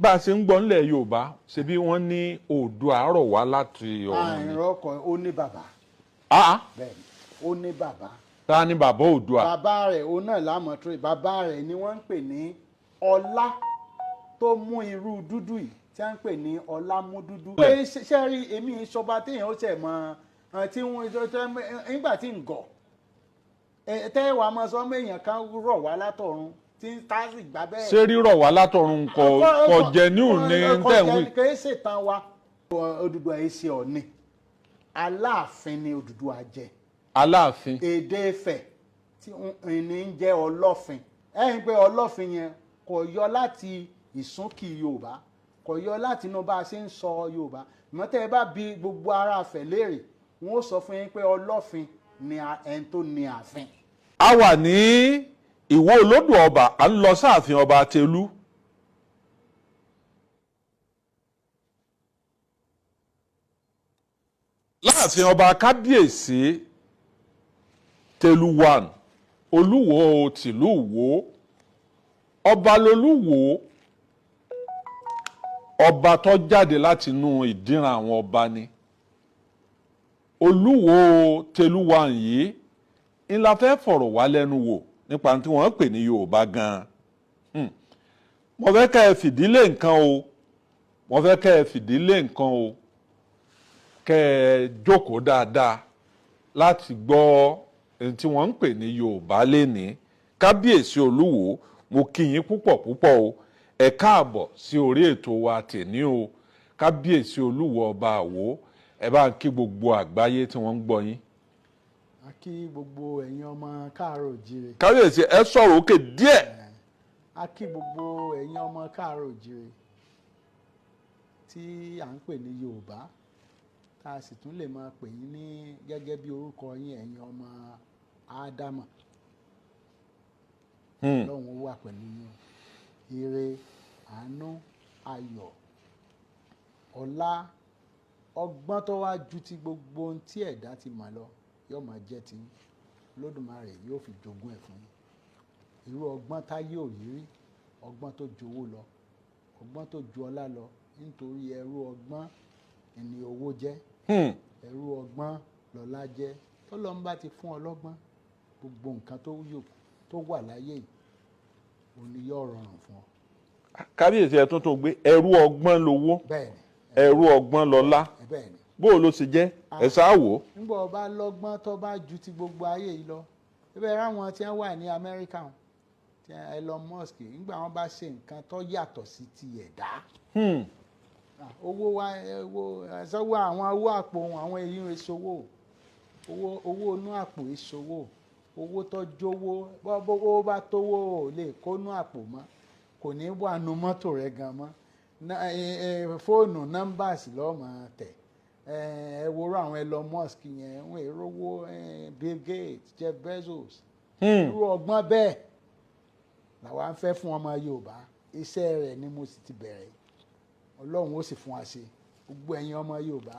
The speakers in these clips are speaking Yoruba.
Bá a ṣe ń gbọ́ nílẹ̀ Yorùbá, ṣebí wọ́n ní Oòduà rọ̀ wá láti ọ̀run ni. Àìrọ́ ọkọ̀, ó ní bàbá. Ah, Bẹ́ẹ̀ ni, ó ní bàbá. Ta ni bàbá Oòduà? Bàbá rẹ̀, òun náà lámọ̀ tó. Bàbá rẹ̀ ni wọ́n ń pè ní Ọlá tó mú irú dúdú yìí tí wọ́n ń pè ní ọlá mú dúdú. Pé ṣe rí, èmi ìṣọba téèyàn ó ṣẹ̀ mọ́ ẹ, tí wọ́n nígbà tí ń gọ̀ tẹ́ wàá mọ sọ pé èèyàn kan rọ̀ wá látọ̀run tí ń tá sì gbà bẹ́ẹ̀. Ṣé rírọ̀ wá látọ̀run kò jẹ́niu ní tẹ̀ ń wí? Kò ṣètàn wa. Odùduwà yìí ṣe Ọ̀ọ̀ni, Aláàfin ni Odùduwà jẹ́. Aláàfin. Èdè Ifẹ̀ tí ní ń jẹ́ Ọlọ́fin. Ẹ̀yìn pé Ọlọ́fin yẹn kò yọ láti ìsúnkì Yorùbá, kò yọ láti inú bá a ṣe ń sọ Yorùbá. Ìmọ̀tẹ́ ẹ bá bi gbogbo ará Ifẹ̀ léèrè, wọ́n ó sọ fún yín pé Ọlọ́fin ni ẹni tó ní ààfin. A wà ní Ìwó Olódò Ọba, à ń lọ sáàfin Ọba Tẹlú. Láàfin ọba Kábíyèsí Tẹlú one, Olúwo tìlú Ìwó, ọba lolúwo, ọba tó jáde láti inú ìdíran àwọn ọba ni Olúwo Tẹlú one yìí. Ńlá fẹ́ fọ̀rọ̀ wá lẹ́nu wò nípa tí wọ́n pè ní Yorùbá gan-an. Mo fẹ́ kẹ́ ẹ fìdílé nǹkan o, mo fẹ́ kẹ́ ẹ fìdílé nǹkan o, kẹ́ ẹ jókòó dáadáa láti gbọ́ ohun tí wọ́n ń pè ní Yorùbá lénìí. Kábíyèsí Olúwo, mo kí yín púpọ̀ púpọ̀ o. Ẹ káàbọ̀ sí orí ètò wa tèní o. Kábíyèsí Olúwo Ọba Àwó, ẹ bá ń kí gbogbo àgbáyé tí wọ́n ń gbọ́ yín. A kí gbogbo ẹ̀yin ọmọ káàárọ̀ òjíire. Kábíyèsí, ẹ sọ̀rọ̀ òkè díẹ̀. A kí gbogbo ẹ̀yin ọmọ káàárọ̀ òjíire tí à ń pè ní Yorùbá, tá a sì tún lè máa pè yín ní gẹ́gẹ́ bí orúkọ yín, ẹ̀yin ọmọ Ádámà. Ọlọ́run ó wà pẹ̀lú yín o. Ire, àánú, ayọ̀, ọlá, ọgbọ́n tó wá ju ti gbogbo ohun tí ẹ̀dá ti mọ̀ lọ yóò máa jẹ́ ti yín. Olódùmarè yóò fi jogún ẹ̀ fún yín. Irú ọgbọ́n táyé ò rí rí, ọgbọ́n tó jowó lọ, ọgbọ́n tó ju ọlá lọ, nítorí ẹrú ọgbọ́n ni owó jẹ́, ẹrú ọgbọ́n lọ́lá jẹ́. Tọ́lọ́run bá ti fún ọ lọ́gbọ́n, gbogbo nǹkan tó yò tó wà láyé yìí òun ni yóò rọrùn fún ọ. Kábíyèsí, ẹ tún gbé ẹrú ọgbọ́n lówó, Bẹ́ẹ̀ni. ẹrú ọgbọ́n lọ́lá. Bẹ́ẹ̀ni. Bó o ló ṣe jẹ́? Ẹ ṣáà wò ó. Nígbà ọba lọ́gbọ́n tó bá ju ti gbogbo ayé yìí lọ, ibẹ̀ ráwọn tí wọ́n wà ní Amẹ́ríkà wọn, tí Elon Musk, nígbà wọn bá ṣe nǹkan tó yàtọ̀ sí ti ẹ̀dá, owó wa, owó sọ́wọ́ àwọn owó àpò wọn, àwọn èyí èsowó, owó, owó inú àpò èsowó, owó tó jówó bó bá tówó ò lè kó inú àpò mọ́, kò ní wà nú mọ́tò rẹ̀ gan mọ́. Fóònù numbers lọ́ọ́ máa tẹ̀. Ẹ woró àwọn Elon Musk yẹn ń èrówó, Bill Gates, Jeff Bezos. Irú ọgbọ́n bẹ́ẹ̀ làwa ń fẹ́ fún ọmọ Yorùbá. Iṣẹ́ rẹ̀ ni mo sì ti bẹ̀rẹ̀, Ọlọ́run ó sì fún wa ṣe. Gbogbo ẹ̀yin ọmọ Yorùbá,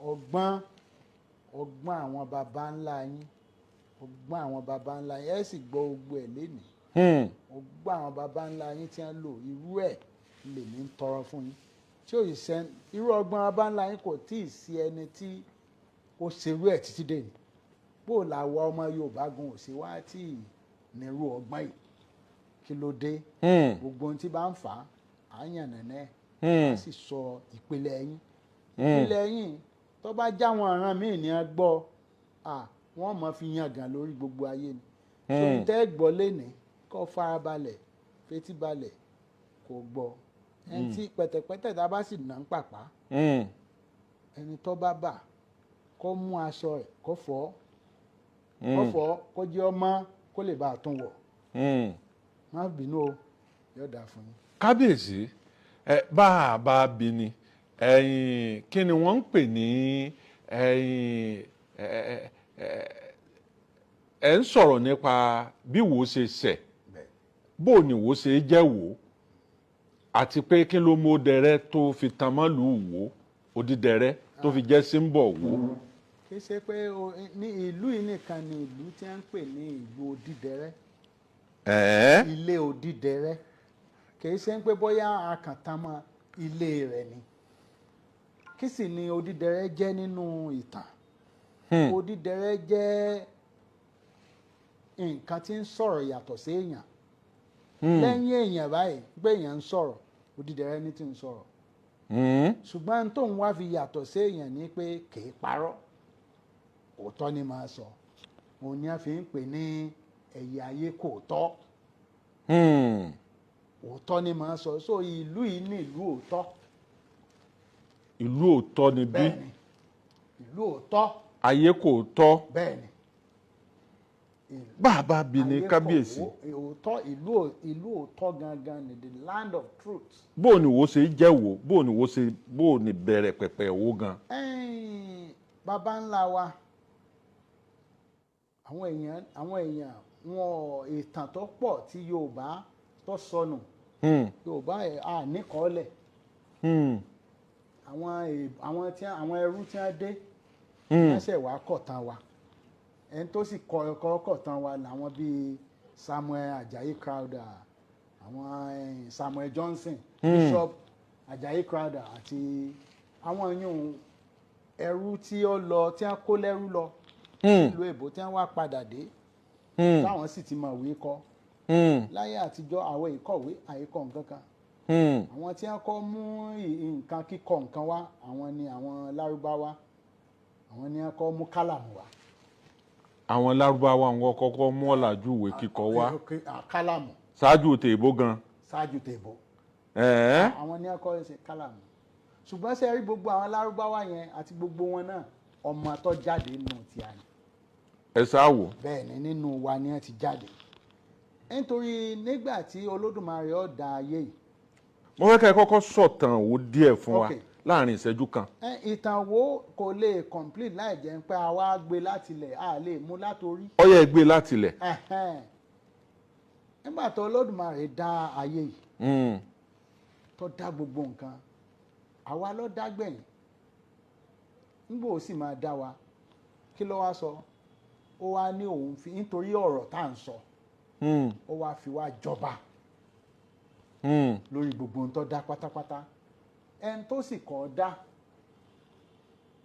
ọgbọ́n, ọgbọ́n àwọn baba ńlá yín, ọgbọ́n àwọn baba ńlá yín, ẹ sì gbọ́ gbogbo ẹ̀ lénìí. Ọgbọ́n àwọn baba ńlá yín tí wọ́n lò, irú ẹ̀ lèmi ń tọrọ fún yín tí ò yìí sẹ́n. Irú ọgbọ́n baba ńlá yín, kò tí ì sí ẹni tí ó ṣerú ẹ̀ títí dé ní. Bó làwa ọmọ Yorùbá gan ò sí wá tí ì nírú ọgbọ́n yìí? Kí ló dé? Gbogbo ohun tí bá ń fà á, à ń yàn nẹ́nẹ́, á sì sọ ìpìlẹ̀ yín. Ìpìlẹ̀ yín tó bá jáwọn ọ̀ràn míì ní ẹ gbọ́, wọ́n mọ̀ fi yangàn lórí gbogbo ayé ni. Tó ń tẹ́ gbọ́ lénìí, kó farabalẹ̀, fetí balẹ̀, kó gbọ́. Ẹni tí pẹ̀tẹ̀pẹ̀tẹ̀ tá a bá sì nà ń pàpà, ẹni tó bá bà, kó mú aṣọ rẹ̀, kó fọ̀, kó fọ̀, kó jẹ́ ọmọ, kó lè bá a tún wọ̀. Má bínú o, yóò dáa fún yín. Kábíyèsí, ẹ bá a bá bí ni ẹ̀yin, kí ni wọ́n ń pè ní ẹ̀yin? Ẹ ń sọ̀rọ̀ nípa bí wo ṣe ṣẹ̀, bó ni wo ṣe jẹ́ wò, àti pé kí ló mú dẹrẹ́ tó fi tan mọ́ lù wò, odídẹrẹ́ tó fi jẹ́ símbọ̀ wò. Kì í ṣe pé ní ìlú yìí nìkan ni ìlú tí wọ́n ń pè ní ìlú odídẹrẹ́. Ilé odídẹrẹ́. Kìí ṣe ń pé bóyá akàntàn mọ́ ilé rẹ̀ ni. Kí sì ni odídẹrẹ́ jẹ́ nínú ìtàn? Odídẹrẹ́ jẹ́ nǹkan tí ń sọ̀rọ̀ yàtọ̀ sí èèyàn. Lẹ́yìn èèyàn báyìí pé èèyàn ń sọ̀rọ̀, odídẹrẹ́ ní tí ń sọ̀rọ̀. Ṣùgbọ́n tóun wá fi yàtọ̀ sí èèyàn ni pé kìí parọ́, òótọ́ ni máa sọ. Òun ni a fi ń pè ní ẹ̀yà ayé kò tọ́. Òótọ́ ni máa sọ. So ìlú yìí ní ìlú òótọ́. Ìlú òótọ́ ni bí? Bẹ́ẹ̀ni, ìlú òótọ́. Ayé kò tọ́. Bẹ́ẹ̀ni. Bàbá bí ni kábíyèsí. Òótọ́, ìlú òótọ́ gangan ni the land of truth. Bó ni wo ṣe jẹ́ wo, bó ni wo ṣe, bó ni bẹ̀rẹ̀ pẹ̀pẹ̀ wo gan? Bàbá ńlá wa, àwọn èèyàn wọn ìtàn tó pọ̀ tí Yorùbá tó sọnù. Yorùbá à níkọ̀ọ́lẹ̀. Àwọn ẹrú tí wọ́n dé, wọ́n ṣẹ̀ wá kọ̀tàn wa. Ẹni tó sì kọ̀tàn wa làwọn bíi Samuel Ajayi Crowther, àwọn Samuel Johnson, Bishop Ajayi Crowther àti àwọn yòówù ẹrú tí ó lọ, tí wọ́n kó lẹ́rú lọ ìlú èbó, tí wọ́n wá padà dé, táwọn sì ti mọ̀wé kọ. Láyé àtijọ́ àwọn ìkọ̀wé àìkọ nǹkan kan. Àwọn tí wọ́n kọ́ mú nǹkan kíkọ nǹkan wá, àwọn ni àwọn Lárúbáwá, àwọn ni wọ́n kọ́ mú kálàmù wá. Àwọn Lárúbáwá wọn kọ́kọ́ mú ọ̀làjú ìwé kíkọ wá. Kálàmù. Ṣáájú tèbó gan. Ṣáájú tèbó. Àwọn ni wọ́n kọ́ ṣe kálàmù. Ṣùgbọ́n ṣe rí gbogbo àwọn Lárúbáwá yẹn àti gbogbo wọn náà, ọmọ tó jáde nínú ti àná. Ẹ ṣáà wò. Bẹ́ẹ̀ ni, nínú wa ni wọ́n ti jáde. Nítorí nígbà tí Olódùmarè ó dá ayé yìí. Mo fẹ́ kẹ́ ẹ kọ́kọ́ sọ̀tàn wo díẹ̀ fún wa láàrin ìṣẹ́jú kan. Ìtàn wo kò lè complete láì jẹ́ pé a wá gbé láti ilẹ̀, a lè mú látòrí. Ó yẹ gbé láti ilẹ̀. Nígbà tó Olódùmarè dá ayé yìí, tó dá gbogbo nǹkan, àwa ló dá gbẹ̀yìn. Nígbà ó sì máa dá wa, kí ló wá sọ? Ó wá ní òun fi, nítorí ọ̀rọ̀ tá à ń sọ, ó wá fi wá jọba lórí gbogbo ohun tó dá pátápátá. Ẹni tó sì kọ́ dá,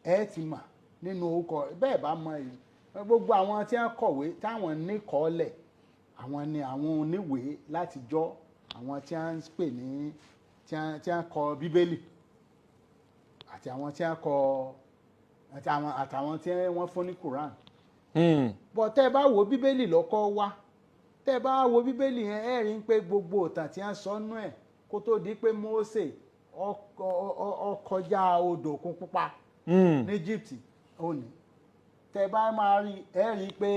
ẹ ti mà nínú orúkọ bẹ́ẹ̀ bá mọ èyí. Gbogbo àwọn tí wọ́n kọ̀wé táwọn ní kọ́lẹ̀, àwọn ni àwọn oníwèé látijọ́, àwọn tí wọ́n ń pè ní tí wọ́n kọ Bíbélì, àti àwọn tí wọ́n kọ, àtàwọn tí wọ́n fún ní Quran. Bọ̀ tẹ́ ẹ bá wo Bíbélì lọ́kọ́ wá, tẹ́ ẹ bá wo Bíbélì yẹn, ẹ rí i pé gbogbo ìtàn tí wọ́n sọ nú ẹ̀ kó tó di pé Mósè ó kọjá odò Òkun Pupa ní Egypt òní. Tẹ́ ẹ bá máa rí, ẹ rí i pé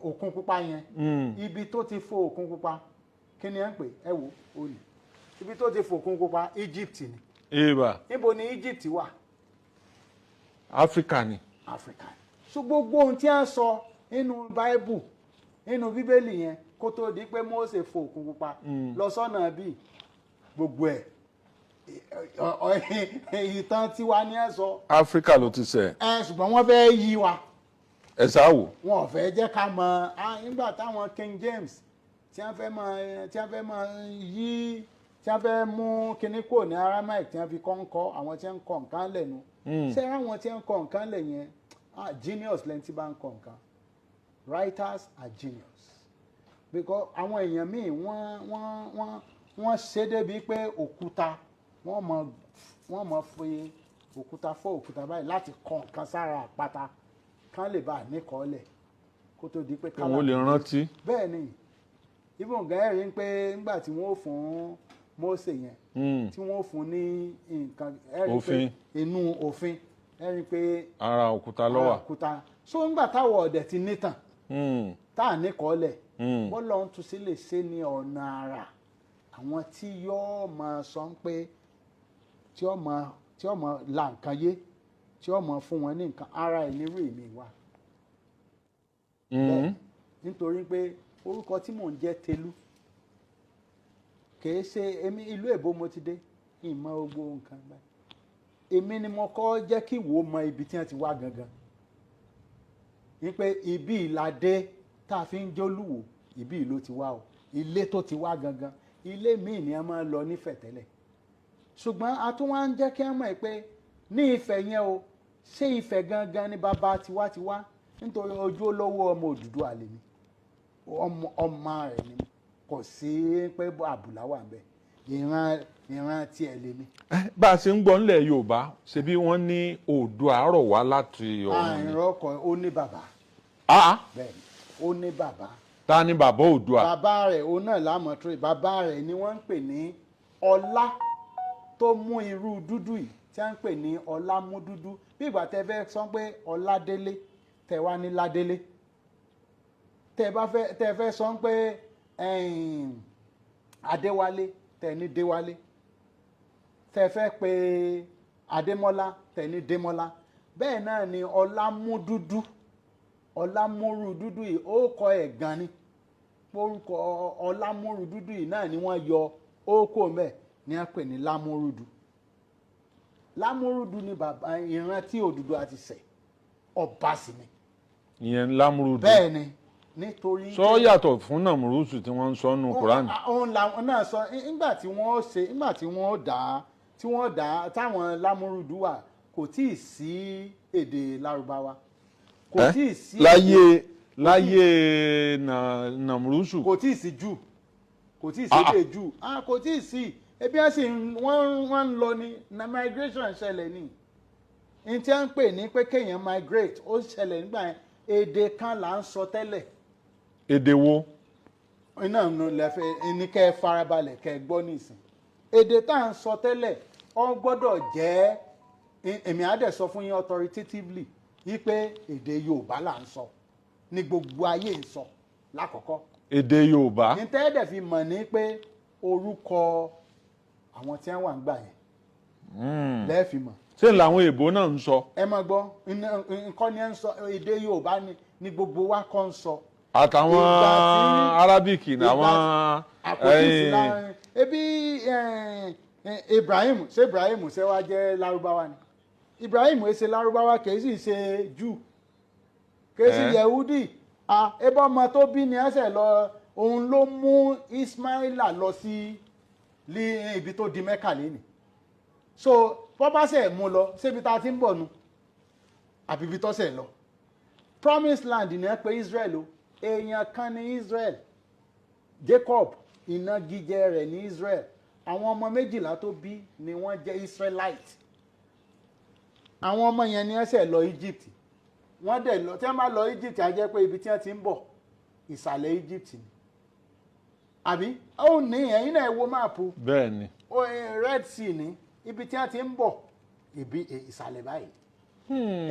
Òkun Pupa yẹn, ibi tó ti fò Òkun Pupa, kí ni ẹ ń pè? Ẹ wò òní, ibi tó ti fò Òkun Pupa Egypt ni. Eba. Níbo ni Egypt wà? Áfíríkà ni. Áfíríkà. So gbogbo ohun tí a sọ nínú Báíbù, nínú Bíbélì yẹn, kó tó di pé Mósè fò Òkun Pupa lọ sọ́nà bíi gbogbo ẹ̀, ìtàn tiwa ni ẹ sọ. Áfíríkà ló ti ṣẹ̀. Ṣùgbọ́n wọ́n fẹ́ yí wa. Ẹ ṣáà wò. Wọn ò fẹ́ jẹ́ ká mọ̀. Nígbà táwọn King James tí wọ́n fẹ́ mọ yí, tí wọ́n fẹ́ mú kinní kúrò ní Aramaic tí wọ́n fi kọ́ ń kọ́, àwọn tí wọ́n ń kọ́ nǹkan lẹ̀ nu. Ṣé àwọn tí wọ́n ń kọ́ nǹkan lẹ̀ yẹn, genius lẹ́ni tí bá ń kọ́ nǹkan. Writers are genius. Because àwọn èèyàn míì wọ́n ṣe débi pé òkúta, wọ́n mọ̀ fi òkúta fọ́ òkúta báyìí láti kọ́ nǹkan sára àpáta kán lè bá a níkọ̀ọ́lẹ̀ kó tó di pé kí wọ́n lè rántí. Bẹ́ẹ̀ ni, even gan ẹ̀ rí pé nígbà tí wọ́n fún Mósè yẹn, tí wọ́n fún ní nǹkan, ẹ̀ rí pé inú òfin, ẹ̀ rí pé ara òkúta ló wà. Òkúta. So nígbà táwọn ọ̀dẹ̀ ti nítàn, tá à níkọ̀ọ́lẹ̀, bọ́lá ń tún sí lè ṣe ní ọ̀nà àrà àwọn tí yóò máa sọ pé tí ó máa la nǹkan yé, tí ó máa fún wọn ní nǹkan, ara ẹ̀ nírú èmi wà. Nítorí pé orúkọ tí mò ń jẹ́ Tẹ̀lú, kìí ṣe èmi, ìlú èbó mo ti dé, ìmọ̀ gbogbo nǹkan báyìí. Èmi ni mo kọ́ jẹ́ kí ìwọ mọ ibi tí wọ́n ti wá gangan. Wípé ibi ìlàdé tá a fi ń jólúwò, ibi ìlú ti wá o. Ilé tó ti wá gangan, ilé míì ni a máa ń lọ nífẹ̀ẹ́ tẹ́lẹ̀, ṣùgbọ́n a tún wá ń jẹ́ kí wọ́n mọ̀ pé ní Ifẹ̀ yẹn o, ṣé Ifẹ̀ gangan ni bàbá tiwa ti wá? Nítorí ojú olówó ọmọ Odùduwà lèmi, ọmọ ọmọ rẹ̀ ni, kò sí pé àbùlá wà ńbẹ̀, ìran tiẹ̀ lèmi. Bá a ṣe ń gbọ́ nílẹ̀ Yorùbá, ṣebí wọ́n ní Oòduà rọ̀ wá láti ọ̀run ni. Àìrọ́ ọkọ̀, ó ní bàbá. Ah, Bẹ́ẹ̀ ni, ó ní bàbá. Ta ni bàbá Oòduà? Bàbá rẹ̀, òun náà lámọ̀ tó, bàbá rẹ̀ ni wọ́n ń pè ní Ọlá tó mú irú dúdú yìí tí wọ́n ń pè ní Ọlá mú dúdú. Bí ìgbà tẹ́ fẹ́ sọ pé Ọládélé, tẹ́ wá ní Ládélé, tẹ́ bá fẹ́, tẹ́ fẹ́ sọ pé Adéwálé, tẹ́ ní Déwálé, tẹ́ fẹ́ pé Adémọ́lá, tẹ́ ní Démọ́lá. Bẹ́ẹ̀ náà ni Ọlá mú dúdú, Ọlámúrú dúdú yìí, ó kọ ẹ̀ gan ni. Orúkọ Ọlámúrú dúdú yìí náà ni wọ́n yọ ókó mẹ́ ní wọ́n pè ní Lámúrúdù. Lámúrúdù ni bàbá ìran tí Odùduwà ti ṣẹ̀, ọba sì ni. Ìyẹn Lámúrúdù? Bẹ́ẹ̀ ni, nítorí Sọ yàtọ̀ fún Nàmúrúsù tí wọ́n ń sọ nù Kúránì? Òun làwọn náà sọ nígbà tí wọ́n ṣe, nígbà tí wọ́n dá, tí wọ́n dá táwọn Lámúrúdù wà, kò tí ì sí èdè Lárúbáwá, kò tí ì sí. Láyé Nàmúrúsù? Kò tí ì sí jù, kò tí ì sí èdè jù. Ah, kò tí ì sí. Ebi wọn sì wọ́n ń lọ ní na migration ṣẹlẹ̀ ní n tí wọ́n ń pè ní pé kéèyàn migrate, ó ṣẹlẹ̀ nígbà yẹn. Èdè kan là ń sọ tẹ́lẹ̀. Èdè wo? Iná nù lẹ́fẹ̀ ní kẹ́ ẹ farabalẹ̀ kẹ́ ẹ gbọ́ nísìn. Èdè tá à ń sọ tẹ́lẹ̀, ó gbọ́dọ̀ jẹ́, èmi á dẹ̀ sọ fún yín authoritatively wípé èdè Yorùbá là ń sọ ní gbogbo ayé ń sọ lákọ̀ọ́kọ́. Èdè Yorùbá. Ní tẹ́ẹ̀dẹ̀ fi mọ̀ ní pé orúkọ àwọn tí wọ́n wà ń gbà yẹn lẹ́ẹ̀fi mọ̀. Ṣé làwọn èèbó náà ń sọ? Ẹ máa gbọ́, nǹkan ni ẹ ń sọ, èdè Yorùbá ni gbogbo wa kọ́ ń sọ. Àtàwọn Arabic ní àwọn Àpótí ìsìlá ebi Ibrahim, ṣé Ibrahim ṣe wá jẹ́ Lárúbáwá ni? Ibrahim ẹ ṣe Lárúbáwá, kì í sì ṣe Júù, kì í sì Yehudi. Ebí ọmọ tó bí ni ẹsẹ̀ lọ, òun ló mú Ismaila lọ sí ibi tó di Mẹ́kà lẹ́nìí. So bọ́ bá ṣe mú lọ síbi tá a ti ń bọ̀ nu, àbí ibi tó ṣe lọ Promised Land ní ẹ pé Israel o. Èèyàn kan ní Israel, Jacob, ìnagijẹ rẹ̀ ní Israel. Àwọn ọmọ 12 tó bí ni wọ́n jẹ́ Israelite. Àwọn ọmọ yẹn ni ẹsẹ̀ lọ Egypt. Wọ́n dẹ̀ lọ, tí wọ́n bá lọ Egypt, á jẹ́ pé ibi tí wọ́n ti ń bọ̀, ìsàlẹ̀ Egypt ni, àbí? Ó ní ẹ̀yin náà ẹ wo map. Bẹ́ẹ̀ ni. Red Sea ní ibi tí wọ́n ti ń bọ̀, ibi ìsàlẹ̀ báyìí.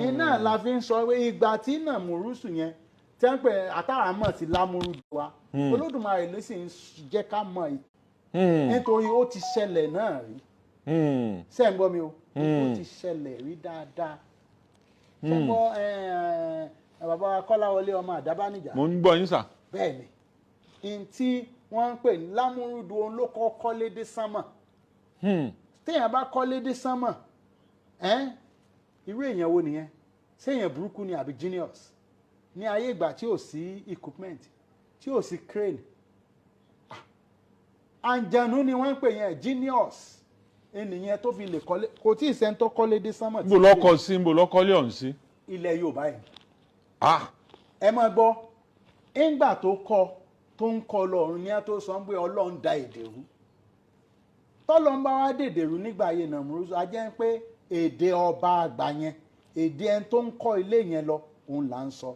Iná la fi ń sọ pé ìgbà tí Nàmúrúsù yẹn tí wọ́n ń pè àtàrà mọ̀ sí Lámúrúdù wa, Olódùmarè ló sì ń jẹ́ ká mọ̀, nítorí ó ti ṣẹlẹ̀ náà rí. Ṣé ń gbọ́ mi o? Ó ti ṣẹlẹ̀ rí dáadáa. Ṣé ń gbọ́, bàbá wa Kọ́láwọlé ọmọ Àdábánijà? Mo ń gbọ́ yín, sir. Bẹ́ẹ̀ ni, n tí wọ́n ń pè ní Lámúrúdù, òun ló kọ́ kọ́lé dé sánmà. Téèyàn bá kọ́lé dé sánmà, ẹ́n irú èèyàn wo nìyẹn? Séèyàn burúkú ni àbí genius? Ní ayé ìgbà tí ò sí equipment, tí ò sí crane, àǹjẹ̀nú ni wọ́n ń pè yẹn. Genius ènìyàn tó fi lè kọ́lé, kò tí ì sẹ́ni tó kọ́lé dé sánmà. Níbo lọ́kọ sí? Níbo lọ́kọ́lé ọ̀hún sí? Ilẹ̀ Yorùbá yìí. Ah. Ẹ máa gbọ́, ńgbà tó kọ́, tó ń kọ́ lọ́run ní á tó sọ pé Ọlọ́run da èdè rú. Tọ́lọ́ ń bá wá dèdè rú nígbà ayé Nàmúrúsù, a jẹ́ pé èdè ọba àgbà yẹn, èdè ẹni tó ń kọ́ ilé yẹn lọ, òun là ń sọ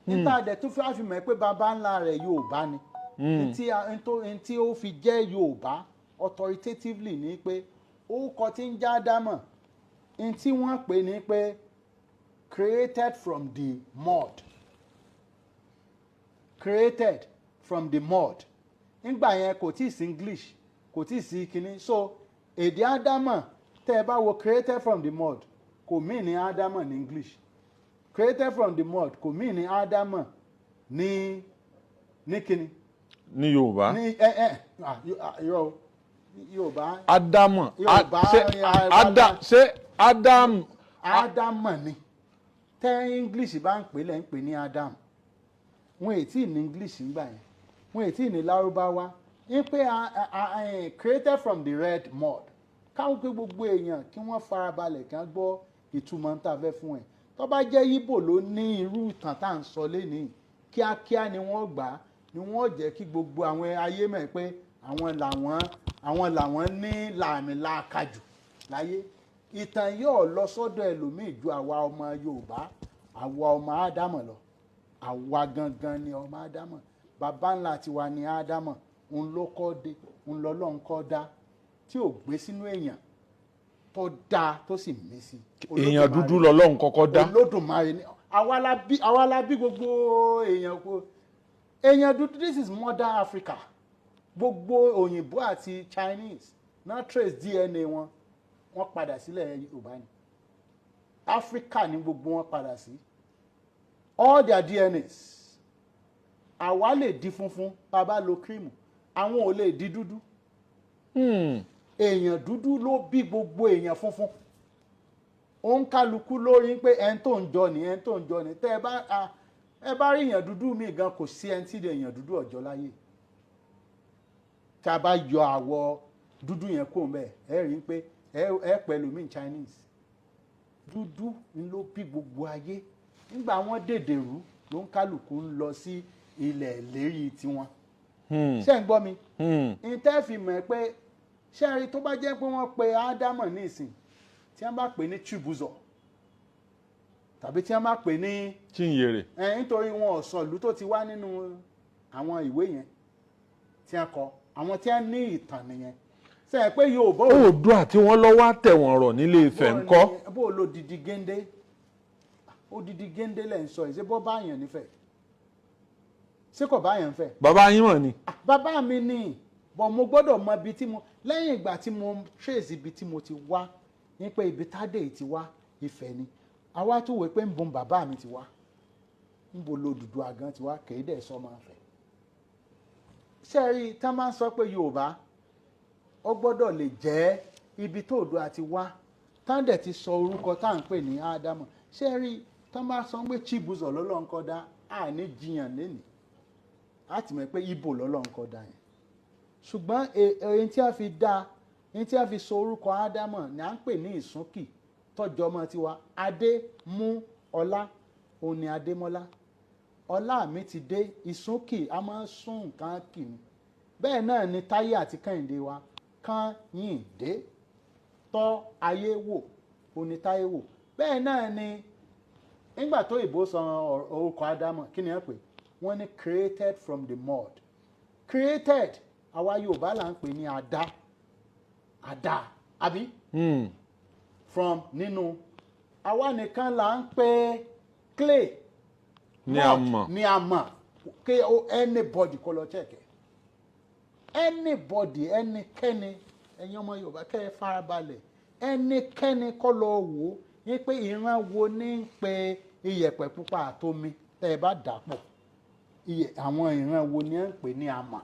níta dẹ̀ tó fẹ́ fi mọ̀ pé baba ńlá rẹ̀ Yorùbá ni. Ntí ó fi jẹ́ Yorùbá authoritatively ni pé orúkọ tí ń já dámọ̀, ntí wọ́n pè ní pé created from the mud, created from the mud. Nígbà yẹn kò tí ì sí English, kò tí ì sí kinní. So èdè ádámọ̀, tẹ́ ẹ bá wo created from the mud, kò mí ní ádámọ̀ ní English. Created from the mud kò mí ní ádámọ̀ ní kinní. Ní Yorùbá. Ní ẹ ẹ ah, irọ́ o. Yorùbá. Ádámọ̀. Yorùbá. Ṣé Ada, ṣé Adam? Ádámọ̀ ni. Tẹ́ English bá ń pè, lẹ́ ń pè ní Adam. Wọn èyí tí ní English ńgbà yẹn. Wọn ètí ní Lárúbáwá ń pé created from the red mud. Káwọn pé gbogbo èèyàn kí wọ́n farabalẹ̀, kí wọ́n gbọ́ ìtumọ̀ ń tà fẹ́ fún ẹ̀. Tó bá jẹ́ Ìgbò ló ní irú ìtàn tá à ń sọ lénìí, kíákíá ni wọ́n gbà á, ni wọ́n jẹ́ kí gbogbo àwọn ayé mọ̀ pé àwọn làwọn ní làmìlàaka jù láyé. Ìtàn yóò lọ sọ́dọ̀ ẹlòmíì ju àwa ọmọ Yorùbá, àwa ọmọ Ádámọ̀ lọ. Àwa gangan ni ọmọ Ádámọ̀. Bàbá ńlá tiwa ni Ádámọ̀. Òun ló kọ́ dé, òun lọ́lọ́run kọ́ dá, tí ò gbé sínú èèyàn tó dáa, tó sì mí sí. Èèyàn dúdú lọ́lọ́run kọ́kọ́ dá. Olódùmarè ni. Àwa la bí gbogbo èèyàn kó èèyàn dúdú. This is mother Africa. Gbogbo òyìnbó àti Chinese náà trace DNA wọn, wọ́n padà sílẹ̀ Yorùbá ni. Africa ní gbogbo wọn padà sí, all their DNAs. Àwa lè di funfun bá a bá lo cream, àwọn ò lè di dúdú. Èèyàn dúdú ló bí gbogbo èèyàn funfun. Òun kálukú lórí pé ẹni tó ń jọ ni, ẹni tó ń jọ ni. Tẹ́ ẹ bá rí èèyàn dúdú míì gan, kò sí ẹni tí èèyàn dúdú ọ̀jọ́ láyé. Tí a bá yọ àwọ̀ dúdú yẹn kó mbẹ, ẹ rí i pé ẹ pẹ̀lú mi Chinese. Dúdú ń ló bí gbogbo ayé. Nígbà wọn dèdè rú, ló ń kálukú ń lọ sí ilẹ̀ ìlérí tiwọn. Ṣé ń gbọ́ mi? Ìtẹ́ fi mọ̀ pé, ṣé ẹ rí, tó bá jẹ́ pé wọ́n pe Ádámọ̀ ní ìsìn, tí wọ́n bá pè ní Chibuzor tàbí tí wọ́n bá pè ní Chinyere. Ẹ nítorí wọn ò sọ ìlú tó ti wá nínú àwọn ìwé yẹn tí wọ́n kọ, àwọn tí wọ́n ní ìtàn nìyẹn. Ṣe é pé Yorùbá ò Oòduà tí wọ́n lọ wá tẹ̀wọ̀n rọ̀ nílé Ifẹ̀ ńkọ́? Bó lo didi géńdé, odidi géńdé lẹ̀ ń sọ yìí. Ṣé bó bá yàn nífẹ̀ẹ́? Ṣé kò bá yàn fẹ́? Bàbá yín mọ̀ ni. Ah, bàbá mi ni, bọ̀ mo gbọ́dọ̀ mọ ibi tí mo, lẹ́yìn ìgbà tí mo trace ibi tí mo ti wá, ní pé ibi tádé yìí ti wá, Ifẹ̀ ni. Àwa tún wò pé ń bon bàbá mi ti wá, ń bo lódùdú àgàn ti wá, kèé dẹ̀ sọ máa fẹ́. Ṣé ẹ rí i, tá máa ń sọ pé Yorùbá ó gbọ́dọ̀ lè jẹ́ ibi tó Oòduà ti wá, táǹdẹ̀ ti sọ orúkọ tá à ń pè ní Ádámọ̀. Ṣé ẹ rí i, tá máa sọ pé Chibuzor lọ́lọ́run kọ́ dá, àní jiyàn lénìí, á ti mọ̀ pé Ìgbò lọ́lọ́run kọ́ dá yẹn. Ṣùgbọ́n èyí tí a fi dá, èyí tí a fi sọ orúkọ Ádámọ̀ ní à ń pè ní ìsúnkì tọ́jọ́ ọmọ tiwa. Adé mú ọlá, òun ni Adémọ́lá. Ọlá mi ti dé. Ìsúnkì, a máa ń sún nǹkan kì ní. Bẹ́ẹ̀ náà ni Táyé àti Kẹ́hìndé wa. Kányìndé, tọ́ ayé wò, òun ni Táyé wò. Bẹ́ẹ̀ náà ni nígbà tó ìbò sọ orúkọ Ádámọ̀, kí ni wọ́n pè? Wọ́n ní created from the mud. Created, àwa Yorùbá là ń pè ní àdá, àdá àbí? From nínú, àwa nìkan là ń pè clay Ní àmọ̀. Ní àmọ̀. Kí anybody kó lọ check ẹ̀, anybody, ẹnikẹ́ni, ẹ̀yin ọmọ Yorùbá, kẹ́ ẹ farabalẹ̀, ẹnikẹ́ni kó lọ wò ó ní pé ìran wo ní ń pe iyẹ̀pẹ̀ pupa àtomi tẹ́ ẹ bá dà pọ̀, àwọn ìran wo ní ń pè ní àmọ̀?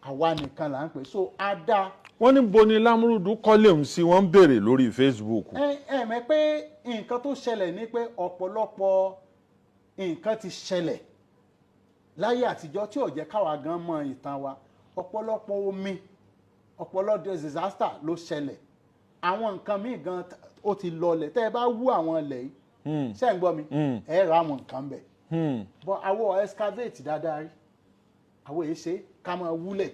Àwa nìkan là ń pè. So ada. Wọ́n ní bo ni Lámúrúdù kọ́lé òun sí, wọ́n ń béèrè lórí Facebook. Ẹ mọ̀ pé nǹkan tó ṣẹlẹ̀ ni pé ọ̀pọ̀lọpọ̀ nǹkan ti ṣẹlẹ̀ láyé àtijọ́ tí ò jẹ́ káwa gan mọ ìtàn wa. Ọ̀pọ̀lọpọ̀ omi, ọ̀pọ̀lọpọ̀ disaster ló ṣẹlẹ̀. Àwọn nǹkan míì gan ó ti lọlẹ̀. Tẹ́ ẹ bá wú àwọn ilẹ̀ yìí, ṣé ẹ̀ ń gbọ́ mi? Ẹ ra àwọn nǹkan bẹ̀ bọ́. Àwọ̀ excavate dáadáa rí, àwọn èyí ṣe ká máa wúlẹ̀.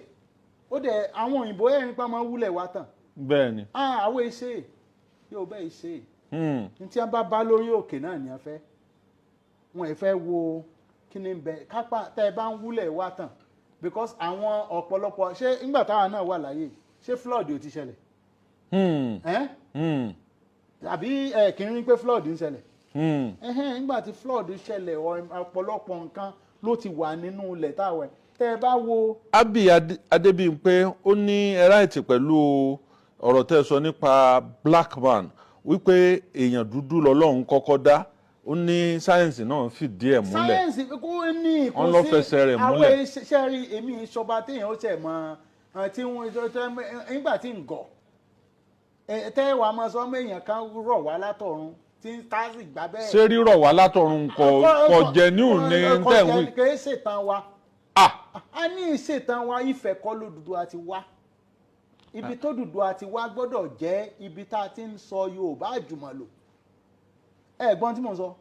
Ó dẹ̀ àwọn òyìnbó, ẹ̀rín pa máa wúlẹ̀ wá tán. Bẹ́ẹ̀ ni. Àwọn èyí ṣe yóò bẹ́ẹ̀ ṣe ní tí wọ́n bá bá lórí òkè náà ni wọ́n fẹ́, wọn ì fẹ́ wo kí ni bẹ kápá. Tẹ́ ẹ bá ń wúlẹ̀ wá tán, because àwọn ọ̀pọ̀lọpọ̀, ṣé nígbà táwa náà wà láyé, ṣé flood ò ti ṣẹlẹ̀? Ẹ́n? Àbí ẹ kì í rí pé flood ń ṣẹlẹ̀? Ẹhẹ́n, nígbà tí flood ṣẹlẹ̀, ọ̀pọ̀lọpọ̀ nǹkan ló ti wà nínú ilẹ̀ táwọn ẹ̀ tẹ́ ẹ bá wo. Abi Adébímpé, ó ní ẹ right pẹ̀lú ọ̀rọ̀ tẹ́ ẹ sọ nípa black man, wípé èèyàn dúdú lọ́lọ́run kọ́kọ́ dá. Ó ní sáyẹ́ǹsì náà fìdí ẹ̀ múlẹ̀. Sáyẹ́ǹsì kò ní kò Wọ́n lọ fẹsẹ̀ rẹ̀ àwọn múlẹ̀. Iṣẹ́ rí, èmi ìṣọba téèyàn ó ṣẹ̀ mọ́ tí wọ́n nígbà tí ń gọ̀ tẹ́ wàá máa sọ pé èèyàn kan rọ̀ wá látọ̀run tí ń tá sì gbà bẹ́ẹ̀. Ṣé rírọ̀ wá látọ̀run kò genuine ní tẹ̀ ń wí? Kò ṣètàn wa. Ah. A ní ìṣètàn wa. Ifẹ̀ kọ́ l'Odùduwà ti wá. Ibi tó Odùduwà ti wá gbọ́dọ̀ jẹ́ ibi tá a ti ń sọ Yorùbá àjùmọ̀lò. Ẹ gbọ́n tí mò ń sọ.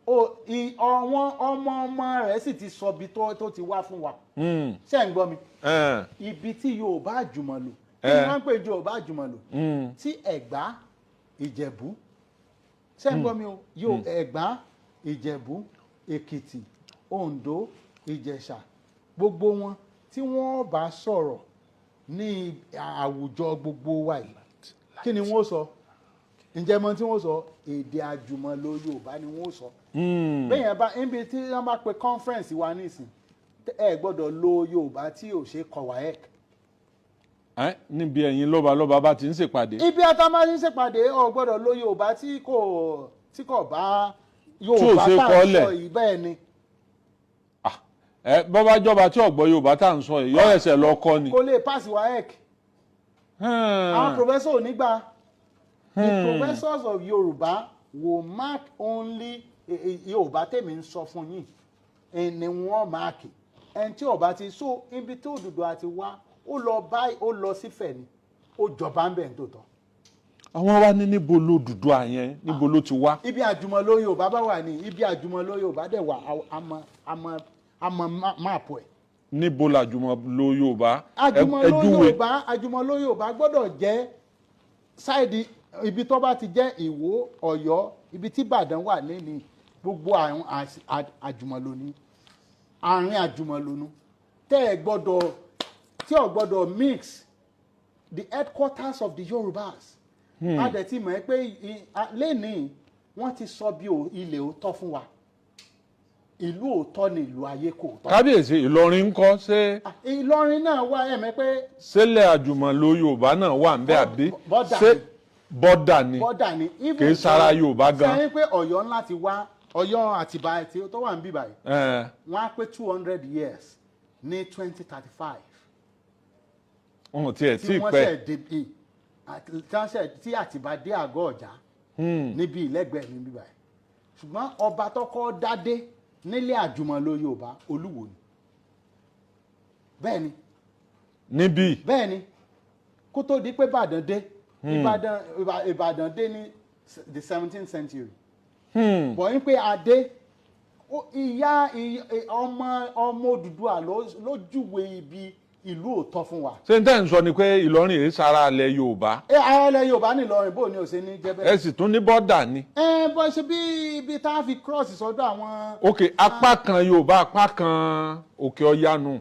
O àwọn ọmọ ọmọ rẹ̀ sì ti sọ ibi tó ti wá fún wa. Ṣé ń gbọ́ mi? Ibi tí Yorùbá àjùmọ̀lò, kí ni wọ́n ń pè Yorùbá àjùmọ̀lò? Tí Ẹ̀gbá, Ìjẹ̀bú, ṣé ń gbọ́ mi o? Yóò Ẹ̀gbá, Ìjẹ̀bú, Èkìtì, Oǹdó, Ìjẹ̀ṣà, gbogbo wọn tí wọ́n bá sọ̀rọ̀ ní àwùjọ gbogbo wa yìí, kí ni wọ́n sọ? Ǹjẹ́ mọ̀ tí wọ́n sọ? Èdè àjùmọ̀lò Yorùbá ni wọ́n sọ. Bẹ́ẹ̀ yẹn bá níbi tí wọ́n bá pe conference wa nísìn, ẹ gbọ́dọ̀ lo Yorùbá tí ò ṣe kọ WAEC. Níbi ẹ̀yin lọ́balọ́ba bá ti ń ṣèpàdé. Ibi àtàmáṣe ń ṣèpàdé, ọ gbọ́dọ̀ lo Yorùbá tí kò bá Yorùbá ṣe tá à ń kọ́lẹ̀. sọ yìí. Bẹ́ẹ̀ ni. Ah, ẹ bọ́ bá jọba tí ọ̀gbọ́ Yorùbá tá à ń sọ yìí, yọ ẹsẹ̀ lọ kọ́ ni. Kò lè pass WAEC. Àwọn professor ò ní gbà. The professors of Yorùbá will mark only Yorùbá tèmi ń sọ fún yín ni wọ́n mark. Ẹni tí ọba ti so ibi tí Odùduwà ti wá, ó lọ bá, ó lọ sífẹ̀ ni, ó jọba ń bẹ̀ ní tòótọ́. Àwọn wa ní níbo l'Odùduwà yẹn, níbo ló ti wá? Ibi àjùmọ̀lò Yorùbá bá wà ní ibi àjùmọ̀lò Yorùbá dẹ̀ wà, àmọ́ àmọ́ map ẹ̀. Níbo làjùmọ̀lò Yorùbá? Àjùmọ̀lò Ẹ júwe. Yorùbá, àjùmọ̀lò Yorùbá gbọ́dọ̀ jẹ́ side ibi tó bá ti jẹ́ Ìwó, Ọ̀yọ́, ibi tí Ìbàdàn wà lẹ́ni, gbogbo àwọn àjùmọ̀lò ní àárín àjùmọ̀lò nu tẹ́ ẹ gbọ́dọ̀ tí ò gbọ́dọ̀ mix, the headquarters of the Yorùbás. A dẹ̀ ti mọ̀ ẹ́ pé lẹ́nìí wọ́n ti sọ bí ilẹ̀ òótọ́ fún wa. Ìlú òótọ́ ni ìlú ayé kò tọ́. Kábíyèsí, Ìlọrin ńkọ́? Ṣé Ah, Ìlọrin náà wà, ẹ̀mẹ́ pé ṣẹlẹ̀ àjùmọ̀lò Yorùbá náà wà ń bẹ àbí? Bọ́dà Ṣé ni. bọ́dà ni? Bọ́dà ni. Even Kì í sara Yorùbá gan. Sẹ́yìn pé Ọ̀yọ́ ńlá ti wá, Ọ̀yọ́ Àtìbà tí tó wà ń bí báyìí, wọ́n á pé 200 years ní 2035. Wọn ò tiẹ̀ tí tí wọ́n pẹ́. ṣẹ̀ dé tí wọ́n ṣẹ̀ tí Àtìbà dé àgọ́ ọ̀já níbi ìlẹ́gbẹ̀ẹ́ mi bí báyìí. Ṣùgbọ́n ọba tọkọ dádé nílé àjùmọ̀lò Yorùbá, Olúwo ni. Bẹ́ẹ̀ ni. Níbí? Bẹ́ẹ̀ ni, kó tó di pé Ìbàdàn dé. Ìbàdàn dé ní the 17th century. Bọ̀ ní pé adé ìyá ọmọ ọmọ Odùduwà ló júwe ibi ìlú òótọ́ fún wa. Ṣé n tẹ́ ń sọ ni pé Ìlọrin èyí sara alẹ̀ Yorùbá? Ẹ ara ilẹ̀ Yorùbá ní Ìlọrin, bó ni ò ṣe ní jẹ́ bẹ́ẹ̀? Ẹ sì tún ní bọ́dà ni. Ẹ bọ́ ṣe bí ibi tá a fi cross sọ́dọ̀ àwọn. Ok, apá kan Yorùbá, apá kan Òkè Ọya nù.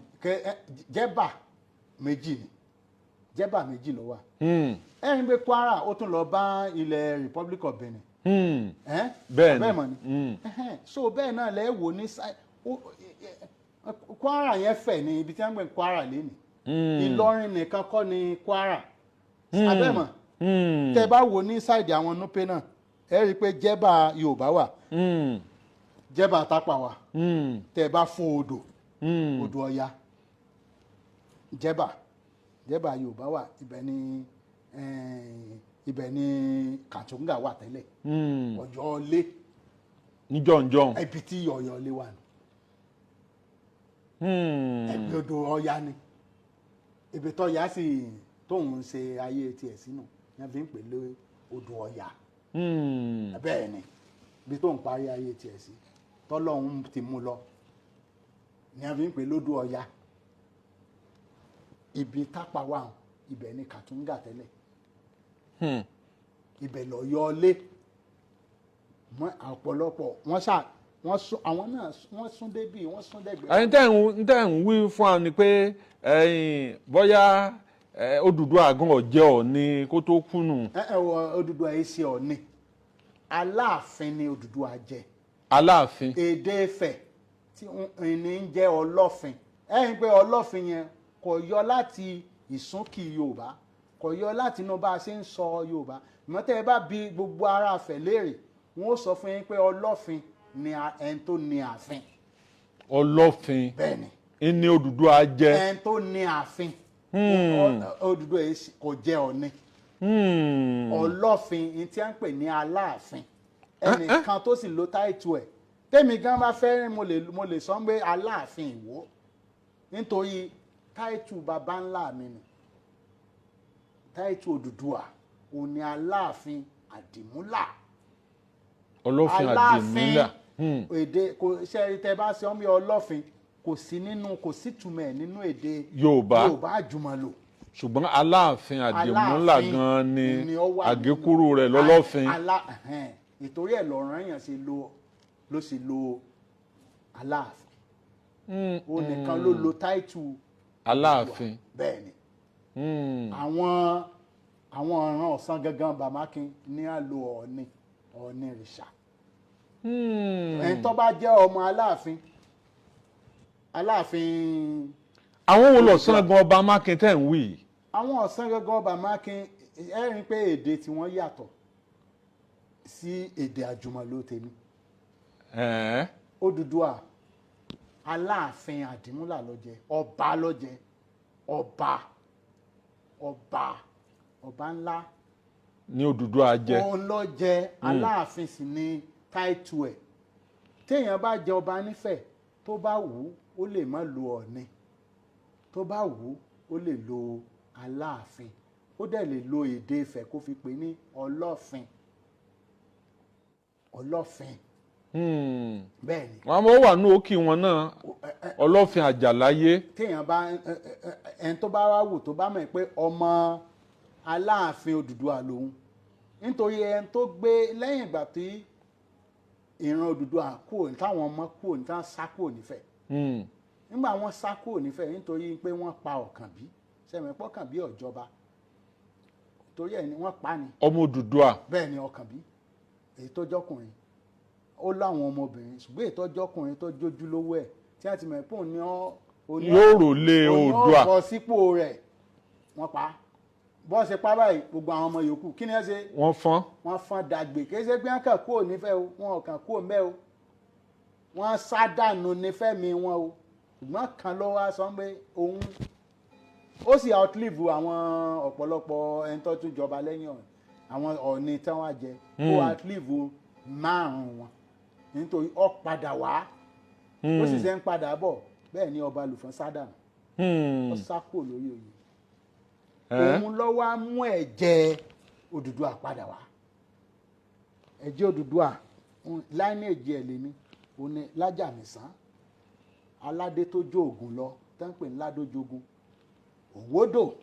Jẹ́bà méjì ni, jẹ́bà méjì ló wà. Ẹ̀rín pé Kwara, ó tún lọ bá ilẹ̀ Republic of Benin. Ẹ́n? Bẹ́ẹ̀ ni. Bẹ́ẹ̀ mọ̀ ni. Ẹhẹ́n. So bẹ́ẹ̀ náà lẹ́ wò ní Kwara yẹn fẹ̀ ní ibi tí wọ́n ń gbé Kwara lẹ́nìí. Ìlọrin nìkan kọ́ ni Kwara abẹ́mọ̀. Tẹ́ bá wò ní side àwọn Nupe náà, ẹ rí i pé jẹ́bà Yorùbá wà, jẹ́bà Tápà wà. Tẹ́ bá fún odò, odò Ọya, jẹ́bà Yorùbá wà. Ibẹ̀ ni Kàtúngà wà tẹ́lẹ̀. Ọ̀yọ́ lé. Níjọ̀njọ̀n. Ibi tí Ọ̀yọ́ lé wà ní ẹgbẹ́ odò Ọya ni ibi tó ya sì tóun ń ṣe ayé tiẹ̀ sínú yẹn fi ń pè lé odò Ọya. Bẹ́ẹ̀ ni, ibi tó ń parí ayé tiẹ̀ sí, tọ́lọ́hún ti mú lọ, ni a fi ń pè lódò Ọya. Ibi Tápà wà hàn, ibẹ̀ ni Kàtúngà tẹ́lẹ̀. Ibẹ̀ lọ́yọ́ lé mọ́ ọ̀pọ̀lọpọ̀ wọ́n ṣá wọ́n sún àwọn náà, wọ́n sún débì, wọ́n sún dẹ́gbẹ̀ẹ́. Ẹ̀yin tẹ́ ń wí fún wa ni pé ẹ̀yin bóyá Odùduwà gan ọ̀jẹ̀ Ọ̀ọ̀ni kó tó kú nù. Ẹ ẹ wọ, Odùduwà yìí ṣe Ọ̀ọ̀ni, Aláàfin ni Odùduwà jẹ. Aláàfin. Èdè Ifẹ̀ tí ní ń jẹ́ Ọlọ́fin. Ẹ̀yin pé Ọlọ́fin yẹn kò yọ láti ìsúnkì Yorùbá, kò yọ láti inú bá a ṣe ń sọ Yorùbá. Ìmọ̀tẹ́ ẹ bá bi gbogbo ará Ifẹ̀ léèrè, wọ́n ó sọ fún yín pé Ọlọ́fin ni ẹni tó ní ààfin. Ọlọ́fin. Bẹ́ẹ̀ ni. Ní Odùduwà jẹ́. Ẹni tó ní ààfin. Odùduwà yìí kò jẹ́ Ọ̀ọ̀ni. Ọlọ́fin ní tí a ń pè ní Aláàfin, ẹnìkan tó sì lo title ẹ̀. Tẹ́mi gan bá fẹ́, mo lè sọ pé Aláàfin Ìwó. Nítorí táìtù baba ńlá mi nù, táìtù Odùduwà òun ni Aláàfin Àdìmúlà. Ọlọ́fin Àdìmúlà. Èdè kò ṣe tẹ bá ṣe ọmọ Ọlọ́fin kò sí nínú, kò sí túmọ̀ ẹ̀ nínú èdè Yorùbá. Yorùbá àjùmọ̀lò. Ṣùgbọ́n Aláàfin Àdìmúlà gan ni àgékúrú rẹ̀ lọ́lọ́fin. Ìtorí ẹ̀ lọ́rọ̀ èèyàn ṣe lo ló ṣe lo Aláàfin. Ó nìkan ló lo táìtù Aláàfin. Bẹ́ẹ̀ ni àwọn ọ̀ràn ọ̀sán gangan Bàmákin ní à lo Ọ̀ọ̀ni, Ọ̀ọ̀ni rìṣà. Ẹni tó bá jẹ́ ọmọ Aláàfin, Aláàfin. Àwọn wo lọ̀sán gan ọba Mákin tẹ̀ ń wí? Àwọn ọ̀sán gangan ọba Mákin, ẹ rí i pé èdè tí wọ́n yàtọ̀ sí èdè àjùmọ̀lò tèmi. Odùduwà Aláàfin Àdìmúlà ló jẹ, ọba ló jẹ, ọba ọba ọba ńlá ní Odùduwà jẹ. Òun ló jẹ Aláàfin sì ní táìtù ẹ̀. Téèyàn bá jẹ ọba nífẹ̀ẹ́, tó bá wù ú ó lè má lo Ọ̀ọ̀ni, tó bá wù ú ó lè lo Aláàfin, ó dẹ̀ lè lo èdè Ifẹ̀ kó fi pè ní Ọlọ́fin. Ọlọ́fin. Bẹ́ẹ̀ ni. Wọn mọ wà ní òkè wọn náà, Ọlọ́fin Àjàláyé. Téèyàn bá ẹni tó bá wá wù tó bá mọ̀ pé ọmọ Aláàfin Odùduwà lòun, nítorí ẹni tó gbé lẹ́yìn ìgbà tí ìran Odùduwà kúrò, táwọn ọmọ kúrò ní táwọn sá kúrò nífẹ̀ẹ́. Nígbà wọ́n sá kúrò nífẹ̀ẹ́ nítorí pé wọ́n pa Ọ̀kànbí, sẹ́mi pọ́kànbí ọ̀jọba, torí ẹ̀ ni wọ́n pa ni. Ọmọ Odùduwà. Bẹ́ẹ̀ ni, Ọ̀kànbí èyí tó jọkùnrin, ó láwọn ọmọbìnrin, ṣùgbọ́n èyí tó jọkùnrin tó jójúlówó ẹ̀ tí a ti mọ̀ pé òun ni yóò rò lé Oòduà, òun ó bọ̀ sípò rẹ̀, wọ́n pa. Bọ́ọ̀ ṣe pa báyìí, gbogbo àwọn ọmọ yòókù kí ni ẹ ṣe? Wọ́n fọ́n. Wọ́n fọ́n dàgbé. Kì í ṣe pé wọ́n kàn kúrò nífẹ̀ẹ́ o, wọn kàn kúrò mẹ́ o, wọ́n sá dànù nífẹ̀ẹ́ mi wọn o. Ṣùgbọ́n kan ló wá sọ pé òun ó sì outlive àwọn ọ̀pọ̀lọpọ̀ ẹni tó tún jọba lẹ́yìn ọ̀hún, àwọn Ọ̀ọ̀ni tí wọ́n jẹ, ó outlive márùn-ún wọn nítorí ó padà wá, ó sì ṣe ń padà bọ̀. Bẹ́ẹ̀ ni ọba Lùfọ́n sá dànù, ó sá kúrò lórí oyè. Òun ló wá mú ẹ̀jẹ̀ Odùduwà padà wá. Ẹ̀jẹ̀ Odùduwà lineage ẹ̀ lèmi, òun ni Lájàmísàn, aládé tó jó Ògùn lọ, tó ń pè ní Ládójogun, Òwódò,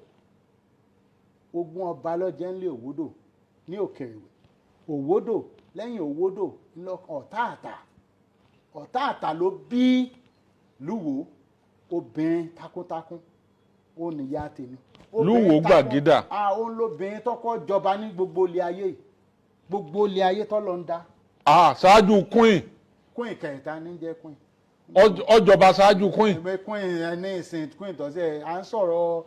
ogun ọba lọ́jẹ́ ńlẹ̀ Òwódò ní Òkèrèwé, Òwódò, lẹ́yìn Òwódò ńlọ Ọ̀táàtà. Ọ̀táàtà ló bí Lúwo, obìnrin takuntakun, ó níyà tèmi. Lúwo Gbàgídà. Òun lóbìnrin tọkọ jọba ní gbogbo ilé ayé, gbogbo ilé ayé tó lọ ń dá. Ṣáájú queen. Queen kẹta ní jẹ́ queen. Ọjọba ṣáájú queen. Queen ní ìsìn queen tó ṣe à ń sọ̀rọ̀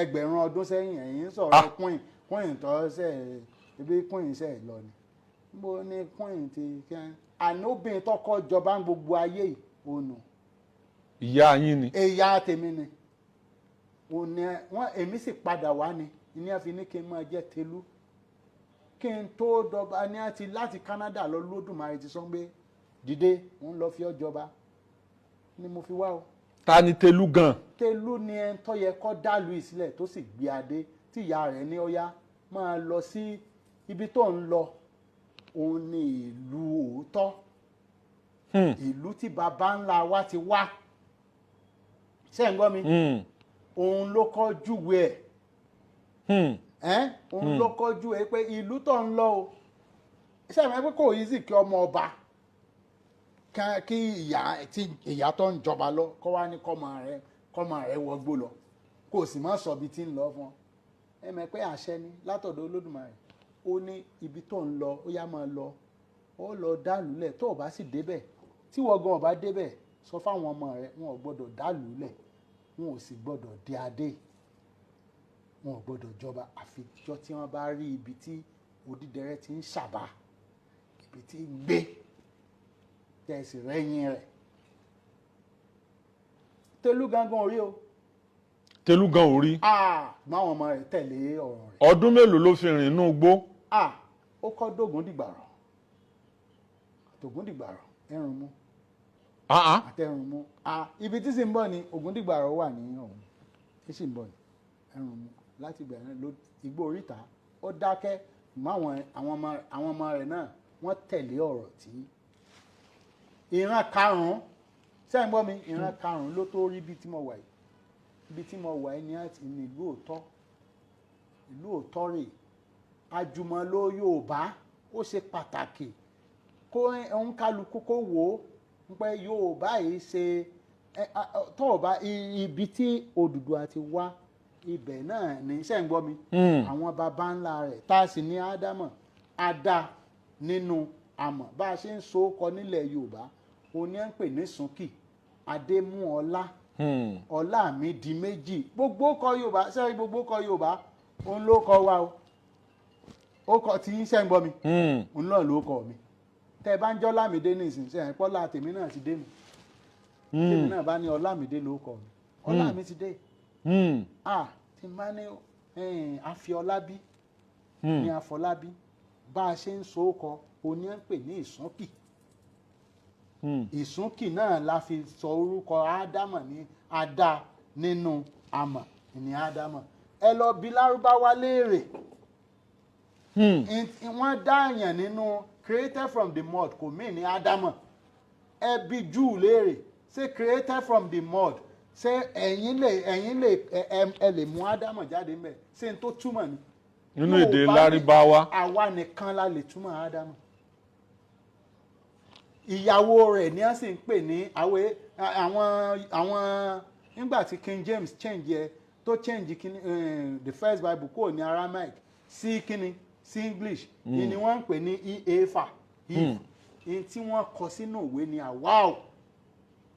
ẹgbẹ̀rún ọdún sẹ́yìn, ẹ̀yìn ń sọ̀rọ̀ queen, queen tó ṣe ibi queen ṣe lọ ni. Mo ní queen ti kí ànóbìnrin tọkọ jọba ní gbogbo ayé yìí ònù. Ìyá yín ni. Ìyá tèmi ni. Òní wọn èmi sì padà wá ni ní àfi ní kí n máa jẹ́ Tẹ̀lú kí n tó dọba ní àti láti Canada lọ. Lódùmarè ti sọ pé dìde, òun lọ fi ọ́ jọba ni mo fi wá o. Ta ni Tẹ̀lú gan? Tẹ̀lú ni ẹni tó yẹ kó dàlú ìsílẹ̀ tó sì gbé adé tí ìyá rẹ̀ ní ọyá máa lọ sí ibi tó ń lọ. Òun ni ìlú òótọ́, ìlú tí baba ńlá wa ti wá. Ṣé ń gbọ́ mi? Òun ló kọ́ júwe ẹ̀, òun ló kọ́ júwe pé ìlú tó ń lọ o. Ṣé ẹ̀ mọ̀ pé kò easy kí ọmọ ọba kí ìyá tí ìyá tó ń jọba lọ kọ́ wá ní kọ́mọ rẹ̀ wọgbó lọ, kò sì má sọ ibi tí ń lọ fún ọ. Ẹ mọ̀ pé àṣẹ ni látọ̀dọ̀ Olódùmarè. Ó ní ibi tó ń lọ ó yá máa lọ, ó lọ dálùlẹ̀. Tó o bá sì débẹ̀, tí wọ́n gan ọba débẹ̀, sọ fáwọn ọmọ rẹ̀ wọn ò gbọ́dọ̀ dálùlẹ̀, wọn ò sì gbọ́dọ̀ dé adé, wọn ò gbọ́dọ̀ jọba àfijọ́ tí wọ́n bá rí ibi tí odídẹrẹ́ ti ń ṣàbà, ibi tí ń gbé tẹ̀sí rẹ́yìn rẹ̀. Tẹ̀lú gangan orí o. Tẹ̀lú gan orí. Máwọn ọmọ rẹ̀ tẹ̀lé ọ̀rọ̀ rẹ̀. Ọdún mélòó ló fi rìn inú igbó? Ó kọ́ dògún dìgbàrọ̀, dògún dìgbàrọ̀ ẹ̀rùn mú. Ah, ah. Àtẹrùnmú. Ibi tí sì ń bọ̀ ni Ògúndìgbàrọ̀ wà ní ọ̀hún, tí sì ń bọ̀ ni Ẹrùnmú. Láti ìgbà náà ló igbó oríta ó dákẹ́ mọ́. Àwọn ọmọ rẹ̀ náà, wọ́n tẹ̀lé ọ̀rọ̀ tí ìran karùn-ún sẹ́yìn gbọ́ mi. Ìran karùn-ún ló tó rí ibi tí mo wà yìí. Ibi tí mo wà yìí ní àti ní ìlú òótọ́, ìlú òótọ́ rè. Àjùmọ̀lò Yorùbá, ó ṣe pàtàkì kó òǹkálukú kó wò ó pé Yorùbá yìí ṣe tó o bá ibi tí Odùduwà ti wá, ibẹ̀ náà ní sẹ́yìn gbọ́ mi. Àwọn baba ńlá rẹ̀ tá a sì ní Ádámọ̀, á dá nínú àmọ̀. Bá a ṣe ń so kọ nílẹ̀ Yorùbá, òní à ń pè ní Súnkì Adémúọlá. Ọlá mi di méjì. Gbogbo kọ Yorùbá sẹ́yìn, gbogbo kọ Yorùbá, òun ló kọ wa o. Ó kọ tí ń sẹ́yìn gbọ́ mi. Òun náà ló kọ mi. Tẹ́ ẹ bá ń jọ́ Lámìdé nísìnyí, sẹ́yìn pọ́lá tèmi náà ti dé mi. Tèmi náà bá ní Ọlámìdé ló kọ mi, ọlá mi ti dé. Ah, tí n bá ní Àfiọlábí ní Àfọlábí, bá a ṣe ń so kọ, òní à ń pè ní Ìsúnkì. Ìsúnkì náà la fi sọ orúkọ Ádámọ̀ ní Adá nínú àmọ̀ ní Ádámọ̀. Ẹ lọ bi Lárúbáwá léèrè. Wọ́n dá àyàn nínú, created from the mud, kò mí ní Ádámọ̀. Ẹ bi Júù léèrè, ṣé created from the mud, ṣé ẹ̀yin lè ẹ lè mú Ádámọ̀ jáde ńbẹ̀? Ṣé n tó túmọ̀ ni? Nínú èdè Yorùbá Lárúbáwá. Àwa nìkan la lè túmọ̀ Ádámọ̀. Ìyàwó rẹ̀ ni a sì ń pè ní àwẹ̀ àwọn nígbà tí King James change ẹ, tó change kíní, the first Bible kúrò ní Aramaic sí kíní, sí English, ni wọ́n ń pè ní Éfà, Eve. Ní tí wọ́n kọ sínú ìwé ni Àwáwù.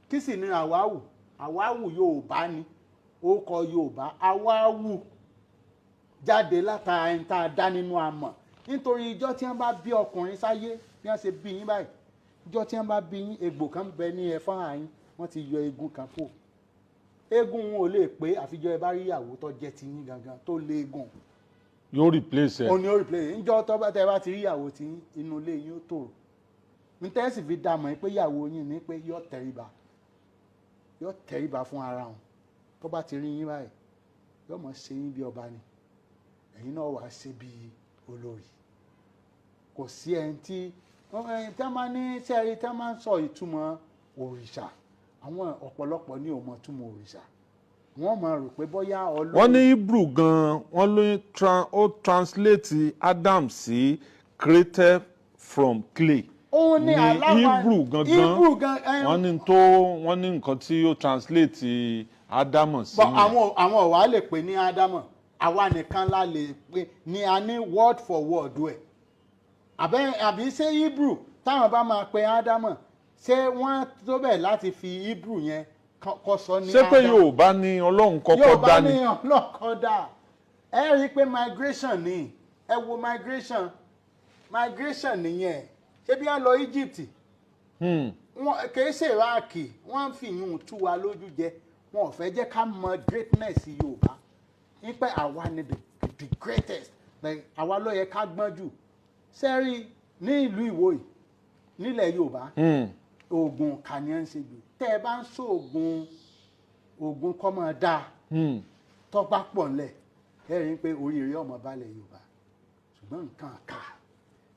Kí sì ni Àwáwù? Àwáwù Yorùbá ni, orúkọ Yorùbá. Àwáwù jáde látara ẹni tá a dá nínú amọ̀. Nítorí ijọ́ tí wọ́n bá bí ọkùnrin sáyé, bí wọ́n ṣe bí yín báyìí, ijọ́ tí wọ́n bá bí yín, egbò kan bẹ ní ẹ̀fọ́n àyín, wọ́n ti yọ eegun kan kó. Eegun wọn ò lè pé àfijọ́ ẹ bá rí ìyàwó tó jẹ́ ti yín gangan tó lé eegun. Yóò replace ẹ. Ó ní ó replace. Níjọ́ tó bá tẹ́ bá ti rí ìyàwó tí yín, inú ilé yín ó tòrò. Nítẹ́sì fi dá mọ̀ pé ìyàwó yín ní pé yóò tẹríba, yóò tẹríba fún ara wọn. Tó bá ti rí yín báyìí, yóò mọ̀ ṣe yín bí ọba ni, ẹ̀yin náà wàá ṣe bí olórí. Kò sí ẹni tí wọ́n máa ní sẹ́ẹ̀rí tí wọ́n máa ń sọ ìtumọ̀ òrìṣà. Àwọn ọ̀pọ̀lọpọ̀ ní ò mọ̀ túmọ̀ òrìṣà, wọ́n máa rò pé bóyá Ọlọ́run. Wọ́n ní Hebrew gan, wọ́n ló ó translate Adam sí created from clay. Òun ní ní aláwa Hebrew gangan. Hebrew gan. Wọ́n ní nǹkan tí ó translate Adam sí Bọ́ nìyẹn. àwọn ọ̀wá lè pè ní Ádámọ̀. Àwa nìkan la lè pè ní a ní word for word ẹ̀. Àbí ṣé Hebrew táwọn bá máa pe Ádámọ̀, ṣé wọ́n tó bẹ̀ láti fi Hebrew yẹn kọ́ sọ ní Ṣé pé Ádámọ̀? Yorùbá ni Ọlọ́run kọ́kọ́ Yorùbá dá ni? ní ọlọ́kọ́ dá. Ẹ rí i pé migration ni. Ẹ wo migration, migration nìyẹn. Ṣé bí wọ́n lọ Egypt, wọn kì í ṣe Iraq, wọ́n fi ìyún tú wa lójú jẹ. Wọn ò fẹ́ jẹ́ ká mọ greatness Yorùbá, nípa àwa ni the greatest. Like, àwa ló yẹ ká gbọ́n jù. Sẹ́rí ní ìlú Ìwó yìí, nílẹ̀ Yorùbá, oògùn kà ní ẹ̀ ń ṣe jù. Tẹ́ ẹ bá ń sọ oògùn, oògùn kọ́ máa dáa, tó bá pọ̀ ńlẹ̀, ẹ rí i pé oríire ọmọ balẹ̀ Yorùbá. Ṣùgbọ́n nǹkan àká,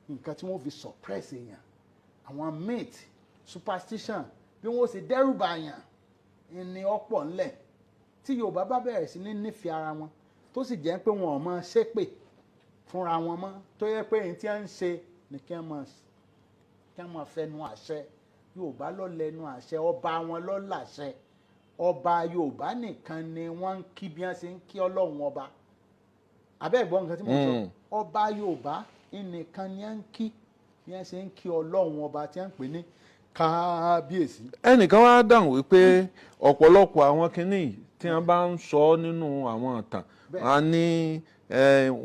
nǹkan tí wọ́n fi suppress èèyàn, àwọn myth, superstition, bí wọ́n ṣe dẹ́rù bàyàn ní ọ̀pọ̀ ńlẹ̀. Tí Yorùbá bá bẹ̀rẹ̀ sí ní nífẹ̀ẹ́ ara wọn, tó sì jẹ́ pé wọn ò mọ ṣépè fúnra wọn mọ́, tó yẹ pé èyí tí wọ́n ń ṣe ni kí wọ́n máa fẹnu àṣẹ. Yorùbá ló lẹ́nu àṣẹ, ọba wọn ló láṣẹ. Ọba Yorùbá nìkan ni wọ́n ń kí bí wọ́n ṣe ń kí Ọlọ́run ọba. Abẹ́ ìgbọ́ nǹkan tí mo sọ? Ọba Yorùbá nìkan ni wọ́n ń kí bí wọ́n ṣe ń kí Ọlọ́run ọba, tí wọ́n ń pè ní kábíyèsí. Ẹnìkan wá dáhùn wípé ọ̀pọ̀lọpọ̀ àwọn kinní yìí tí wọ́n bá ń sọ nínú àwọn ìtàn, wọ́n á ní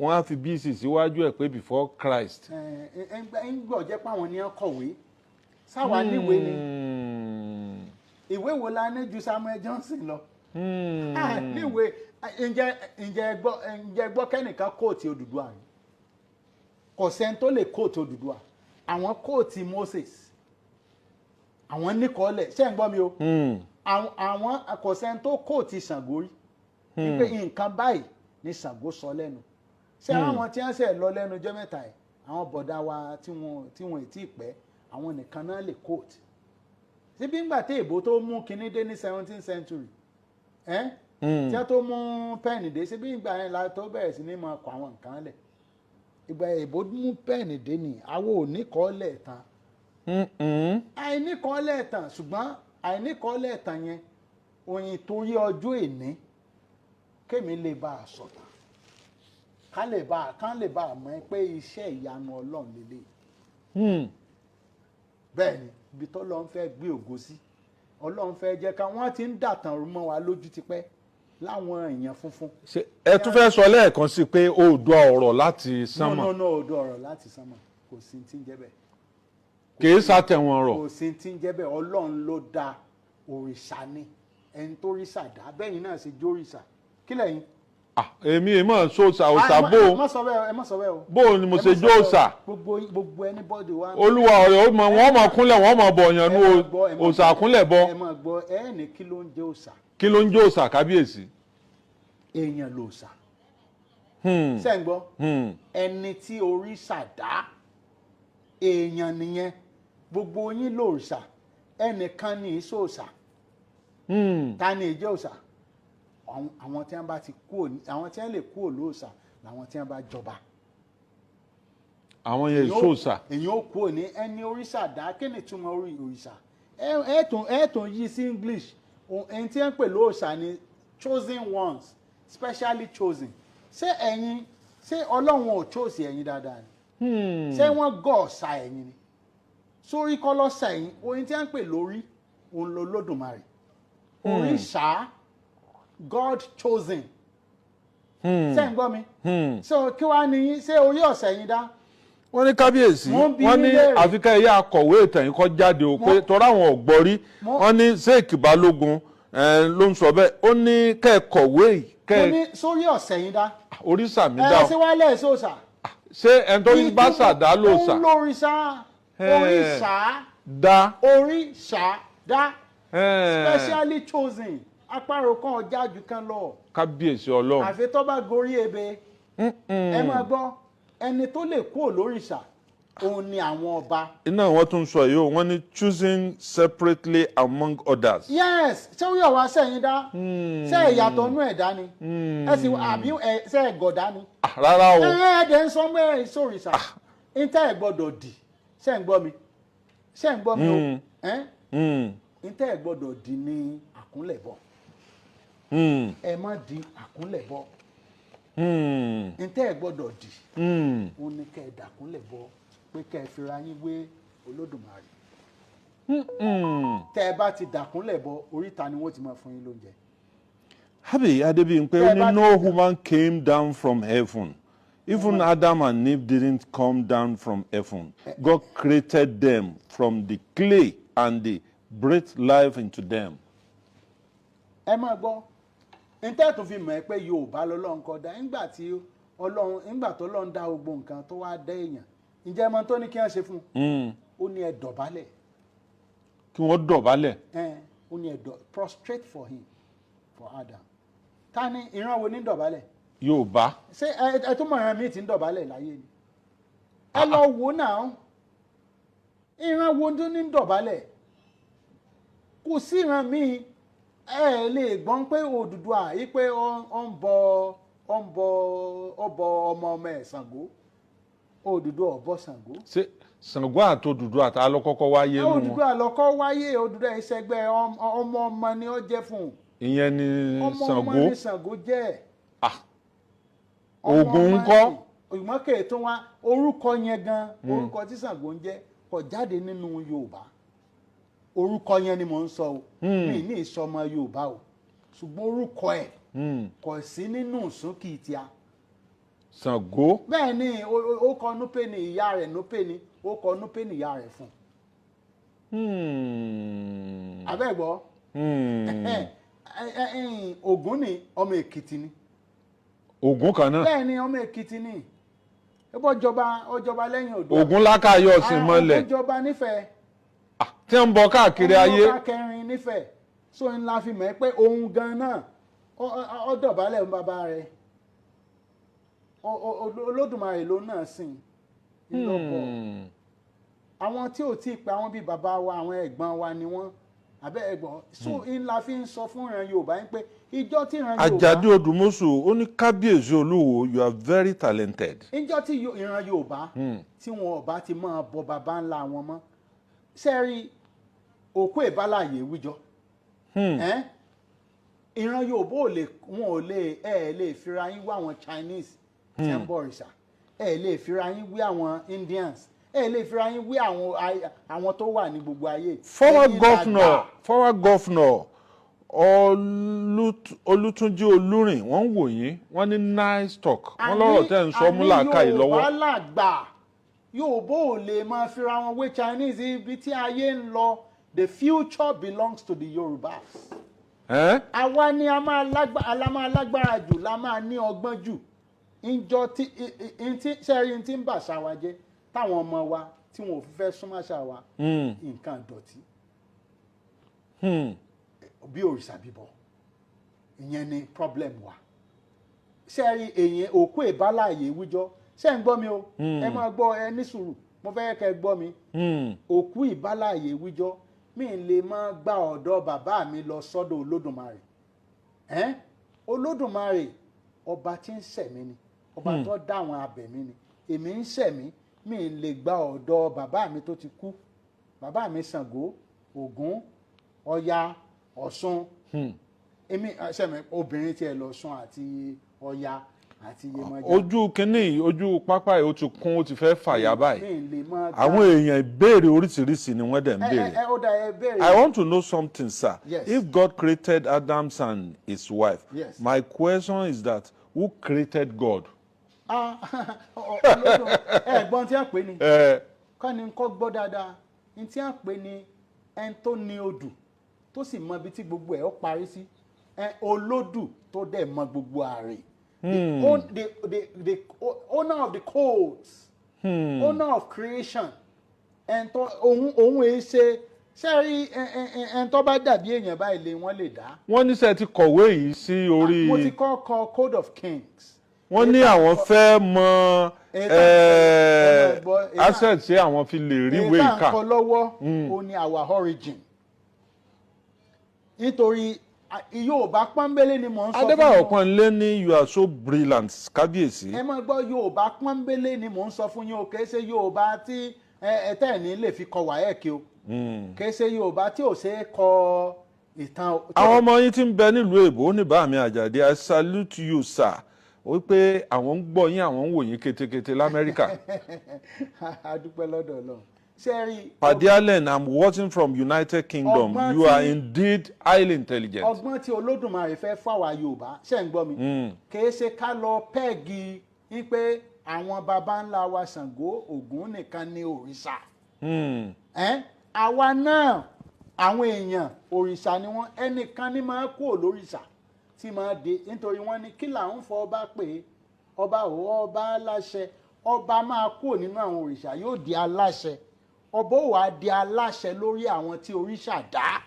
wọ́n á fi BC síwájú ẹ̀ pé before Christ. Ẹ ẹ ń gbọ́ jẹ́ pé àwọn ni wọ́n kọ̀wé sáwa níwèé ni. Ìwé wo la ní ju Samuel Johnson lọ? Ah, níwèé. Ǹjẹ́ gbọ́ kẹ́nìkan quote Odùduwà rí? Kò sẹ́ni tó lè quote Odùduwà. Àwọn quote Moses. Àwọn níkọọ́lẹ̀. Ṣé ń gbọ́ mi o? Àwọn àkọsẹ́ni tó kò ti Ṣàngó rí wípé nǹkan báyìí ni Ṣàngó sọ lẹ́nu. Ṣé àwọn tí wọ́n ṣe lọ lẹ́nu ọjọ́ mẹ́ta yìí, àwọn bọ̀dá wa tí wọ́n ì tí ì pẹ́, àwọn nìkan náà lè quote síbí. Ńgbà tí èbó tó mú kinní dé ní 17th century ẹ́, tí wọ́n tó mú pen dé síbí, ìgbà yẹn la tó bẹ̀rẹ̀ sí ní máa kọ àwọn nǹkan lẹ̀. Ìgbà èbó mú pen dé ni àwọn ò ní kọ́ lẹ̀ tán. Àìníkọ́lẹ̀ tán, ṣùgbọ́n àìníkọ́lẹ̀ tán yẹn oyin torí ọjọ́ èní kémi lè bá a sọ̀tàn, ká lè bá a mọ̀ pé iṣẹ́ ìyanu Ọlọ́run lélẹ̀. Bẹ́ẹ̀ ni, ibi tó lọ́n fẹ́ gbé ògo sí, Ọlọ́run fẹ́ jẹ́ ká wọ́n ti ń dàtàn mọ́ wa lójú tipẹ́ láwọn èèyàn funfun. Ṣé ẹ tún fẹ́ sọ lẹ́ẹ̀kan sí pé Oòduà ọ̀rọ̀ láti sánmọ̀? No, no, no, Oòduà ọ̀rọ̀ láti sánmọ̀, kò sí ti ń jẹ́ bẹ́ẹ̀. Kì í sàtẹ̀wọ̀n rọ̀. Kò sí ti ń jẹ́ bẹ́ẹ̀. Ọlọ́run ló dá òrìṣà ni, ẹni tó ríṣà dá bẹ́yìn náà ṣe jórìṣà kí lẹ́yìn. Ah, èmi èmọ̀ sọ́ọ̀sà òòṣà Ah, bó ẹ má sọ bẹ́ẹ̀, ẹ má sọ bẹ́ẹ̀ o. Bó ni mo Ẹ ṣe má sọ jó bẹ́ẹ̀ o. òòṣà? Gbogbo anybody wa. Olúwa ọ̀rẹ́ ó mọ wọ́n mọ̀ kúnlẹ̀, wọ́n mọ̀ bọ̀yàn ní Ẹ máa gbọ́, ẹ máa òòṣà gbọ́. kúnlẹ̀ bọ. Ẹ máa gbọ́, ẹ ní kí ló ń jẹ́ òòṣà? Kí ló ń jó òòṣà, kábíyèsí? Èèyàn lòòṣà. Ṣé ń gbọ́? Ẹni tí òrìṣà dá, èèyàn nìyẹn. Gbogbo yín lòòṣà, ẹnìkan ní ìṣòòṣà. Ta ni ìjẹ́ òòṣà? Àwọn tí wọ́n bá ti kú, àwọn tí wọ́n lè kú òlóòṣà làwọn tí wọ́n bá jọba. Àwọn yẹn ìṣòòṣà. Èyàn ó kú òní ẹni òrìṣà dá. Kí ni ìtumọ̀ orí òrìṣà? Ẹ tún yí sí English. Ẹni tí wọ́n ń pè lóòṣà ni chosen ones, specially chosen. Ṣé ẹ̀yin, ṣé Ọlọ́run ò chose ẹ̀yin dáadáa ni? Ṣé wọ́n gọ̀ ọ̀sà ẹ̀yin ni? Sórí kọ́ lọ́sà ẹ̀yin. Oyin tí wọ́n ń pè lórí òun ló lódùmarè, òrìṣà, God chosen. Ṣé ń gbọ́ mi? So kí wàá ní yín? Ṣé orí ọ̀sẹ̀ yín dá? Wọ́n ní kábíyèsí, Mo ń bi wọ́n yín ní léèrè. àfikẹ́ ẹ̀yà akọ̀wé ìtàn yìí kọ́ jáde o, pé tọ́ra àwọn ọ̀gbọ́ rí. Wọ́n ní Sheik Balógun ló ń sọ bẹ́ẹ̀, ó ní kẹ́ ẹ kọ̀wé yìí, kẹ́ Mo ẹ ní sórí ọ̀sẹ̀ yín dá. Òrìṣà mi Ẹ dá o. ṣé wàá lẹ̀ sóòṣà. Ṣé ẹni tó bá ṣàdá lòòṣà? Òun lóríṣà. Òrìṣà. Dá. Òrìṣà dá, specially chosen. Apárò kan ọjà jù kan lọ. Kábíyèsí Ọlọ́run. Àfi tó bá gorí ebè. Ẹ máa gbọ́, ẹni tó lè kúrò lóríṣà òun ni àwọn ọba. Iná wọn tún sọ yìí o, wọ́n ní choosing separately among others. Yes, ṣé ó yọ̀ wá sẹ́yìn dá? Ṣé ìyàtọ̀ nú ẹ̀dá ni ẹ sì àbí ẹ ṣé ẹ gọ̀dá ni? Ah, rárá o. Ẹ ẹ dẹ̀ ń sọ pé sórìṣà níta ẹ̀ gbọ́dọ̀ dì. Ṣé ń gbọ́ mi? Ṣé ń gbọ́ mi o? Ẹ́ níta ẹ̀ gbọ́dọ̀ dì ní àkúnlẹ̀bọ. Ẹ má di àkúnlẹ̀bọ. Níta ẹ̀ gbọ́dọ̀ dì òun ni kẹ́ ẹ dàkúnlẹ̀bọ, pé kẹ́ ẹ fira yín wé Olódùmarè. Tẹ́ ẹ bá ti dàkúnlẹ̀bọ, oríta ni wọ́n ti máa fún yín lóúnjẹ. Habi Adebimpe Tẹ́ ẹ ó bá ní no human came down from heaven. Even Adam and Eve didn't come down from heaven. God created them from the clay and they breathed life into them. Ẹ máa gbọ́, níta tó fi mọ̀ ẹ́ pé Yorùbá lọ́lọ́run kọ́ dá. Nígbà tí Ọlọ́run, nígbà tó Ọlọ́run dá gbogbo nǹkan tó wá dá èèyàn, ǹjẹ́ ẹ mọ̀ tó ní kí wọ́n ṣe fún un? Ó ní ẹ dọ̀bálẹ̀. Kí wọ́n dọ̀bálẹ̀. Ẹ ó ní ẹ dọ̀, prostrate for him, for Adam. Ta ni, ìran wo ní dọ̀bálẹ̀? Yorùbá. Ṣé ẹ tó mọ̀ ìran míì tí ń dọ̀bálẹ̀ láyé ni? Ẹ lọ wò ó náà, ìran wo tó ní dọ̀bálẹ̀? Kò sí ìran míì. Ẹ lè gbọ́n pé Odùduwà yìí pé ó ń bọ ó ń bọ ó bọ ọmọ ọmọ ẹ̀ Ṣàngó. Odùduwà ò bọ Ṣàngó. Ṣé Ṣàngó àti Odùduwà àtà ló kọ́kọ́ wáyé nù wọn? Odùduwà lọ́kọ́ wáyé. Odùduwà ìṣẹ́gbẹ́ ọmọ ọmọ ni ó jẹ́ fún un. Ìyẹn ni Ọmọ ọmọ Ṣàngó. ni Ṣàngó jẹ́. Ah. Ọmọ Ògún ọmọ ńkọ́? ni. Ìmọ̀kè tó wá orúkọ yẹn gan, orúkọ tí Ṣàngó ń jẹ́ kò jáde nínú Yorùbá. Orúkọ yẹn ni mò ń sọ o, mi ní ìsọmọ Yorùbá o, ṣùgbọ́n orúkọ ẹ̀ kò sí nínú ìsúnkì tíá. Ṣàngó. Bẹ́ẹ̀ ni, ó kọ Núpé ni ìyá rẹ̀, Núpé ni ó kọ, Núpé ni ìyá rẹ̀ fún. Abẹ́gbọ́. Ògún ni, ọmọ Èkìtì ni. Ògún kan náà. Bẹ́ẹ̀ ni, ọmọ Èkìtì ni. Ó bọ́ jọba, ó jọba lẹ́yìn Oòduà. Ògún lákàyọ̀ sí mọ́lẹ̀. Ògún jọba nífẹ̀ẹ́. Ah, Tí ń bọ káàkiri ayé. Ọba kẹrin nífẹ̀ẹ́. So ń la fi mọ̀ ẹ́ pé òun gan náà ó dọ̀bálẹ̀ fún bàbá rẹ̀. Olódùmarè ló náà sìn ńlọ́bọ̀. Àwọn tí ò tí ì pé àwọn bíi bàbá wa, àwọn ẹ̀gbọ́n wa ni wọ́n, àbẹ́ ẹ̀gbọ́n. So ń la fi ń sọ fún ìran Yorùbá yín pé ìjọ tí ìran Yorùbá Àjàdí Odùmọ̀ṣù, ó ní, "Kábíyèsí Olúwo, you are very talented." Ìjọ tí ìran Yorùbá tí wọn ò bá ti máa bọ bàbá ńlá wọn mọ́, sẹ́rí òkú ìbálàyè wíjọ. Ẹ́n? Ìran Yorùbá ò lè, wọn ò lè, ẹ ẹ lè fira yín wá àwọn Chinese tí ń bọ òrìṣà, ẹ lè fira yín wé àwọn Indians, ẹ lè fira yín wé àwọn tó wà ní gbogbo ayé. Former Ẹ̀yin governor làgbà. Former governor Olútúnjí Olúrin, wọ́n ń wò yín, wọ́n ní nice talk. Wọ́n lọ́rọ̀ tẹ́ ń sọ mú làákàyè lọ́wọ́. Àní Yorùbá làgbà. Yorùbá ò lè máa fira wọn wé Chinese. Ibi tí ayé ń lọ, the future belongs to the Yorùbás. Ẹ́? Àwa ni a máa lágbára jù, la máa ní ọgbọ́n jù. Ìjọ tí tí sẹ́rí tí ń bà ṣà wa jẹ́, táwọn ọmọ wa tí wọn ò fi fẹ́ súnmọ́ àṣà wa, nǹkan ìdọ̀tí bí òrìṣà bíbọ, ìyẹn ni problem wa. Sẹ́rí èyàn òkú ìbálàyè wíjọ́. Ṣé ń gbọ́ mi o? Ẹ máa gbọ́, ẹ ní sùúrù, mo fẹ́ kẹ́ ẹ gbọ́ mi. Òkú ìbálàyè wíjọ́, mi lè máa gba ọ̀dọ̀ bàbá mi lọ sọ́dọ̀ Olódùmarè. Ẹ́n? Olódùmarè, ọba tí ń ṣẹ̀mí ni, ọba tó dá àwọn abẹ̀mí ni. Èmi ń ṣẹ̀mí, mi lè gba ọ̀dọ̀ bàbá mi tó ti kú, bàbá mi Ṣàngó, Ògún, Ọya, Ọ̀ṣun. Èmi ṣẹ̀mí obìnrin tiẹ̀ lọ Ọ̀ṣun àti Ọya àti Yemọja. Ojú kínní, ojú pápá yìí, ó ti kún, ó ti fẹ́ fàyà báyìí. Mi lè máa gba Àwọn èèyàn, ìbéèrè oríṣiríṣi ni wọ́n dẹ̀ ń ẹ béèrè. Ẹ ó dá, ẹ béèrè. I want to know something, sir. Yes. If God created Adams and his wife, my question is that who created God? Ah, Olódùn ẹ̀gbọ́n tí a pè ní kọ́ni kọ́ gbọ́ dáadáa ní tí a pè ní ẹni tó ní odù, tó sì mọ ibi tí gbogbo ẹ̀ ó parí sí, ẹ olódù tó dẹ̀ mọ gbogbo àrè, the owner of the codes, owner of creation, ẹni tó òun èé ṣe sẹ́rí ẹni tó bá dàbí èèyàn báyìí lè wọ́n lè dá. Wọ́n ní sẹ́ ti kọ̀wé yìí sí orí. Mo ti kọ́ kọ Code of Kings. Wọ́n ní àwọn fẹ́ mọ Èyí tá ẹ máa gbọ́, asset tí àwọn fi lè ríwèé èyí tá à ń ìkà. kọ lọ́wọ́, ó ní our origin, nítorí Yorùbá pọ́nbélé ni mò ń sọ fún Adébáyọ̀ yín o. Pọ́nlé ní, "You are so brilliant, kábíyèsí." Ẹ máa gbọ́, Yorùbá pọ́nbélé ni mò ń sọ fún yín o. Kìí ṣe Yorùbá tí ẹ tẹ́ ẹ̀ ní lè fi kọ WAEC o. Kìí ṣe Yorùbá tí ò ṣe é kọ ìtàn o. Àwọn ọmọ yín tí ń bẹ nílùú èbó ní bàmí Àjàdí, "I salute you, sir," wípé àwọn ń gbọ́ yín, àwọn ń wò yín kétékété l'Amẹ́ríkà. A dúpẹ́ lọ́dọ̀ Ọlọ́run. Ṣé rí Padi Allen, "I'm watching from United Kingdom." Ọgbọ́n You are indeed highly intelligent. Ọgbọ́n tí Olódùmarè fẹ́ fáwa Yorùbá, ṣe ń gbọ́ mi, kìí ṣe ká lọ peg ní pé àwọn baba ńlá wa Ṣàngó, Ògún nìkan ni òrìṣà. Ẹ́n, àwa náà, àwọn èèyàn, òrìṣà ni wọ́n. Ẹnìkan ní máa kú òlórìṣà tí máa dé, nítorí wọ́n ní kí là ń fọ ọba pé ọba ò ọba aláṣẹ. Ọba máa kúrò nínú àwọn òrìṣà, yóò di aláṣẹ. Ọba ò wá di aláṣẹ lórí àwọn tí òrìṣà dá.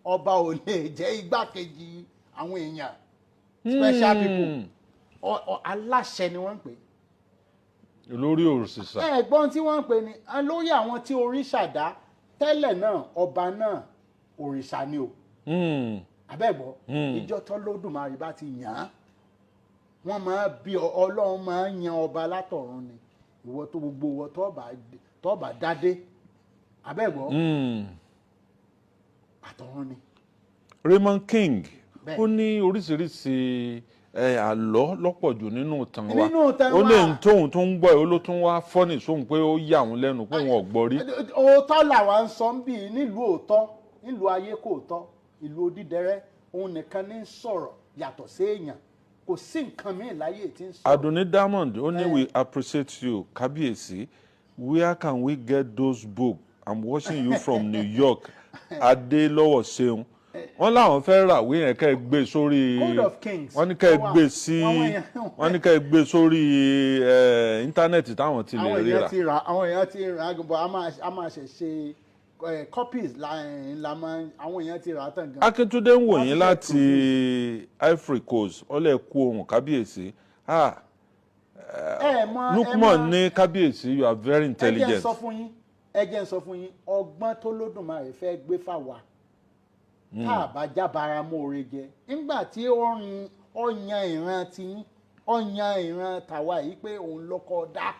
Ọba ò lè jẹ́ igbákejì àwọn èèyàn, special people. Aláṣẹ ni wọ́n ń pè. Lórí òrìṣà. Ẹ̀gbọ́n tí wọ́n ń pè ní lórí àwọn tí òrìṣà dá tẹ́lẹ̀ náà, ọba náà òrìṣà ni o. Abẹ́gbọ́, ìjọ tó lódùmarè bá ti yàn án, wọ́n máa bí Ọlọ́run máa ń yan ọba látọ̀run ni. Ìwọ tó gbogbo ìwọ tó bá dádé, abẹ́gbọ́, àtọ̀run ni. Raymond King, Bẹ́ẹ̀. ó ní oríṣiríṣi àlọ́ lọ́pọ̀ jù nínú ìtàn wa. Nínú ìtàn Ó wa. lè ń tóun tó ń gbọ́ ẹ̀, ó ló tún wá funny sóhun pé ó yà òun lẹ́nu pé òun ò gbọ́ rí. Òótọ́ làwa ń sọ ń bì í nílùú òótọ́, nílùú ayé kò tọ́, ìlú odídẹrẹ́. Òun nìkan ní ń sọ̀rọ̀ yàtọ̀ sí èèyàn. Kò sí nǹkan míì láyé tí ń sọ̀rọ̀. Adunni Diamond, ó ní, "We appreciate you, kábíyèsí. Where can we get those books? I'm watching you from New York." Adélọ́wọ̀ Ṣeun, wọ́n láwọn fẹ́ ràwé yẹn kẹ́ ẹ gbé sórí Code of Kings. Wọ́n ní kẹ́ ẹ Ó wà. gbé sí Àwọn wọ́n ní kẹ́ ẹ gbé sórí íńtánẹ́ẹ̀tì táwọn ti lè Àwọn ríra. èèyàn ti rà, àwọn èèyàn ti rà á, but a máa ṣe ṣe Copies la máa àwọn èèyàn ti rà á tán gan. Akíntúndé ń wò Wọ́n yín ti fẹ́ láti Ivory Coast. Ó lè kú ohun kábíyèsí. Ah, Ẹ mọ ẹ Lukman mọ ní kábíyèsí, you are very Ẹ jẹ́ n intelligent. sọ fún yín, ẹ jẹ́ n sọ fún yín, ọgbọ́n tó lódùmarè fẹ́ gbé fáwa tá a bá jábára mọ́ọ̀rẹ́ jẹ nígbà tí ó rin, ó yan ìran tiyín, ó yan ìran tàwa yìí pé òun lọ́kọ́ dá.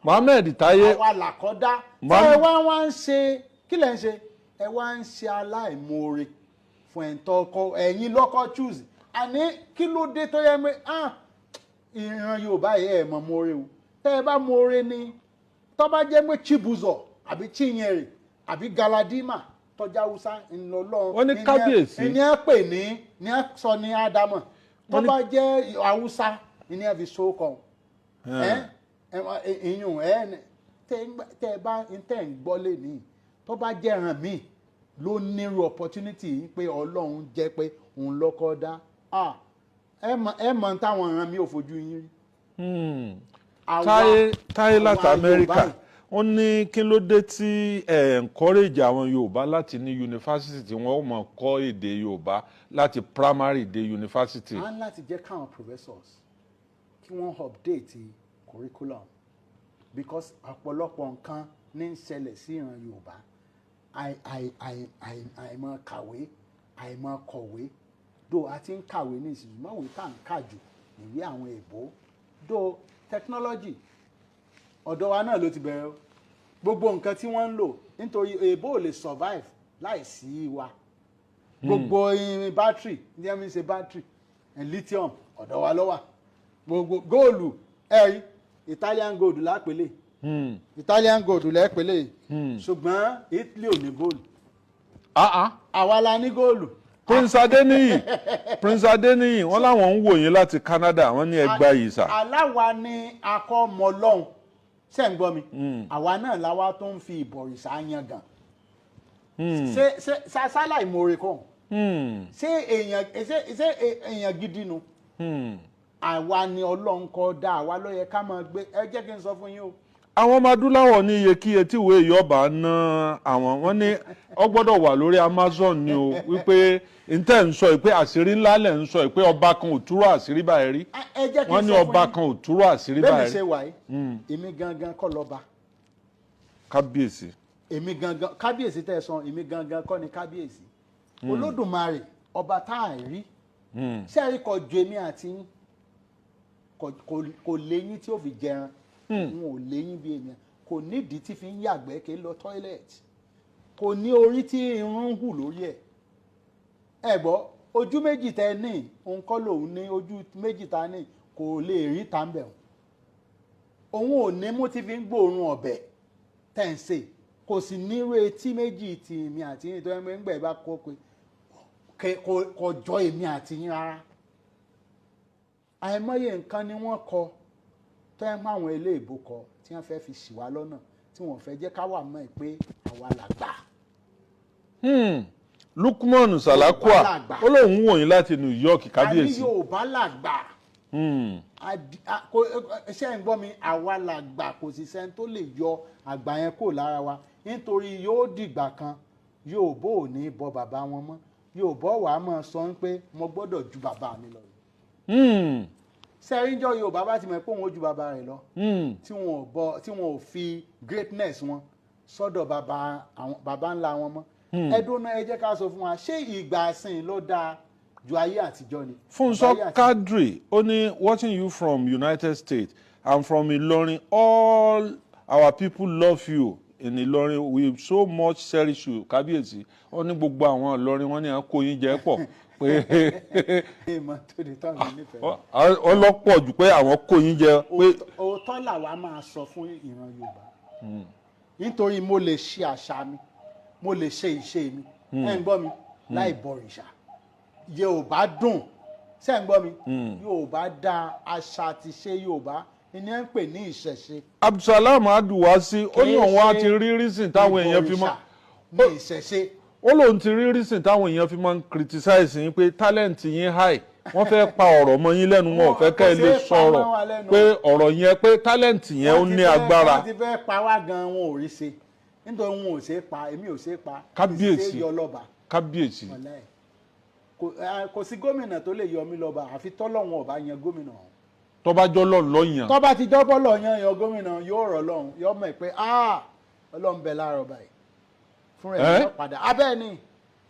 Mohammed Taye. Àwa làkọ́ dá. Tí ẹ wá ń ṣe, kí lẹ̀ ń ṣe? Ẹ wá ń ṣe aláìmoore fún ẹ̀ ń tọkọ ẹ̀yin lọ́kọ́ choose. Àní kí ló dé tó yẹ pé, ah, ìran Yorùbá yìí, ẹ̀ mọ̀ moore o? Tẹ́ ẹ bá moore ni, tó bá jẹ́ pé Chibuzo àbí Chinyere àbí Galadima tọ́jà Haúsá ńlọlọ́. Wọ́n ní kábíyèsí. Ní ẹ pè ní ẹ sọ ní Ádámọ̀ tó Wọ́n ní bá jẹ́ Haúsá ní ẹ fi so kàn ẹ ìyún ẹ. Tẹ ẹ bá tẹ ń gbọ́ lé ní, tó bá jẹ́ ẹran míì ló nírú opportunity yìí pé Ọlọ́run jẹ́ pé òun lọ́kọ́ dá, ah, ẹ mọ̀ táwọn ìran mi ò fojú yín rí. Táyé Táyé láti Àwa Amẹ́ríkà. Yorùbá yìí. Ó ní kí ló dé tí ẹ encourage àwọn Yorùbá láti ní yunifásitì tí wọ́n mọ̀ kọ́ èdè Yorùbá láti primary dé yunifásitì? À ń láti jẹ́ káwọn professors kí wọ́n update curriculum, because ọ̀pọ̀lọpọ̀ nǹkan ní ń ṣẹlẹ̀ sí ìran Yorùbá. Àìmọ̀ kàwé, àìmọ̀ kọ̀wé dó. A ti ń kàwé ní ìsinyìí, mọ̀wé tá à ń kà jù ìwé àwọn èèbó dó. Technology, ọ̀dọ̀ wa náà ló ti bẹ̀rẹ̀ o. Gbogbo nǹkan tí wọ́n ń lò, nítorí èèbó ò lè survive láìsí wa. Gbogbo irin battery ní ẹ̀mí ṣe battery lithium, ọ̀dọ̀ wa ló wà. Gbogbo góòlù, ẹ̀rí Italian gold lápèlè, Italian gold lẹ́pẹ̀lẹ̀, ṣùgbọ́n Italy ò ní góòlù. Ah ah. Àwa la ní góòlù. Prince Adeniyi, Prince Adeniyi, wọ́n láwọn ń wò yín láti Canada. Wọ́n ní ẹgbàá yìí sà. Aláwa ni akọ́mọ lọ́hùn, ṣé ń gbọ́ mi? Àwa náà làwa tó ń fi ìbọ̀rìṣà yangàn. Ṣé sálà ìmoore kọ́? Ṣé èèyàn gidi nu? Àwa ni Ọlọ́run kọ́ dá, àwa ló yẹ ká máa gbé. Ẹ jẹ́ kí n sọ fún yín o. Àwọn ọmọ adúláwọ̀ ní iyekíye tí ìwé ìyọba ná àwọn, wọ́n ní ó gbọ́dọ̀ wà lórí Amazon ni o, wípé ntẹ́ ń sọ yìí pé àṣírí ńlá lẹ̀ ń sọ yìí pé ọba kan ò túrò àṣírí báyìí rí. Ẹ jẹ́ kí Wọ́n n ní sọ fún ọba yín. kan ò túrò àṣírí Bẹ́ẹ̀ mi báyìí ṣe rí. wà yìí, èmi gangan kọ́ lọ́ba. Kábíyèsí. Èmi gangan, kábíyèsí tẹ́ ẹ sọ, èmi gangan kọ́ ni kábíyèsí. Olódùmarè, ọba tá a rí sẹ́ẹ̀rí, kò ju èmi àti yín, kò léyín tí ó fi jẹran, n ò léyín bí èmi, kò nídìí tí fi ń yàgbẹ́, kí lọ toilet, kò ní orí tí irun ń hù lórí ẹ̀. Ẹ gbọ́, ojú méjì tẹ ní, òun kọ́ lòun ní ojú méjì ta ní, kò lè rí ta ń bẹ̀. Òun ò ní mú tí fi ń gbóòórùn ọbẹ̀ tẹ̀ ń sè, kò sì nírú etí méjì tí èmi àti yín tó ń gbẹ̀ bá kó pé kò jọ èmi àti yín rárá. Àìmọye nǹkan ni wọ́n kọ tó ẹ mọ àwọn eléèbó kọ tí wọ́n fẹ́ fi ṣì wá lọ́nà, tí wọ́n fẹ́ jẹ́ ká wà mọ́ ẹ pé àwa làgbà. Lukman Salakua. Yorùbá làgbà. Ó lóun wò yín láti New York, A ní kábíyèsí. Yorùbá làgbà. Ṣé ń gbọ́ mi? Àwa làgbà, kò sì sẹ́ni tó lè yọ àgbà yẹn kó lára wa, nítorí yóò dìgbà kan, Yorùbá ò ní bọ bàbá wọn mọ́. Yorùbá wàá máa sọ pé mo gbọ́dọ̀ ju bàbá mi lọ. Sẹ́ríńjọ́ Yorùbá bá ti mọ̀ pé òun ó ju bàbá rẹ̀ lọ, tí wọn ò bọ, tí wọn ò fi greatness wọn sọ́dọ̀ bàbá àwọn bàbá ńlá wọn mọ́. Ẹdùn náà, ẹ jẹ́ ká sọ fún wa, ṣé ìgbà àsìn ló dáa ju ayé àtijọ́ ni? Funso Ayé àtijọ́. Kadri, ó ní watching you from United States. I'm from Ilorin. All our people love you in Ilorin. We so much cherish you, kábíyèsí. Ó ní gbogbo àwọn Ìlọrin, wọn ní à ń kó yín jẹ pọ̀ pé Èèmọ̀ tó di tán mi nífẹ̀ẹ́. Ọlọ́pọ̀ jù pé àwọn kó yín jẹ pé Òótọ́ làwa máa sọ fún ìran Yorùbá, nítorí mo lè ṣe àṣà mi, mo lè ṣe ìṣe mi, ẹ ń gbọ́ mi, láì bọ̀rìṣà. Yorùbá dùn, ṣé ń gbọ́ mi? Yorùbá dá àṣà àti ṣe Yorùbá ní ẹ ń pè ní ìṣẹ̀ṣe. Abdulsalam Aduwasi, ó ní Kìí òun á ṣe ti rí reason táwọn èèyàn fi mọ́ ìbọ̀rìṣà ní ìṣẹ̀ṣe. Ó lóun ti rí reason táwọn èèyàn fi máa ń criticize yín pé talent yín high, wọ́n fẹ́ pa ọ̀rọ̀ mọ́ yín lẹ́nu, wọn ò fẹ́ kẹ́ ẹ lè Kò ṣeé pa mọ́ sọ̀rọ̀ wa lẹ́nu. pé ọ̀rọ̀ yẹn, pé talent yẹn ó Wọ́n ti ní agbára. Wọ́n ti fẹ́ pa wá gan, wọn ò rí ṣe. Nítorí wọn ò ṣe é pa, èmi ò ṣe é pa. Kábíyèsí. Ṣe é yọ lọ́ba. Kábíyèsí. Wàláhì. Kò sí gómìnà tó lè yọ mí lọ́ba, àfi tọ́lọ́run ọba yan gómìnà ọ̀hún. Tó bá jọ́ lọ́n lọ́yàn. Tó bá ti jọ́bọ́ lọ yan gómìnà, yóò rọ̀ lọ́hùn, yóò mọ̀ pé Ọlọ́run bẹ láàárọ̀ ọba yìí fúnra ẹ̀ yóò padà. Abẹ́ ni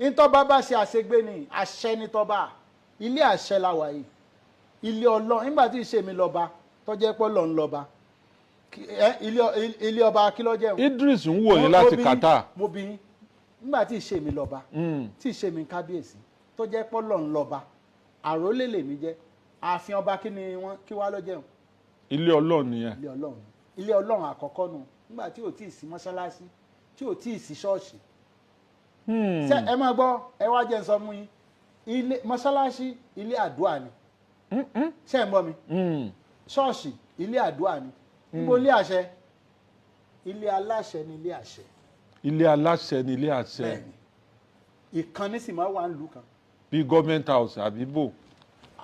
ntọ́ba bá ṣe àṣegbé ni, àṣẹ ni tọ́ba, ilé àṣẹ la wà yìí, ilé Ọlọ́run. Nígbà tí ìṣe mi lọ́ba tọ́jẹ́ pọ́ lọ́n lọ́ba, ilé ọba kí ló jẹ́? Idris ń wò yín láti Qatar. Mo bí yín nígbà tí ìṣe mi lọ́ba, tí ìṣe mi kábíyèsí, tọ́jẹ́ pọ́ lọ́n lọ́ba, àrólé lèmi jẹ́. Ààfin ọba kí ni wọ́n kí wá ló jẹun? Ilé Ọlọ́run nìyẹn. Ilé Ọlọ́run, ilé Ọlọ́run àkọ́kọ́ nu, nígbà tí ò tí ì sí mọ́ṣáláṣí, tí ò tí ì sí ṣọ́ọ̀ṣì. Ṣé ẹ máa gbọ́, ẹ wá jẹ́ n sọ fún yín, ilé mọ́ṣáláṣí ilé àdúrà ni. Ṣé ẹ ń gbọ́ mi? Ṣọ́ọ̀ṣì ilé àdúrà ni. Níbo ilé àṣẹ? Ilé aláṣẹ ni ilé àṣẹ. Ilé aláṣẹ ni ilé àṣẹ. Bẹ́ẹ̀ni, ìkànnì sì máa wà nílùú kan. Bí government house àbí bò.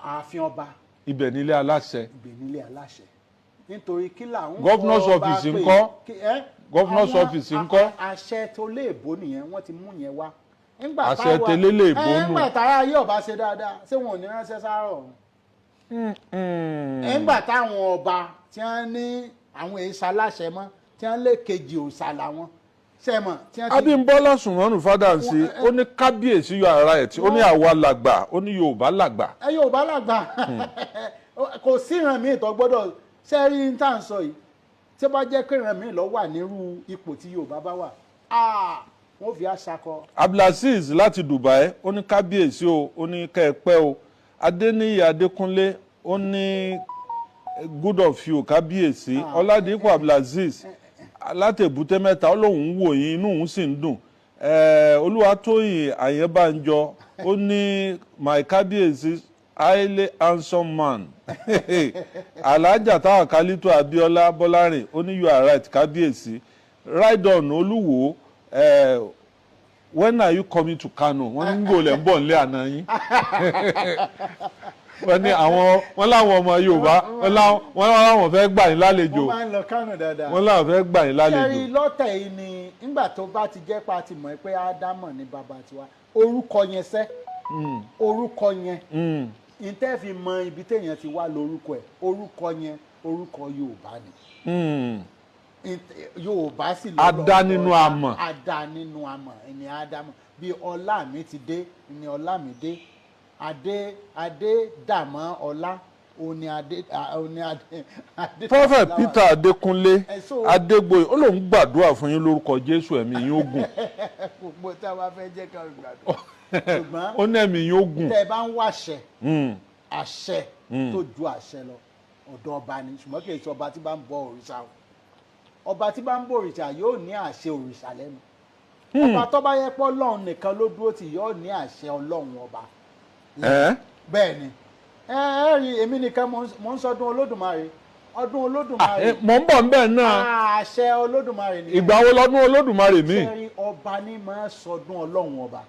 Ààfin ọba. Ibẹ̀ nílé aláṣẹ. Ibẹ̀ nílé aláṣẹ. Nítorí kí làwọn Governor's office ńkọ́? Governor's office ńkọ́? Àṣẹ tó léèbó nìyẹn, wọ́n ti mú yẹn wá. Àṣẹ tẹ́lẹ̀ léèbó nù. Nígbà tára ayé ọba ṣe dáadáa, ṣé wọn ò ní ránṣẹ́ sáárọ̀ ọ̀hún? Nígbà táwọn ọba tí wọ́n ní àwọn èèṣà aláṣẹ mọ́, tí wọ́n lé kejì òòṣà làwọn. Abímbọ́lá Sùnmọ́nù Fádàǹsì ó ní kábíyèsí yọ ara ẹ̀ tí ó ní àwa làgbà, ó ní Yorùbá làgbà. Ẹ Yorùbá làgbà, kò sí ìran míì tó gbọ́dọ̀ ṣe rí ní tá à ń sọ yìí. Tí ó bá jẹ́ pé ìran míì ló wà nírú ipò tí Yorùbá bá wà, wọ́n fi àṣà kọ. Abdulaziz láti Dubai ó ní kábíyèsí o, ó ní kẹ́ ẹ pẹ́ o. Adéníyì Adékúnlé ó ní good of you kábíyèsí. Ọládìpọ̀ Abdulaziz láti Èbúté Mẹ́ta ó lóun ń wò yín, inú òun sì ń dùn. Olúwatóyìn Àyẹ́bánjọ ó ní my kábíyèsí highly handsome man. Alhaja Táwàkálítù Abíọ́lá Bọ́lárìn ó ní you are right kábíyèsí. Ride on Olúwo, when are you coming to Kano? Wọ́n ní gbòòlẹ̀ ń bọ̀ nílé àná yín. Wọ́n ní àwọn, wọ́n láwọn ọmọ Yorùbá, wọ́n láwọn fẹ́ gbà yín lálejò. Wọ́n máa ń lọ Kano dáadáa. Wọ́n láwọn fẹ́ gbà yín lálejò. Ṣẹ́rí lọ́tẹ̀ yìí ni nígbà tó bá ti jẹ́ pa ti mọ̀ pé Ádámọ̀ ni bàbá tiwa, orúkọ yẹn sẹ́, orúkọ yẹn, ìtẹ́ fi mọ ibi téèyàn ti wá lórúkọ ẹ̀, orúkọ yẹn orúkọ Yorùbá ni. Yorùbá sì lọ́lọ́. Adá nínú amọ̀. Adá nínú amọ̀ ẹni Ádámọ̀. Bí ọlá mi ti dé ni ọlá mi dé. Adé Adé dàmọ́ ọlá òní Adé òní Adé. Prophet Peter Adékúnlé Adégbòye ó lóun gbàdúrà fún yín lórúkọ Jésù, ẹ̀mí yín ó gùn. Gbogbo tá a bá fẹ́ jẹ́ ká gbàdúrà. Ṣùgbọ́n ó ní ẹ̀mí yín ó gùn. Tẹ́ ẹ bá ń wáṣẹ àṣẹ tó ju àṣẹ lọ, ọ̀dọ̀ ọba ni. Ṣùgbọ́n kì í ṣe ọba tí bá ń bọ òrìṣà o. Ọba tí bá ń bọ òrìṣà yóò ní àṣẹ òrìṣà lẹ́nu. Ọba tó bá yẹ pé Ọlọ́run nìkan ló dúró tì yóò ní àṣẹ Ọlọ́run ọba. Bẹ́ẹ̀ ni ẹ rí èmi nìkan mò ń sọdún Olódùmarè, ọdún Olódùmarè. Mò ń bọ̀ nbẹ̀ náà. Àṣẹ Olódùmarè nìyẹn. Ìgbà wo lọ́dún Olódùmarè mi? Ṣé rí ọba ní máa sọdún Ọlọ́run ọba.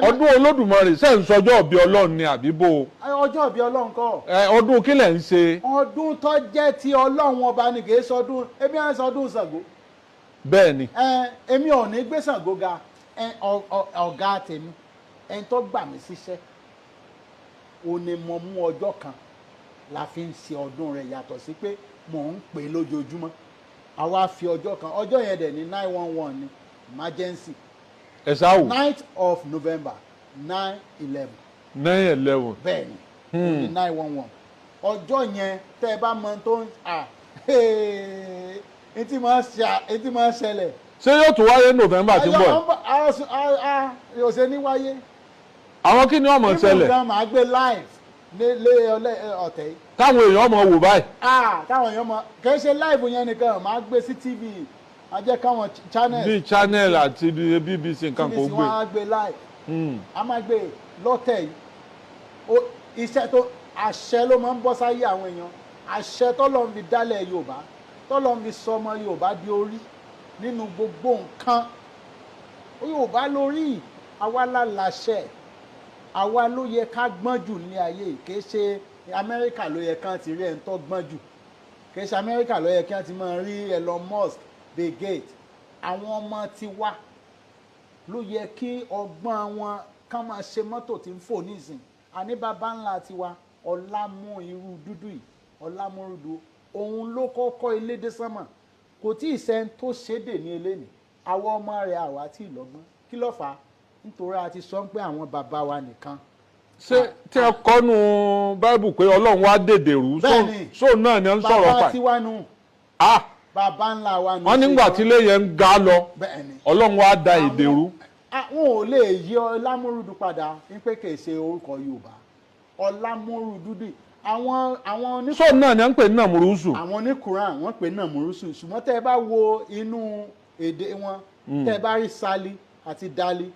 Ọdún Olódùmarè ṣe ń sọjọ́ ọ̀bí Ọlọ́run ni àbí bó? Ọjọ́ ọ̀bí Ọlọ́run kọ́. Ọdún kí lẹ̀ ń ṣe? Ọdún tó jẹ́ ti Ọlọ́run ọba ni, kì í sọdún. Èmi á sọdún Ṣàngó. Bẹ́ẹ̀ ni. Èmi ò ní gbé Ṣàngó ga, ọ̀gá tèmi ẹni tó gbà mí síṣẹ́ ó ní mo mú ọjọ́ kan la fi ń ṣe ọdún rẹ̀, yàtọ̀ sí pé mò ń pè lójoojúmọ́. Àwa fi ọjọ́ kan, ọjọ́ yẹn dẹ̀ ní 911 ní emergency. Ẹ ṣáà wò. 9th of November 9/11. 9/11. Bẹ́ẹ̀ ni ní 911. Ọjọ́ yẹn tẹ́ ẹ bá mọ tó ń etí máa ṣẹlẹ̀. Ṣé yóò tún wáyé November tí ń bọ̀? Yóò ṣe ní wáyé. Àwọn kí ni ó máa ṣẹlẹ̀? Ibùdó máa gbé live lé ọ̀tẹ̀ yìí. Táwọn èèyàn máa wò báyìí. Táwọn èèyàn máa, kì í ṣe live yẹn nìkan, máa gbé sí TV, á jẹ́ káwọn channel. Bí channel àti BBC nǹkan kò gbé. BBC wọn á gbé live. A máa gbé lọ́tẹ̀ yìí. Iṣẹ́ tó àṣẹ ló máa ń bọ́ sáyé àwọn èèyàn. Àṣẹ tọ́lọ́run fi dálẹ̀ Yorùbá, tọ́lọ́run fi sọmọ Yorùbá di orí nínú gbogbo nǹkan. Yorùbá lórí, àwa la láṣẹ, àwa ló yẹ ká gbọ́n jù ní ayé. Kì í ṣe Amẹ́ríkà ló yẹ kán ti rí ẹni tó gbọ́n jù, kì í ṣe Amẹ́ríkà ló yẹ kán ti máa rí Elon Musk, Bill Gates, Àwọn ọmọ tiwa ló yẹ kí ọgbọ́n wọn kán máa ṣe mọ́tò tí ń fò nísìn. Àní bàbá ńlá tiwa ọ̀làmú irú dúdú yìí, ọ̀làmúrúdú, òun ló kọ́kọ́ ilé dé sánmà. Kò tí ì sẹ́ni tó ṣédè ní eléyìí. Àwọn ọmọ rẹ̀ àwa tí ì lọ́gbọ́n. Kí ló fà á? Nítorí a ti sọ pé àwọn bàbá wa nìkan. Ṣé tí ẹ kọ́nu Báíbù pé Ọlọ́run wá dèdè rú? Bẹ́ẹ̀ni. Sóun náà ni ẹ ń sọ̀rọ̀ Bàbá pa? tiwa nù. Ah! Bàbá ńlá wa nù. Wọ́n nígbà tí ilé yẹn ń ga lọ, Bẹ́ẹ̀ni. Ọlọ́run wá da èdè rú. Àwọn ò lè yí Ọlámúrúdù padà ní pé kì í ṣe orúkọ Yorùbá. Ọlámúrúdù dì àwọn oní Sóun náà ni ẹ ń pè ní Nàmúrúsù? Àwọn ní Quran, wọ́n pè Nàmúrúsù, ṣùgbọ́n tẹ́ ẹ bá wo inú èdè wọn, tẹ́ ẹ bá rí sali àti dali,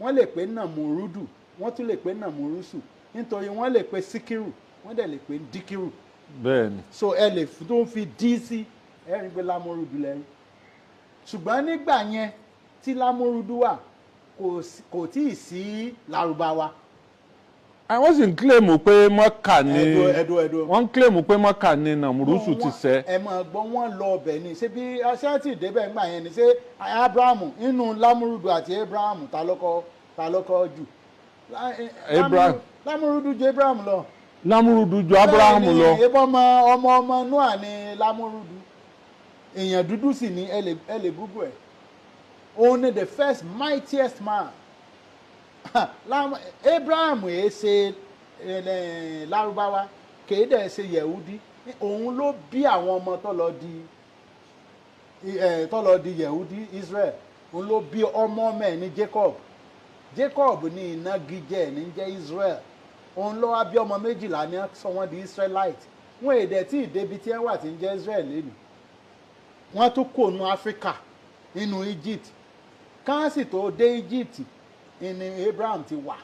wọ́n lè pè Nàmúrúdù, wọ́n tún lè pè Nàmúrúsù, nítorí wọ́n lè pè Síkírù, wọ́n dẹ̀ lè pè Díkírù. So ẹ lè tó ń fi dí sí ẹ rí pé Lámúrúdù lẹ́rí. Ṣùgbọ́n nígbà yẹn tí Lámúrúdù wà, kò tí ì sí Lárúbáwá. Àwọn sì ń kílèmù pé Mọ́kà ni. Ẹ̀dùn, ẹ̀dùn, ẹ̀dùn. Wọ́n ń kílèmù pé Mọ́kà ni Nàmúrúsù ti ṣẹ. Ẹ máa gbọ́, wọ́n lọ ọbẹ̀ ni. Ṣé bí aṣáàtì débẹ̀ ńgbà yẹn ni? Ṣé Abrahamu nínú Lámúrúdù àti Abrahamu, ta ló kọ́ jù? Abraham. Lámúrúdù ju Abraham lọ. Lámúrúdù ju Abrahamu lọ? Bẹ́ẹ̀ni, ebọ́ ọmọ ọmọ ọmọ Noah ni Lámúrúdù. Èèyàn dúdú sì ni. Ẹ lè Google ẹ̀. Òun ni the first mightiest man. Abraham èé ṣe Lárúbáwá, kèé dẹ̀ ṣe Yẹ̀húdí. Òun ló bí àwọn ọmọ tó lọ di Yẹ̀húdí, Israel. Òun ló bí ọmọ ọmọ ẹ̀ ní Jacob. Jacob ní ìnagijẹ ẹ̀ ní jẹ́ Israel. Òun ló wá bí ọmọ 12 ní sọ wọ́n di Israelite. Wọn èdè tí ìdébi tí ẹ wà tí ń jẹ́ Israel lẹ́nu. Wọ́n tún kò nu Áfíríkà nínú Egypt. Kánsì tó dé Egypt ní Abraham ti wà.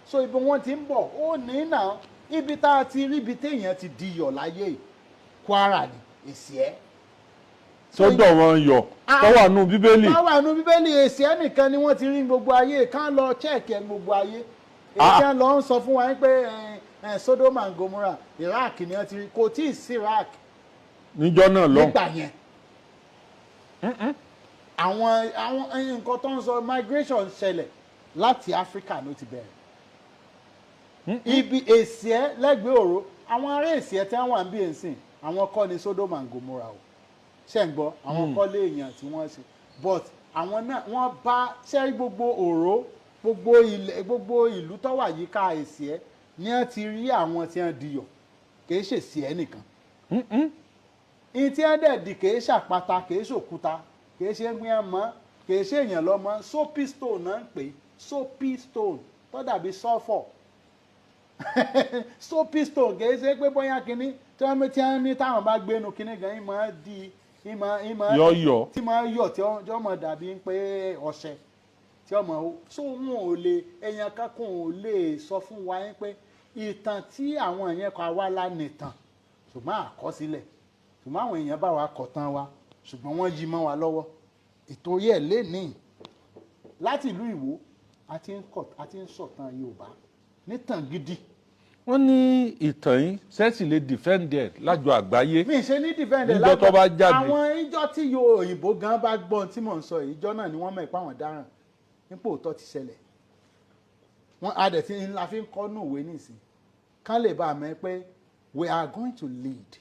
So ibi wọ́n ti ń bọ̀ ó ní náà, ibi tá a ti rí ibi téèyàn ti di iyọ̀ láyé yìí, Kwara ni èsì ẹ̀. Sọ́dọ̀ wọn yọ tó wà nù Bíbélì? Tó wà nù Bíbélì, èsì ẹ̀ nìkan ni wọ́n ti rí gbogbo ayé. Kán lọ check ẹ̀ gbogbo ayé. Èyí tí wọ́n lọ ń sọ fún wa pé Sodom and Gomorrah, Iraq ni wọ́n ti rí, kò tí ì sí Iraq níjọ́ náà lọ. Nígbà yẹn, àwọn nǹkan tó ń sọ, migration ṣẹlẹ̀ láti Africa ló ti bẹ̀rẹ̀. Ibi èsì ẹ lẹ́gbẹ̀ẹ́ òró, àwọn ará èsì ẹ tí wọ́n wà ń bí èsìn, àwọn kọ́ ni Sodom and Gomorrah o. Ṣe ń gbọ́? Àwọn kọ́ lé èèyàn tí wọ́n ṣe, but àwọn náà wọ́n bá ṣe gbogbo òró, gbogbo ilẹ̀, gbogbo ìlú tó wà yíká èsì ẹ ní wọ́n ti rí àwọn tí wọ́n diyọ̀. Kì í ṣèṣì ẹ nìkan. Ìyí tí wọ́n dẹ̀ dì kì í ṣàpáta, kì í ṣòkúta, kì í ṣe ń gbìyàn mọ́, kì í ṣe èèyàn lọ́mọ. Soapy stone náà ń pè, soapy stone tó dàbí sulfur. Soapy stone, kì í ṣe pé bóyá kínní tí wọ́n ti ní táwọn bá gbénu kínní gan, ìmọ̀ di ìmọ̀ Yọ̀yọ̀. tí máa yọ̀, tí ó mọ̀ dàbí pé ọṣẹ tí ọmọ. So wọn ò lè, èèyàn kankan ò lè sọ fún wa yín pé ìtàn tí àwọn yẹn kọ, àwa la nìtàn, ṣùgbọ́n àkọsílẹ̀, ṣùgbọ́n àwọn èèyàn bá wa kọ̀ tán wa, ṣùgbọ́n wọ́n yí mọ́ wa lọ́wọ́. Ìtorí ẹ̀ lénìí, láti ìlú Ìwó a ti ń sọ̀tàn Yorùbá nítàn gidi. Wọ́n ní ìtàn yín sẹ́ẹ̀sì lè defend ẹ̀ lájọ àgbáyé? Mi ṣe ní defend ẹ̀. Níjọ́ tó bá jáde. Àwọn ìjọ tí yo òyìnbó gan bá gbọ́n tí mò ń sọ yìí, ìjọ náà ni wọ́n mọ̀ pé àwọn dáràn nípò òótọ́ ti ṣẹlẹ̀. Wọ́n a dẹ̀ ti la fi ń kọ́ nù ìwé nísìn, kán lè bá a mọ̀ pé we are going to lead.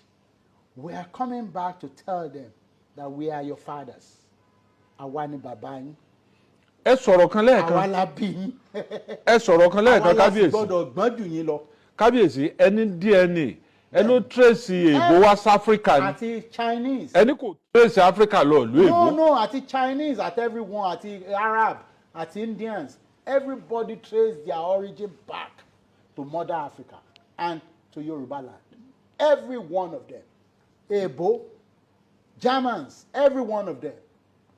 We are coming back to tell them that we are your fathers. Àwa ni bàbá yín. Ẹ sọ̀rọ̀ kan Àwa lẹ́ẹ̀kan. la bí yín. Ẹ sọ̀rọ̀ kan lẹ́ẹ̀kan. Àwa la sì Kábíyèsí. gbọ́dọ̀ gbọ́n jù yín lọ. Kábíyèsí, ẹni DNA ẹ ló trace èbó wá sí Áfíríkà ni. Àti Chinese. Ẹni kò trace Áfíríkà lọ ìlú No. èbó. No, àti Chinese, àti everyone, àti Arab, àti Indians, everybody trace their origin back to mother Africa and to Yoruba land. Every one of them, èbó, Germans, every one of them,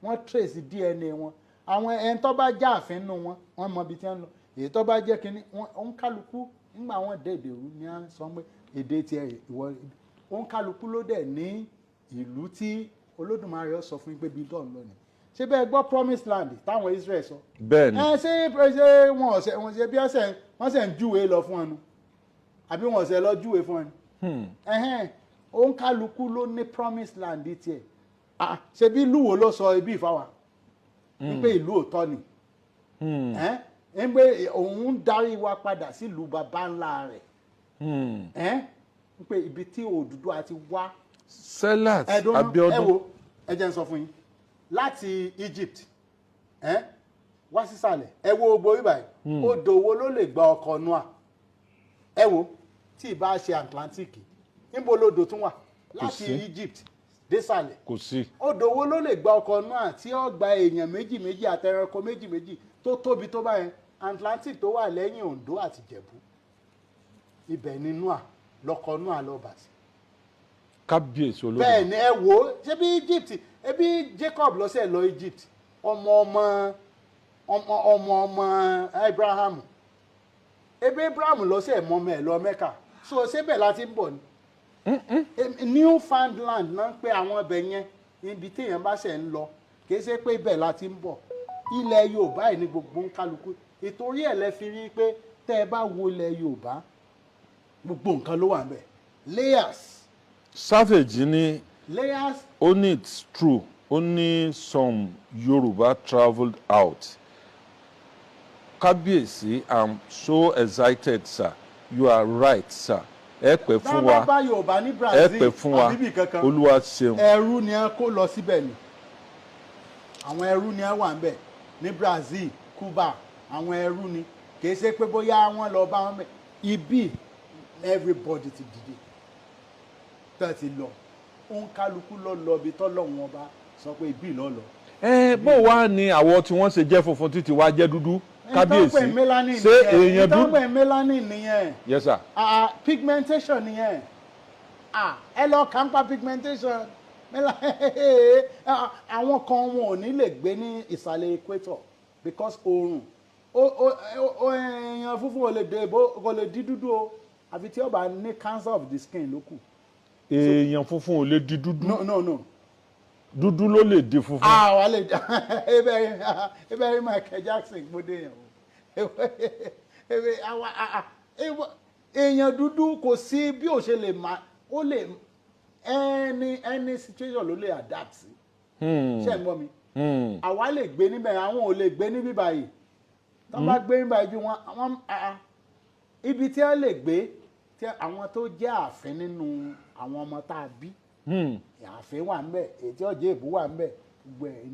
wọ́n trace DNA wọn. Àwọn ẹni tó bá já àfin nù wọn, wọ́n mọ ibi tí wọ́n lọ. Èyí tó bá jẹ́ kínní wọn, òǹkálukú nígbà wọn dé èdè rú ni à ń sọ pé èdè tiẹ̀ ìwọ. Òǹkálukú ló dẹ̀ ní ìlú tí Olódùmarè ó sọ fún yín pé bí dọ́ọ̀ lọ ni. Ṣé bẹ́ẹ̀ gbọ́ promised land táwọn Israel sọ? Bẹ́ẹ̀ ni. Ẹ ṣé wọn ọ̀sẹ̀ wọn ṣe bí ọ̀sẹ̀ wọ́n ṣe ń júwe lọ fún ẹnu, àbí wọn ọ̀sẹ̀ lọ júwe fún ẹnu? Ẹhẹ́n, òǹkálukú ló ní promised land tiẹ̀. Ah, ṣebí lúwo ló sọ ibi ìfáwà. Ń pé ìlú òótọ́ ni, ń pé òun ń darí wa padà sílùú baba ńlá rẹ̀, ń pé ibi tí Odùduwà ti wá. Selat Ẹ̀dùn ẹ. Abiodun. Wo, ẹ jẹ́ n sọ fún yín, láti Egypt wá sísàlẹ̀, ẹ wo gbogbo ibà yìí, odò wo ló lè gba ọkọ̀ Noah? Ẹ wo, tí ì bá ṣe Atlantic, níbo lodò tún wà láti Sí. Egypt désàlẹ̀? Kò sí. Odò wo ló lè gba ọkọ̀ Noah tí ó gba èèyàn méjì méjì àti ẹranko méjì méjì tó tóbi tó báyẹn? Atlantic tó wà lẹ́yìn Oǹdó àti Ìjẹ̀bú, ibẹ̀ ni Noah lọkọ̀ Noah lọ bà sí. Kábíyèsí olódùmarè. Bẹ́ẹ̀ ni. Ẹ wò ó, ṣé bí Egypt, ẹbí Jacob lọ́sẹ̀ lọ Egypt, ọmọ ọmọ ọmọ ọmọ ọmọ Abraham, ebi Abraham lọ́sẹ̀ mọ́mọ́ ẹ̀ lọ Mẹ́kà. So ṣébẹ̀ láti ń bọ̀ ni? Newfoundland náà ń pè àwọn ibẹ̀ yẹn, ibi téèyàn bá ṣẹ̀ ń lọ. Kì í ṣe pé ibẹ̀ láti ń bọ̀. Ilẹ̀ Yorùbá yìí ni gbogbo ń kálukú. Ìtorí ẹ̀ lẹ fi rí pé tẹ́ ẹ bá wo ilẹ̀ Yorùbá, gbogbo nǹkan ló wà ń bẹ̀, layers. Savage ní Layers. Ó ní it's true, ó ní some Yoruba travelled out. Kábíyèsí, I'm so excited, sir. You are right, sir. Ẹ pẹ́ fún Bá wa. bá Yorùbá ní Ẹ Brazil pẹ́ fún wa. àbíbì kankan, Olúwa ṣeun. ẹrú ni ẹ kó lọ síbẹ̀ ni. Àwọn ẹrú ni ẹ wà ń bẹ̀ ní Brazil, Cuba, àwọn ẹrú ni. Kì í ṣe pé bóyá wọ́n lọ bá wọn bẹ̀. Ibi everybody ti dìde tó ti lọ, òun kálukú lọ lọ ibi tọ́lọ́run ọba sọ pé ibi lọ lọ. Ẹ bó wá ní àwọ̀ tí wọ́n ṣe jẹ́ funfun títí wá jẹ́ dúdú, kábíyèsí? Melanin. Ṣé èèyàn dúdú? Ìtọ́pẹ̀ melanin nìyẹn. Yes, sir. Ah, pigmentation nìyẹn. Ah, ẹ lọ kà ń pa pigmentation. Ah, àwọn kan wọn ò ní lè gbé ní ìsàlẹ̀ equator because oòrùn ó èèyàn funfun ò lè dé bó, kò lè di dúdú o, àfi tí ó bá ní cancer of the skin ló kù. Èèyàn funfun ò lè di dúdú? No, no, no. Dúdú ló lè di funfun? Ah, wà lè ebe rí Michael Jackson gbódé yẹn o. Ebe àwa èèyàn dúdú, kò sí bí ó ṣe lè má ó lè any situation ló lè adapt sí. Ṣé ń gbọ́ mi? Hmm. Àwa lè gbé níbẹ̀, àwọn ò lè gbé níbí báyìí. Tó bá gbé níbí báyìí ju wọn àwọn ibi tí wọ́n lè gbé, tí àwọn tó jẹ́ ààfin nínú àwọn ọmọ tá a bí, ààfin wà ń bẹ̀, èyí tí ọjọ́ èbú wà ń bẹ̀, gbogbo ẹ̀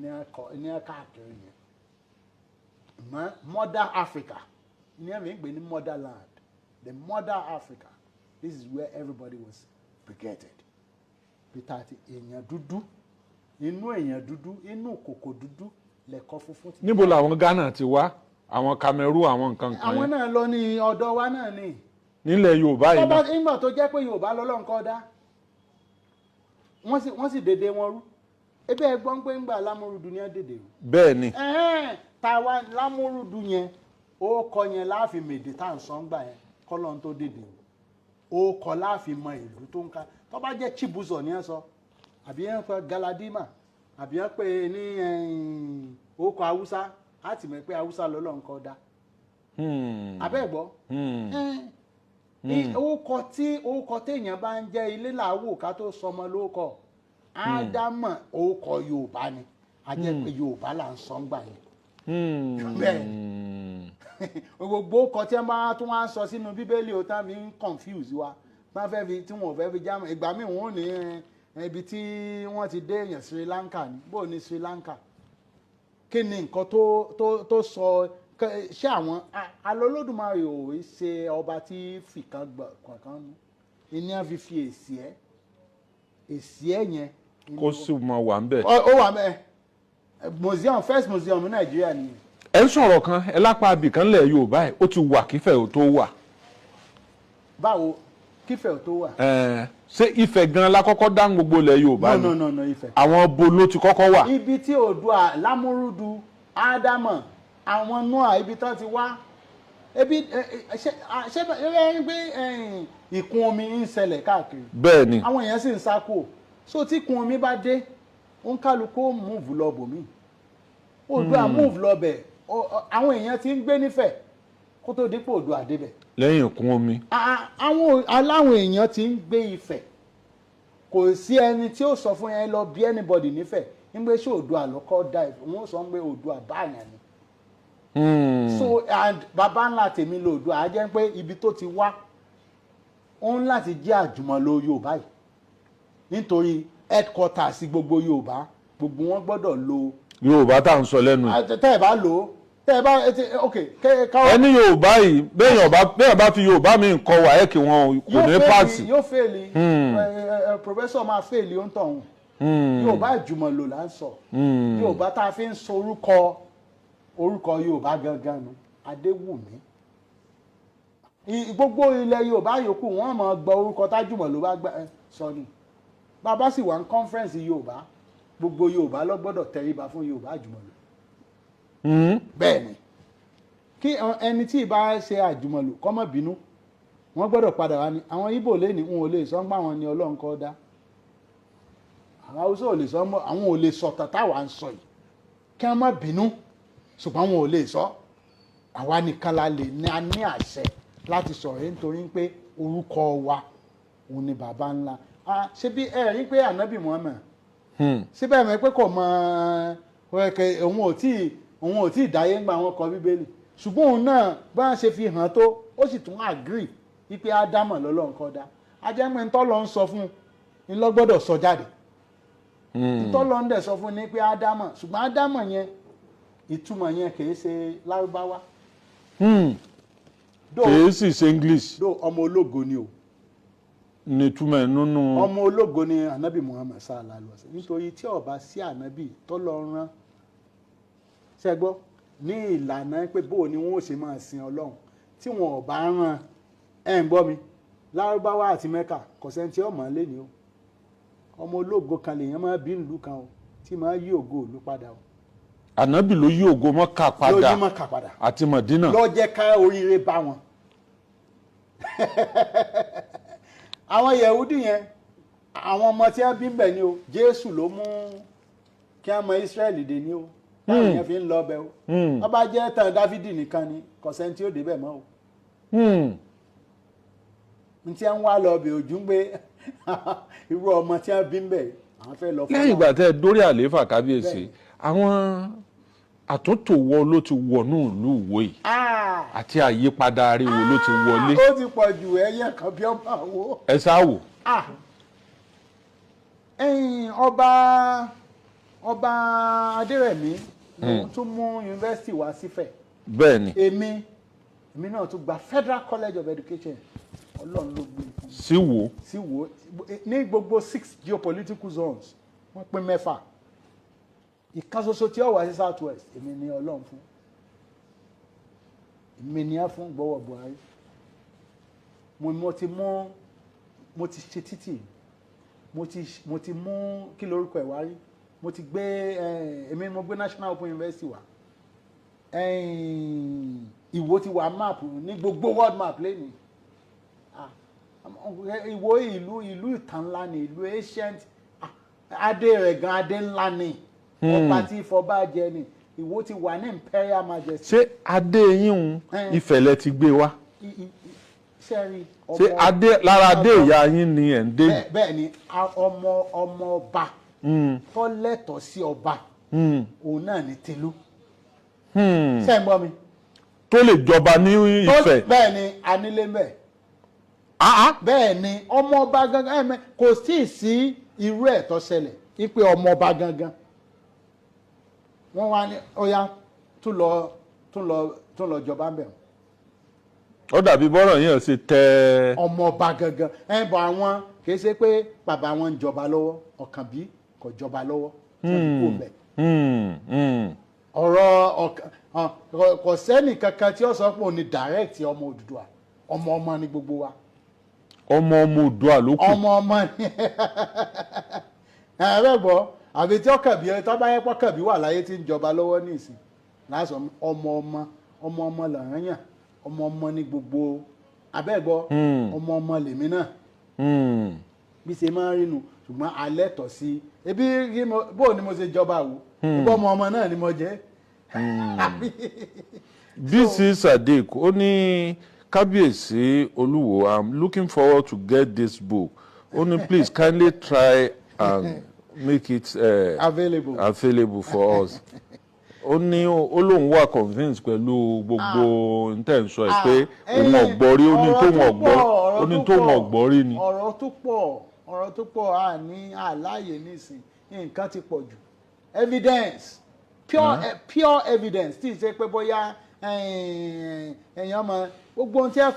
ní ẹ káàkiri yẹn mọ́. Mother Africa ní ẹ̀mí ń gbé ní motherland, the Mother Africa. This is where everybody was begetted. Peter àti èèyàn dúdú, inú èèyàn dúdú, inú kòkò dúdú lẹ̀kọ́ funfun ti. Níbo làwọn Ghana ti wá, àwọn Cameroon, àwọn nǹkan kan Àwọn yẹn? náà lọ ní ọ̀dọ̀ wa náà ni. Nílẹ̀ Yorùbá yìí Tọ́ba náà? nígbà tó jẹ́ pé Yorùbá lọ́lọ́run kọ́ dá, wọ́n sì dèdè wọn rú. Ebi ẹ gbọ́n pé ńgbà Lámúrúdù ní ẹ dèdè rú. Bẹ́ẹ̀ ni. Ẹ̀hẹ́n, tàwa Lámúrúdù yẹn, ó kọ yẹn láàfin mèdè tá à ń sọ ńgbà yẹn, kọ́lọ́n tó dèdè rú, ó kọ láàfin mọ ìlú tó ń ká. Tó bá jẹ́ Chibuzor ní ẹ sọ, àbí ẹ ń pẹ Galadima, àbí ẹ pè ní orúkọ Haúsá, á ti mọ̀ pé Haúsá lọ́lọ́run kọ́ dá. Abẹ́ gbọ́. Orúkọ tí orúkọ téèyàn bá ń jẹ́, ilé làwò ká tó sọmọ lórúkọ. Ádámọ̀, orúkọ Yorùbá ni, a jẹ́ pé Yorùbá là ń sọ ń gbà yẹn. Bẹ́ẹ̀ gbogbo orúkọ tí wọ́n bá tún wá ń sọ sínú Bíbélì o, tán fi ń confuse wa, tán fẹ́ fi tí wọn ò fẹ́ fi jámọ̀. Ìgbà míì wọ́n ò ní ibi tí wọ́n ti dé èèyàn, Sri Lanka ni. Bó ní Sri Lanka, kí ni nǹkan tó sọ? Ṣé àwọn alólódùmarè ò í ṣe ọba tí fìkan gbọ kankan nú ìní á fi èsì ẹ yẹn. Kó sì mọ wà ń bẹ̀. Ó wà mẹ́ museum, first museum ní Nàìjíríà nìyẹn. Ẹ ń sọ̀rọ̀ kan, ẹ lápá abìkan lẹ̀ Yorùbá ẹ̀, ó ti wà kífẹ̀ ò tó wà. Báwo kífẹ̀ ò tó wà? Ẹ, ṣé Ifẹ̀ gan la kọ́kọ́ dá gbogbo ilẹ̀ Yorùbá No. ni? No, no, no, Ifẹ̀. Àwọn bo ló ti kọ́kọ́ wà? Ibi tí Oòduà, Lámúrúdu, Ádámọ̀, àwọn Noah, ibi tán ti wá, ebi ṣé ṣé ẹ ń gbé ìkún omi ń ṣẹlẹ̀ káàkiri? Bẹ́ẹ̀ ni. Àwọn èèyàn sì ń sá kúrò. So tí ìkún omi bá dé, ó ń kálukú ó move lọ bòmíì. Oòduà move lọ bẹ̀. Àwọn èèyàn ti ń gbé nífẹ̀ẹ́ kó tó dípò Oòduà débẹ̀. Lẹ́yìn ìkún omi. Àwọn aláwọn èèyàn ti ń gbé Ifẹ̀. Kò sí ẹni tí ó sọ fún yẹn lọ bí anybody nífẹ̀ẹ́. Nígbà ṣé Oòduà lọ́kọ́ dá Ifẹ̀, wọ́n sọ pé Oòduà báyàn ni. So and baba ńlá tèmi lo Oòduà, á jẹ́ pé ibi tó ti wá, ó ń láti jẹ́ àjùmọ̀lò Yorùbá yìí, nítorí headquarters sí gbogbo Yorùbá, gbogbo wọn gbọ́dọ̀ lo Yorùbá tá à ń sọ lẹ́nu yìí. Tẹ́ ẹ bá lò ó, tẹ́ ẹ bá ok káwọ́. Ẹni Yorùbá yìí, béèyàn bá fi Yorùbá mi kọ WAEC, wọn kò ní pass. Yóò fail. Professor máa fail ó ń tọ̀hún. Yorùbá àjùmọ̀lò là ń sọ. Yorùbá tá a fi ń sọ orúkọ, orúkọ Yorùbá gangan nu Adéwùmí. Gbogbo ilẹ̀ Yorùbá yòókù, wọ́n máa gba orúkọ tájùmọ̀lò bá gbà sọ ni. Bàbá sì wà ní conference Yorùbá, gbogbo Yorùbá ló gbọ́dọ̀ tẹríba fún Yorùbá àjùmọ̀lò. Bẹ́ẹ̀ ni, kí ẹni tí ì bá ṣe àjùmọ̀lò kó má bínú, wọ́n gbọ́dọ̀ padà wá ní. Àwọn Ìgbò lé ní wọn ò lè sọ ń pa àwọn ní Ọlọ́run kọ́ dá. Àwọn Haúsá ò lè sọ mọ́, àwọn ò lè sọ tàtà wà ń sọ yìí, kí wọ́n má bínú, ṣùgbọ́n wọn ò lè sọ. Àwa nìkan la lè ní, a ní àṣẹ láti sọ̀rọ̀ yìí, nítorí pé orúkọ wa òun ni bàbá ńlá. Ṣé bí ẹ rí pé Ànábì Muhammad, síbẹ̀ mọ̀ pé kò mọ ẹ, òun ò tí ì dáyé ńgbà wọn kọ Bíbélì, ṣùgbọ́n òun náà bá ń ṣe fi hàn tó, ó sì tún agree wípé Ádámọ̀ lọ́lọ́run kọ́ dá. Ajẹ́pẹ́ ńtọ́ lọ ń sọ fún un ń lọ gbọ́dọ̀ sọ jáde. Ńtọ́ lọ ń dẹ̀ sọ fún un ní pé Ádámọ̀, ṣùgbọ́n Ádámọ̀ yẹn, ìtumọ̀ yẹn kìí ṣe Lárúbáwá. Kìí sì ṣe English. Dó ọmọ ológo ni o. Nítumọ̀ ẹ̀ nínú. Ọmọ ológo ni Anabi Muhammad sallallahu alaihi wasallam, nítorí tí ó bá sí Anabi tó lọ rán ṣẹgbọ́ ní ìlànà pé bó ni wọn ò ṣe máa sin Ọlọ́run, tí wọn ò bá rán ẹ̀ ń gbọ́ mi, Lárúbáwá àti Mẹ́kà, kò sẹ́ni tí ó mọ̀ ọ́n lé ní o. Ọmọ ológo kan lèèyàn máa bí ìlú kan o, tí máa yí ògo ìlú padà o. Ànábì ló yí ògo Mọ́kà Ló padà yí Mọ́kà padà àti Mọ̀dínà. Ló jẹ́ ká oríire bá wọn. Àwọn Yẹ̀húdì yẹn, àwọn ọmọ tí wọ́n bí ń bẹ̀ ni o. Jésù ló mú kí wọ́n mọ Ísírẹ́lì dé ni o, táwọn yẹn fi ń lọ bẹ̀ o. Wọ́n bá jẹ́ tán Dáfídì nìkan ni, kò sẹ́ni tí ó débẹ̀ mọ́ o. N tí wọ́n wá lọ bẹ̀ ojú ń gbé irú ọmọ tí wọ́n bí ń bẹ̀, àwọn fẹ́ lọ fún Lẹ́yìn ìgbà tẹ́ ẹ dórí àlééfà, kábíyèsí, àwọn àtúntò wo ló ti wọnú ìlú Ìwó yìí àti àyípadà ariwo ló ti wọlé? Ó ti pọ̀ jù, ẹyẹ kan bí ọmọ àwo. Ẹ sá wò. Ẹ̀yin ọba Adérẹ̀mí lòun tún mú yunifásitì wá sífẹ̀. Bẹ́ẹ̀ ni. Èmi náà tún gba Federal College of Education. Ọlọ́run ló gbé fún mi. Sí wò. Sí wo, ní gbogbo six geopolitical zones, wọ́n pín mẹ́fà, ìkan ṣoṣo tí ó wà sí South West, èmi ni Ọlọ́run fún, èmi ni á fún gbọ́wọ́ Buhari. Mo ti mú, mo ti ṣe títì, mo ti mú kí lorúkọ ẹ̀ wá rí, mo ti gbé ẹ, èmi mo gbé National Open University wá. Ìwó ti wà map ní gbogbo world map lẹ́nìí. Ìwó ìlú ìtàn ńlá ni, ìlú ancient. Adé rẹ̀ gan, adé ńlá ni, ọba tí ìfọba jẹ ni. Ìwó ti wà ní imperial majesty. Ṣé adé yín ń Ifẹ̀ lẹ ti gbé wá? Sẹ́rí. Ṣé adé lára adé ìyá yín ni ẹ̀ ń dé yìí? Bẹ́ẹ̀ ni, ọmọ ọmọ ọba tó lẹ́tọ̀ọ́ sí ọba, òun náà ní Tìlú. Ṣé ń gbọ́ mi? Tó lè jọba ní Ifẹ̀? Bẹ́ẹ̀ ni, anílé mbẹ̀. Bẹ́ẹ̀ ni, ọmọ ọba gangan ẹ̀mẹ́ kò sí sí irú ẹ̀ tó ṣẹlẹ̀ wípé ọmọ ọba gangan wọ́n wá ní ọya tún lọ jọba ń bẹ̀ wọ́n. Ó dàbí bọ́rọ̀ yẹn ṣe tẹ́. Ọmọ ọba gangan ẹ̀ bọ̀, àwọn kì í ṣe pé bàbá wọn ń jọba lọ́wọ́, Ọ̀kànbí kò jọba lọ́wọ́ tí wọ́n fi kú bẹ̀. Ọ̀rọ̀ kò sẹ́nì kankan tí ó sọ pé òun ni direct ọmọ Odùduwà. Ọmọ ọmọ ni gbogbo wa. Ọmọ ọmọ Oòduà ló kù. Ọmọ ọmọ ni ẹ bẹ́ẹ̀ gbọ́, àbí tí Ọ̀kànbí tó bá yẹ pọ́kànbí wà láyé tí ń jọba lọ́wọ́ ní ìsìn lásán, ọmọ ọmọ, ọmọ ọmọ làrán yàn, ọmọ ọmọ ni gbogbo abẹ́gbọ́. Ọmọ ọmọ lèmi náà. Bí ṣe máa ń rínu, ṣùgbọ́n alẹ́ tọ̀ sí ebi bó ni mo ṣe jọba wò, ebi ọmọ ọmọ náà ni mo jẹ́. BC Sadiq, ó ní, "Kábíyèsí Olúwo, I'm looking forward to get this book." Ó ní, "Please kindly try and make it available. Available for us. Ó ní ó lóun wà convinced pẹ̀lú gbogbo ntẹ̀ ń sọ ẹ̀ pé òun ọ̀gbọ́ rí, ó ní ọ̀rọ̀ tóun tó ọ̀gbọ́ pọ̀, ọ̀rọ̀ ó ní tó tóun pọ̀, ọ̀gbọ́ rí ni. Ọ̀rọ̀ tó pọ̀, ọ̀rọ̀ tó pọ̀, a ní àláyé nísìn, nǹkan ti pọ̀ jù. Evidence, pure, pure evidence tí ì ṣe pé bóyá èèyàn mọ gbogbo ohun tí ẹ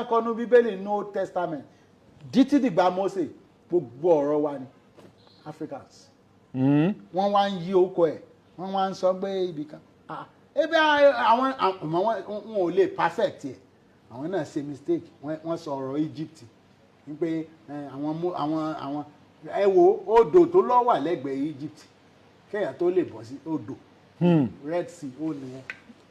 kọ́ nu Bíbélì ní Old Testament títí dìgbà Mósè, gbogbo ọ̀rọ̀ wa ni Africans. Wọ́n wá ń yí orúkọ ẹ̀, wọ́n wá ń sọ pé ibì kan. Ah, ebi àwọn àmọ́ wọn ò lè perfect ẹ̀, àwọn náà ṣe mistake. Wọ́n sọ ọ̀rọ̀ Egypt wípé àwọn àwọn ẹ wo odò tó lọ wà lẹ́gbẹ̀ẹ́ Egypt kéèyàn tó lè bọ́ sí odò Red Sea, ó nìyẹn,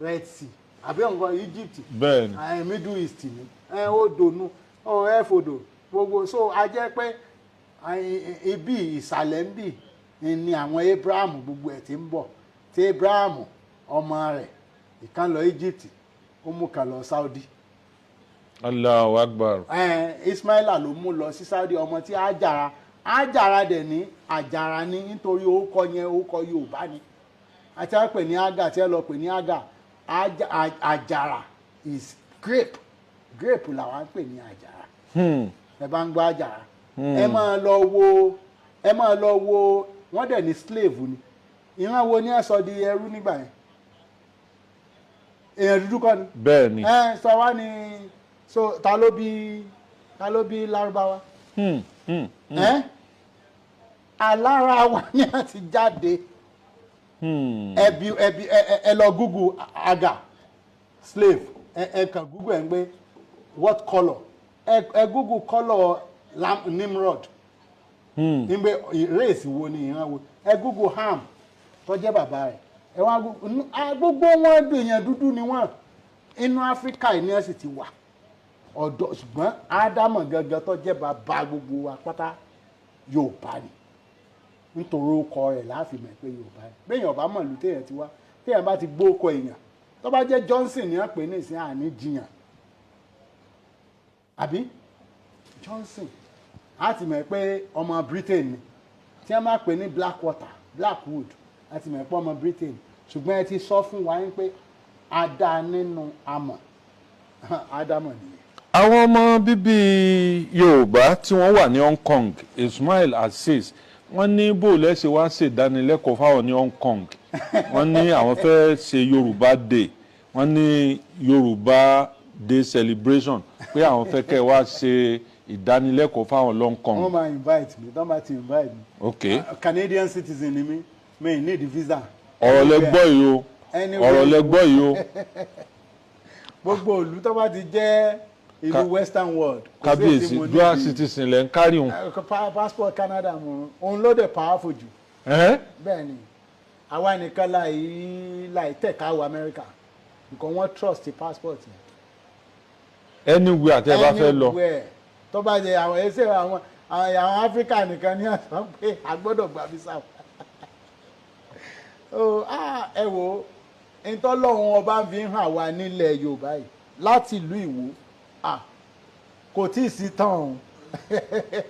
Red Sea àbí nǹkan Egypt. Bẹ́ẹ̀ni. Middle East ni odò nu ọ ẹ fòdò gbogbo. So a jẹ́ pé ibi ìsàlẹ̀ ń bì ni àwọn Abraham gbogbo ẹ̀ ti ń bọ̀, tí Abraham ọmọ rẹ̀ ìkan lọ Egypt, ó mú kan lọ Saudi. Allahu Akbar. Ismaila ló mú lọ sí Saudi, ọmọ tí Àjàrà. Àjàrà dẹ̀ ní Àjàrà ní nítorí orúkọ yẹn, orúkọ Yorùbá ni àti wọ́n pè ní Aga, tí ẹ lọ pè ní Aga. Àjàrà is grape. Grape làwọn ń pè ní àjàrà. Ẹ bá ń gbọ́ àjàrà, ẹ máa lọ wo. Wọ́n dẹ̀ ní slave ni. Ìran wo ni ẹ sọ di ẹrú nígbà yẹn? Èèyàn dúdú kọ́ ni? Bẹ́ẹ̀ni. Ẹ sọ wá ní so ta ló bí Lárúbáwá? Ẹ alára wa ni a ti jáde. Ẹbí ẹbí ẹ ẹ lọ Google Aga slave. Ẹ kàn Google ẹ ń gbé what colour. Ẹ Google colour Nimrod, nígbẹ́ race wo ni, ìran wo. Ẹ Google Ham tó jẹ́ bàbá rẹ̀. Ẹ wá Google gbogbo wọn, èèyàn dúdú ni wọ́n. Inú Áfíríkà yìí ni ẹ sì ti wà ọ̀dọ̀, ṣùgbọ́n Ádámọ̀ gangan tó jẹ́ bàbá gbogbo wa pátá, Yorùbá ni, nítorí orúkọ rẹ̀ láàfin mọ̀ pé Yorùbá ni. Béèyàn bá mọ̀ ìlú téèyàn ti wá, téèyàn bá ti gbóòkọ èèyàn, tó bá jẹ́ Johnson ní wọ́n pè ní ìsìn, àní jiyàn àbí Johnson, á ti mọ̀ pé ọmọ Britain ni. Tí wọ́n máa pè ní Blackwater, Blackwood, á ti mọ̀ pé ọmọ Britain. Ṣùgbọ́n ẹ ti sọ fún wa pé a dá nínú amọ̀, Ádámọ̀ nìyẹn. Àwọn ọmọ bíbí Yorùbá tí wọ́n wà ní Hong Kong, Ismail Azeez, wọ́n ní bó lẹ́sẹ̀ wá ṣèdánilẹ́kọ̀ọ́ fáwọn ní Hong Kong. Wọ́n ní àwọn fẹ́ ṣe Yorùbá Day, wọ́n ní Yorùbá Day celebration, pé àwọn fẹ́ kẹ́ wá ṣe ìdánilẹ́kọ̀ọ́ fáwọn Hong Kong. Wọ́n máa invite mi, tọ́ bá ti invite mi. Canadian citizen ni mi, mi need visa. Ọ̀rọ̀ lẹ gbọ́ yìí o. Anywhere. Ọ̀rọ̀ lẹ gbọ́ yìí o. Gbogbo ìlú tó bá ti jẹ́ ìlú western world, kò sí èsì Kábíyèsí, mo dual níbi- citizen lẹ ń kárí òun. Passport Canada mo, òun ló dẹ̀ powerful jù. Ẹ́? Bẹ́ẹ̀ ni, àwa nìkan láì tẹ̀ka wọ Amẹ́ríkà nǹkan, wọ́n trust the passport yẹn. Anywhere àti ẹ bá fẹ́ lọ. Anywhere tó bá jẹ àwọn ẹsẹ àwọn Áfíríkà nìkan ní àṣà pé a gbọ́dọ̀ gba visa. Oh, ah, ẹ wo ntọ́lọ́hún ọba fi ń hàn wá nílẹ̀ Yorùbá yìí láti ìlú Ìwó, ah, kò tí ì sí tán o,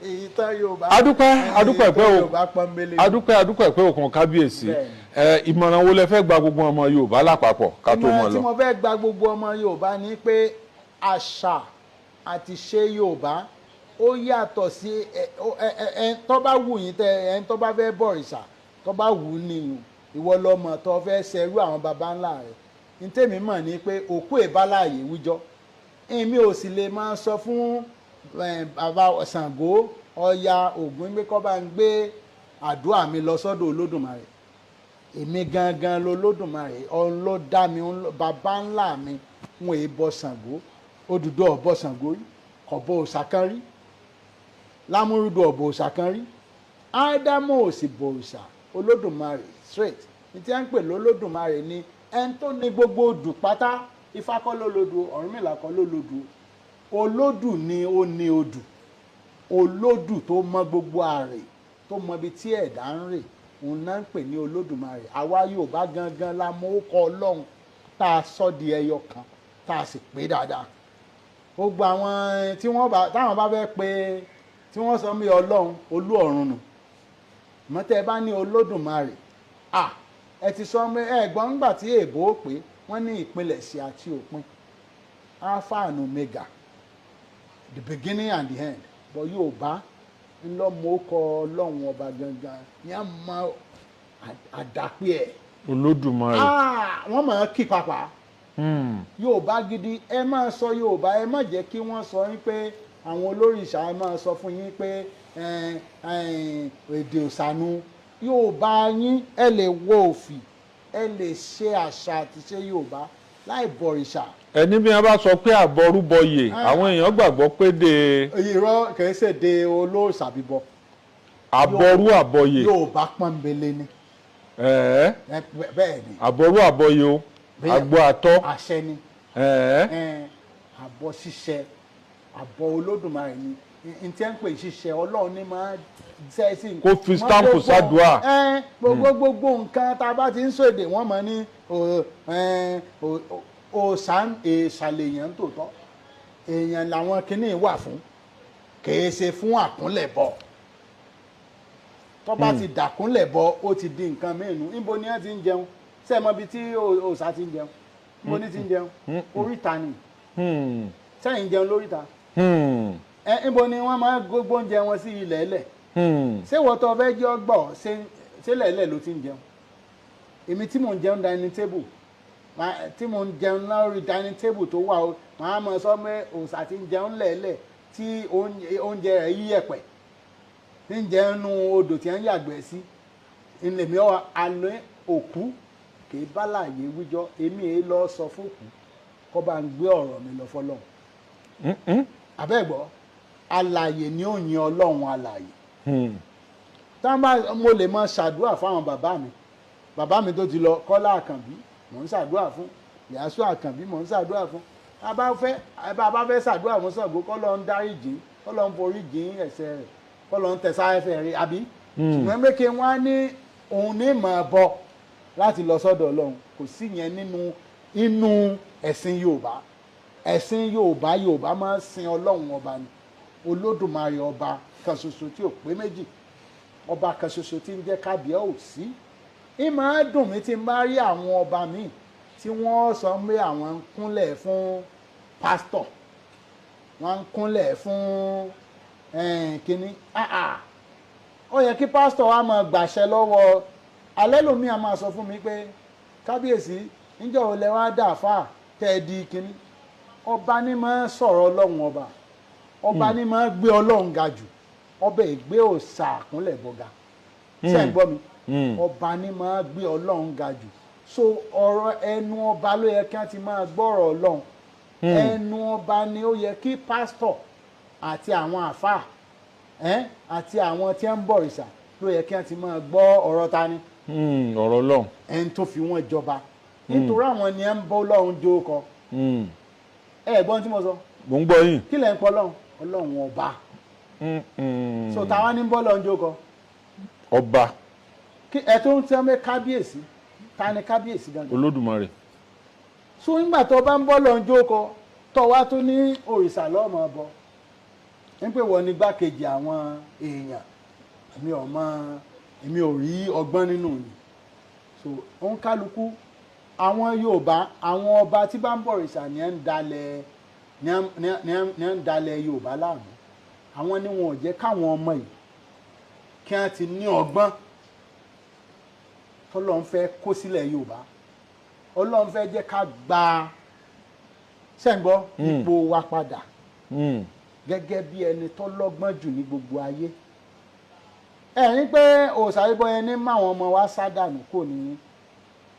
ìtàn Yorùbá. Adúpẹ́, adúpẹ́ pé o. Ìtàn Yorùbá pọ́nbélé. Adúpẹ́, adúpẹ́ pé òkun, kábíyèsí. Bẹ́ẹ̀ni. Ẹ ìmọ̀ràn wo lẹ fẹ́ gba gbogbo ọmọ Yorùbá lápapọ̀ ká tó mọ̀ Ìmọ̀ràn tí lọ? mo fẹ́ gba gbogbo ọmọ Yorùbá ni pé àṣà àti ṣe Yorùbá ó yàtọ̀ sí ẹ tó bá wù yín, tẹ ẹ tó bá fẹ́ bọ̀rìṣà, tó bá wù ú nìyẹn. Ìwọ lọmọ tó fẹ́ ṣerú àwọn baba ńlá rẹ̀. Ní tèmi mọ̀ ni pé òkú ìbáláyé wíjọ́, èmi ò sì lè máa sọ fún bàbá Ṣàngó, Ọya, Ògún pé kó bá ń gbé àdúrà mi lọ sọ́dọ̀ Olódùmarè. Èmi gangan lolódùmarè, òun ló dá mi, bàbá ńlá mi. Wọn èé bọ Ṣàngó, Odùduwà ò bọ Ṣàngó rí, kò bọ òòṣà kan rí. Lámúrúdù ò bọ òòṣà kan rí. Ádámù ò sì bọ òòṣà. Olódùmarè straight ní tí wọ́n ń pè lólódùmarè ni ẹni tó ní gbogbo odù pátá. Ifá kọ́ ló lodù, Ọ̀rúnmìlà kọ́ ló lodù, olódù ni ó ní odù. Olódù tó mọ gbogbo àrè, tó mọ ibi tí ẹ̀dá ń rè, òun náà ń pè ní Olódùmarè. Àwa Yorùbá gangan la mọ orúkọ Ọlọ́run tá a sọ di ẹyọ kan, tá a sì pé dáadáa. Gbogbo àwọn tí wọ́n bá táwọn bá fẹ́ pé tí wọ́n sọ mí Ọlọ́run olú ọ̀run nù. Mọ́tẹ́ ẹ bá ní Olódùmarè, à ẹ ti sọ pé ẹ gbọ́n ńgbà tí èèbó pé wọ́n ní ìpilẹ̀ṣẹ̀ àti òpin, Alpha and Omega, the beginning and the end. But Yorùbá ńlọmọ kọ Ọlọ́run ọba gangan ní a mọ àdàpé ẹ̀. Olódùmarè. Wọ́n máa kí papà. Yorùbá gidi, ẹ máa sọ Yorùbá, ẹ má jẹ́ kí wọ́n sọ yín pé àwọn olórìṣà, ẹ máa sọ fún yín pé èdè òsànù. Yorùbá yín, ẹ lè wọ òfì, ẹ lè ṣe àṣà àti ṣe Yorùbá láì bọ̀rìṣà. Ẹni bí wọn bá sọ pé àbọrúbọyè, àwọn èèyàn gbàgbọ́ pé de Irọ́, kìí ṣèdè olóòṣà bíbọ. Àbọrú àbọyè. Yorùbá pọ́nbélé ni. Ẹ̀ẹ́. Bẹ́ẹ̀ ni. Àbọrú àbọyè o. Bẹ́ẹ̀. Àgbo àtọ. Àṣẹ ni. Ẹ̀ẹ́. Àbọ̀ ṣíṣe, àbọ̀ Olódùmarè ni n tí ẹ ń pè ṣíṣe. Ọlọ́run ní máa ṣe sí. Kó fi stamp sádùá. Gbogbo nǹkan tá a bá ti ń sọ èdè, wọ́n mọ̀ ní òòṣà, èèṣà lèèyàn tòótọ́. Èèyàn làwọn kinní wà fún, kìí ṣe fún àkúnlẹ̀bọ. Tó bá ti dàkúnlẹ̀bọ, ó ti di nǹkan mìíràn. Níbo ni wọ́n ti ń jẹun? Ṣé ẹ mọ ibi tí òòṣà ti ń jẹun? Níbo ni ti ń jẹun? Oríta ni. Sẹ́yìn jẹun lóríta? Ẹ níbo ni wọ́n máa ń gbogbo oúnjẹ wọn sí? Ilẹ̀ ẹlẹ̀. Ṣé wọ́n tó fẹ́ jẹ́ ọgbọ̀ ṣé lẹ̀lẹ̀ ló ti ń jẹun? Èmi tí mò ń jẹun dining table, tí mò ń jẹun lórí dining table tó wà o, màá mọ sọ pé òòṣà ti ń jẹun lẹ̀lẹ̀, tí oúnjẹ rẹ̀ yí ẹ̀pẹ̀, tí ń jẹun nú odò tí ń yàgbẹ́ sí ìlèmí ọ alẹ́. Òkú kì í bá láàyè wíjọ́. Èmi èé lọ sọ fókù kó bá ń gbé ọ̀rọ̀ mi lọ fọlọ́run. Àbẹ́gbọ́, alàyè ni ó yin Ọlọ́run alàyè. Tá a bá mo lè máa ṣàdúrà fáwọn bàbá mi, bàbá mi tó ti lọ, Kọ́lá Àkànbí mò ń ṣàdúrà fún, Yàsú Àkànbí mò ń ṣàdúrà fún. A bá fẹ́ bá a bá fẹ́ ṣàdúrà fún Ṣàngó, kọ́ ló ń dárí jìn, kọ́ ló ń forí jìn ẹ̀ṣẹ̀ rẹ̀, kọ́ ló ń tẹ sáfẹ́ rẹ̀, àbí? Ṣùgbọ́n pé kí wọ́n á ní òun ní mọ̀ ọ́ bọ láti lọ sọ́dọ̀ Ọlọ́run, kò sí yẹn nínú inú ẹ̀sìn Yorùbá. Ẹ̀sìn Yorùbá, Yorùbá máa ń sin Ọlọ́run ọba ni, Olódùmarè, ọba kan ṣoṣo tí ò pé méjì, ọba kan ṣoṣo tí ń jẹ́ kábíyèsí. Ì máa dùn mí tí n bá rí àwọn ọba míì tí wọ́n sọ pé àwọn ń kúnlẹ̀ fún pásítọ̀, wọ́n ń kúnlẹ̀ fún kínní. Ah, ah. Ó yẹ kí pásítọ̀ wa máa gbàṣẹ lọ́wọ́ alẹ́ lómi. A máa sọ fún mi pé, "Kábíyèsí, níjọ́ wo lẹ wá dà fà tẹ́ ẹ di kínní?" Ọba ní máa sọ̀rọ̀ Ọlọ́run ọba, ọba ní máa gbé Ọlọ́run ga jù. Ọba ìgbé òòṣà àkúnlẹ̀ bọ̀gà. Ṣé ń gbọ́ mi? Ọba ní máa gbé Ọlọ́run ga jù. So ọ̀rọ̀ ẹnu ọba ló yẹ kí wọ́n ti máa gbọ́rọ̀ Ọlọ́run. Ẹnu ọba ni ó yẹ kí pásítọ̀ àti àwọn àfáà àti àwọn tí ń bọ̀rìṣà ló yẹ kí wọ́n ti máa gbọ́ ọ̀rọ̀ ta ni? Ọ̀rọ̀ Ọlọ́run. Ẹni tó fi wọ́n jọba, nítorí àwọn ni ẹ ń bọ́ Ọlọ́run jó kọ. Ẹ gbọ́n tí mo sọ? Mò ń gbọ́ yín. Kí lẹ̀ ń pọ̀ Ọlọ́run? Ọlọ́run ọba. So táwa ní bọ́ Ọlọ́run jó kọ? Ọba. Kí ẹ tó ń tẹ́ mẹ́ kábíyèsí, ta ni kábíyèsí gangan? Olódùmarè. So nígbà tó bá ń bọ́ Ọlọ́run jó kọ, tó wá tó ní òrìṣà lọ́mọ bọ, ń pè wọ́n ní gbákejì àwọn èèyàn, èmi ò mọ, èmi ò rí ọgbọ́n nínú ni. So òun kálukú àwọn Yorùbá, àwọn ọba tí bá ń bọ̀rìṣà ní ẹ̀ ń dalẹ̀ ní ẹ̀ ń dalẹ̀ Yorùbá láàmú. Àwọn ni wọn ò jẹ́ káwọn ọmọ yìí kí wọ́n ti ní ọgbọ́n tọ́lọ́run fẹ́ kó sílẹ̀ Yorùbá. Ọlọ́run fẹ́ jẹ́ ká gba sẹ́ǹgbọ́ ipò wa padà gẹ́gẹ́ bí ẹni tó lọ́gbọ́n jù ní gbogbo ayé. Ẹ rí pé òòṣà bíbọ yẹn ní máwọn ọmọ wa sádànù kò ní.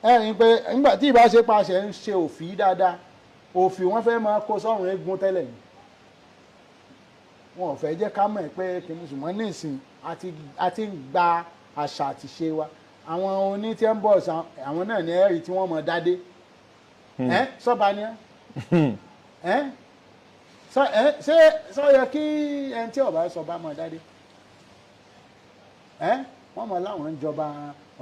Ẹ rí pé nígbà tí ìbá ṣe paṣẹ ń ṣe òfì dáadáa, òfì wọn fẹ́ máa kó sọ́run eégún tẹ́lẹ̀ ni. Wọn ò fẹ́ jẹ́ ká mọ̀ pé kìíní, ṣùgbọ́n nísìn àti ń gba àṣà àti ṣe wa. Àwọn oní tí ń bọ̀ àwọn náà ní ẹ̀rí tí wọ́n mọ̀ dádé ẹ sọ́ba ni ẹ ṣé sọ yẹ kí ẹni tí ọba sọba mọ̀ dádé ẹ? Wọ́n mọ̀ láwọn ń jọba,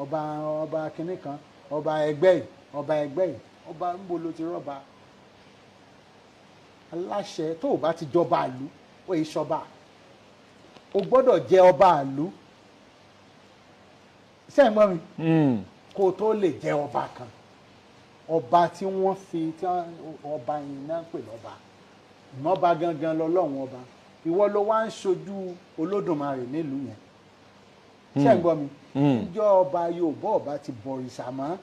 ọba, ọba kínní kan, ọba ẹgbẹ́ yìí, ọba ẹgbẹ́ yìí, ọba ń bo ló ti rọ́ba aláṣẹ. Tó o bá ti jọba ìlú, ó yìí sọba. O gbọ́dọ̀ jẹ ọba ìlú. Ṣé ẹ̀ ń gbọ́ mi? Hmm. Kó o tó lè jẹ ọba kan, ọba tí wọ́n fi tí ọba yìí náà ń pè lọ́ba, ìmọ̀ba gangan lọ́lọ́run ọba. Ìwọ ló wá ń ṣojú Olódùmarè nílùú yẹn. Ṣé ń gbọ́ mi? Níjọ́ ọba Yorùbá ọba ti bọ̀rìṣà mọ́,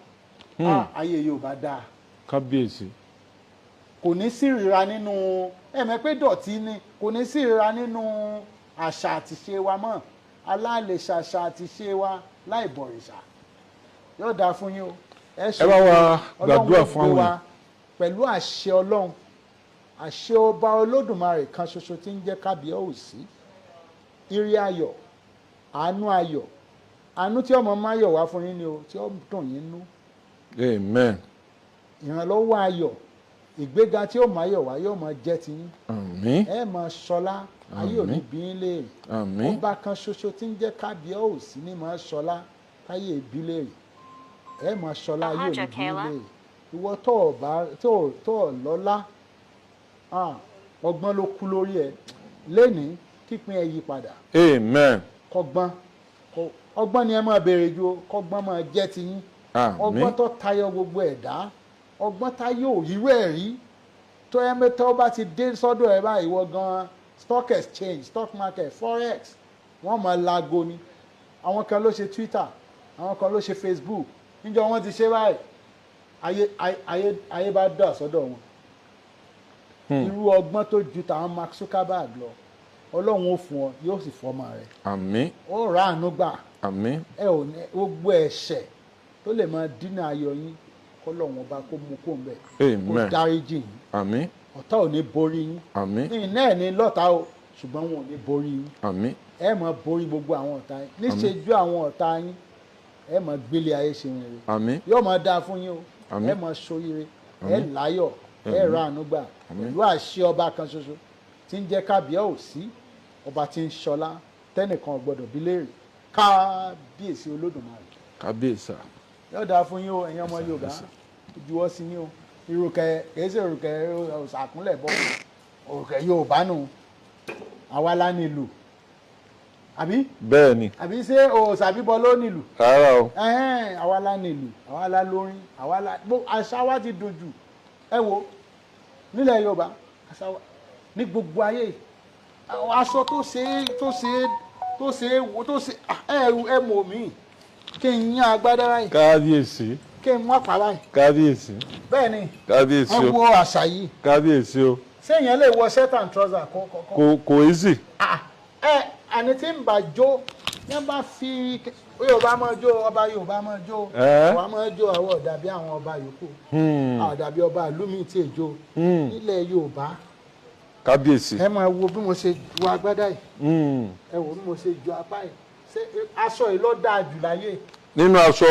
ah, ayé Yorùbá dáa. Kábíyèsí. Kò ní sí ìríra nínú ẹ̀mẹ́ pé dọ̀tí ni, kò ní sí ìríra nínú àṣà àtìṣe wa mọ́. Aláàlè ṣàṣà àtìṣe wa láì bọ̀rìṣà. Yóò dáa fún yín o. Ẹ Ẹ bá wa Ọlọ́run gbàdúrà ó fún gbé àwọn wa èèyàn. Pẹ̀lú àṣẹ Ọlọ́run, àṣẹ ọba Olódùmarè kan ṣoṣo tí ń jẹ́ Kábíyèsí, ire ayọ̀, àánú ayọ̀, àánú tí ọmọ máa yọ̀ wá fún yín ni o, tí ó dùn yín nú. Amen. Ìrànlọ́wọ́ ayọ̀, ìgbéga tí ó máa yọ̀ wá yóò máa jẹ́ tiyín. Àmín. Ẹ máa ṣọlá, ayé ò ní bí yín léèrè. Àmín. Ọba kan ṣoṣo tí ń jẹ́ Kábíyèsí ní máa ṣọlá táyé ìbí léèrè. Ẹ máa ṣọlá, ayé ò ní bí yín léèrè. Ìwọ tó o bá tó o lọ́lá, ah, ọgbọ́n ló kú lórí ẹ lẹ́ni, kípín ẹ yí padà. Amen. Kọ́gbọ́n ọgbọ́n ni ẹ máa béèrè ju o, kọ́gbọ́n máa jẹ́ tiyín. Àmín. Ọgbọ́n tó tayọ gbogbo ẹ̀dá, ọgbọ́n táyé ò rírú ẹ̀ rí, tó ẹ mẹ́tọ́ bá ti dé sọ́dọ̀ ẹ báyìí, wọ gan stock exchange, stock market, forex, wọ́n máa lago ni. Àwọn kan ló ṣe Twitter, àwọn kan ló ṣe Facebook. Níjọ́ wọ́n ti ṣe báyìí, ayé ayé ayé bá dà sọ́dọ̀ wọn. Irú ọgbọ́n tó ju tàwọn Mark Zuckerberg lọ, Ọlọ́run ó fún ọ, yóò sì fọmọ rẹ. Àmín. Ó rà àánú gbà. Àmín. Ẹ ò ní gbogbo ẹ̀ṣẹ̀ tó lè máa dínà ayọ̀ yín, kọ́lọ́run ọba kó mú kó ń bẹ̀, kó Amen. dáríjì yín. Àmín. Ọ̀tá ò ní borí yín. Àmín. Ní iná ẹ̀ ní lọ́tà o, ṣùgbọ́n wọn ò ní borí yín. Àmín. Ẹ máa borí gbogbo àwọn ọ̀tá yín níṣẹ́jú àwọn ọ̀tá yín. Ẹ máa gbélé ayé ṣe rere. Àmín. Yóò máa dáa fún yín o. Àmín. Ẹ máa ṣoríire, ẹ láyọ̀, ẹ ra àánú gbà pẹ̀lú àṣẹ ọba kan ṣoṣo tí ń jẹ́ Kábíyèsí, ọba tí ń ṣọlá tẹ́nìkan ò gbọ́dọ̀ bí léèrè, Kábíyèsí Olódùmarè. Kábíyèsí. Yóò dáa fún yín o, ẹ̀yin ọmọ Yorùbá. Juwọ́ sí yín o. Ìrùkẹ̀ kìí ṣe ìrùkẹ̀ ṣàkúnlẹ̀ bọ́, òrùkẹ̀ Yorùbá nù. Àwa la nílùú, àbí? Bẹ́ẹ̀ ni. Àbí ṣé òòṣà bíbọ ló nílùú? Rárá o. Ẹhẹ́n, àwa la nílùú, àwa la lórin, àwa la àṣà wa ti dùn jù. Ẹ wo nílẹ̀ Yorùbá, àṣà wa ní gbogbo ayé, àwọn aṣọ tó ṣe é tó ṣe é tó ṣe é wo tó ṣe ẹ ẹ mọ̀ mí kí n yán agbádá báyìí, Kábíyèsí. kí n mú àpá báyìí. Kábíyèsí. Bẹ́ẹ̀ ni. Kábíyèsí Ẹ o. wo àṣà yìí. Kábíyèsí o. Séèyàn lè wọ shirt and trouser kó? Kò easy. Ah, ẹ àní tí ń bá jó ní bá fi Yorùbá máa jó, ọba Yorùbá máa jó. Àwa máa jó, àwọn ò dàbí àwọn ọba yòókù, àwọn ò dàbí ọba ìlú mi tí èjò nílẹ̀ Yorùbá. Kábíyèsí. Ẹ máa wo bí mo ṣe wọ agbádá yìí. Ẹ wo bí mo ṣe ju apá yìí. Ṣé aṣọ yìí ló dáa jù láyé? Nínú aṣọ.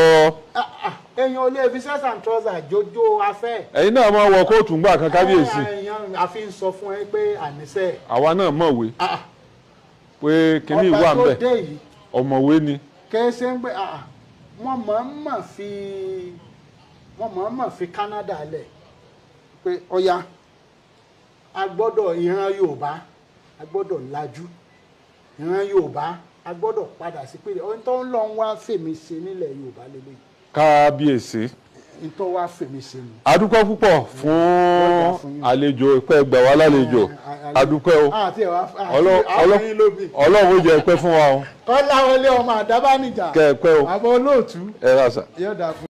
Ah, ah, èèyàn ò lè fi shirt and trouser jójó afẹ́. Ẹ̀yin náà máa wọ kóòtù ńgbà kan, kábíyèsí. Èèyàn àfi ń sọ fún ẹ pé àníṣe. Àwa náà mọ̀wé pé kínní Ọba wà tó ń bẹ̀. dé yìí. Ọ̀mọ̀wé ni. Kẹsẹ̀ ń gbé wọ́n mọ̀-ọ́n-mọ̀ fi Canada lẹ̀ pé ọya, a gbọ́dọ̀ ìran Yorùbá, a gbọ́dọ̀ lajú, ìran Yorùbá, a gbọ́dọ̀ padà sí pé ohun tó ń lọ ń wá fèmí ṣe nílẹ̀ Yorùbá lélẹ̀. Kábíyèsí. Ohun tó wá fèmí ṣe nù. Adúpẹ́ púpọ̀ fún Yóò dáa fún yín. àlejò ìpẹ́ gbà wá lálejò. Adúpẹ́ o. Àti ẹ̀wà àti ẹ̀yìn lóbi. Ọlọ́run ó jẹ́ pẹ́ fún wa o. Kọ́láwọlé ọmọ Àdábánijà. Kẹ́ ẹ pẹ́ o. Àbọ̀ olóòtú. Ẹ rà sà. Yóò dáa fún.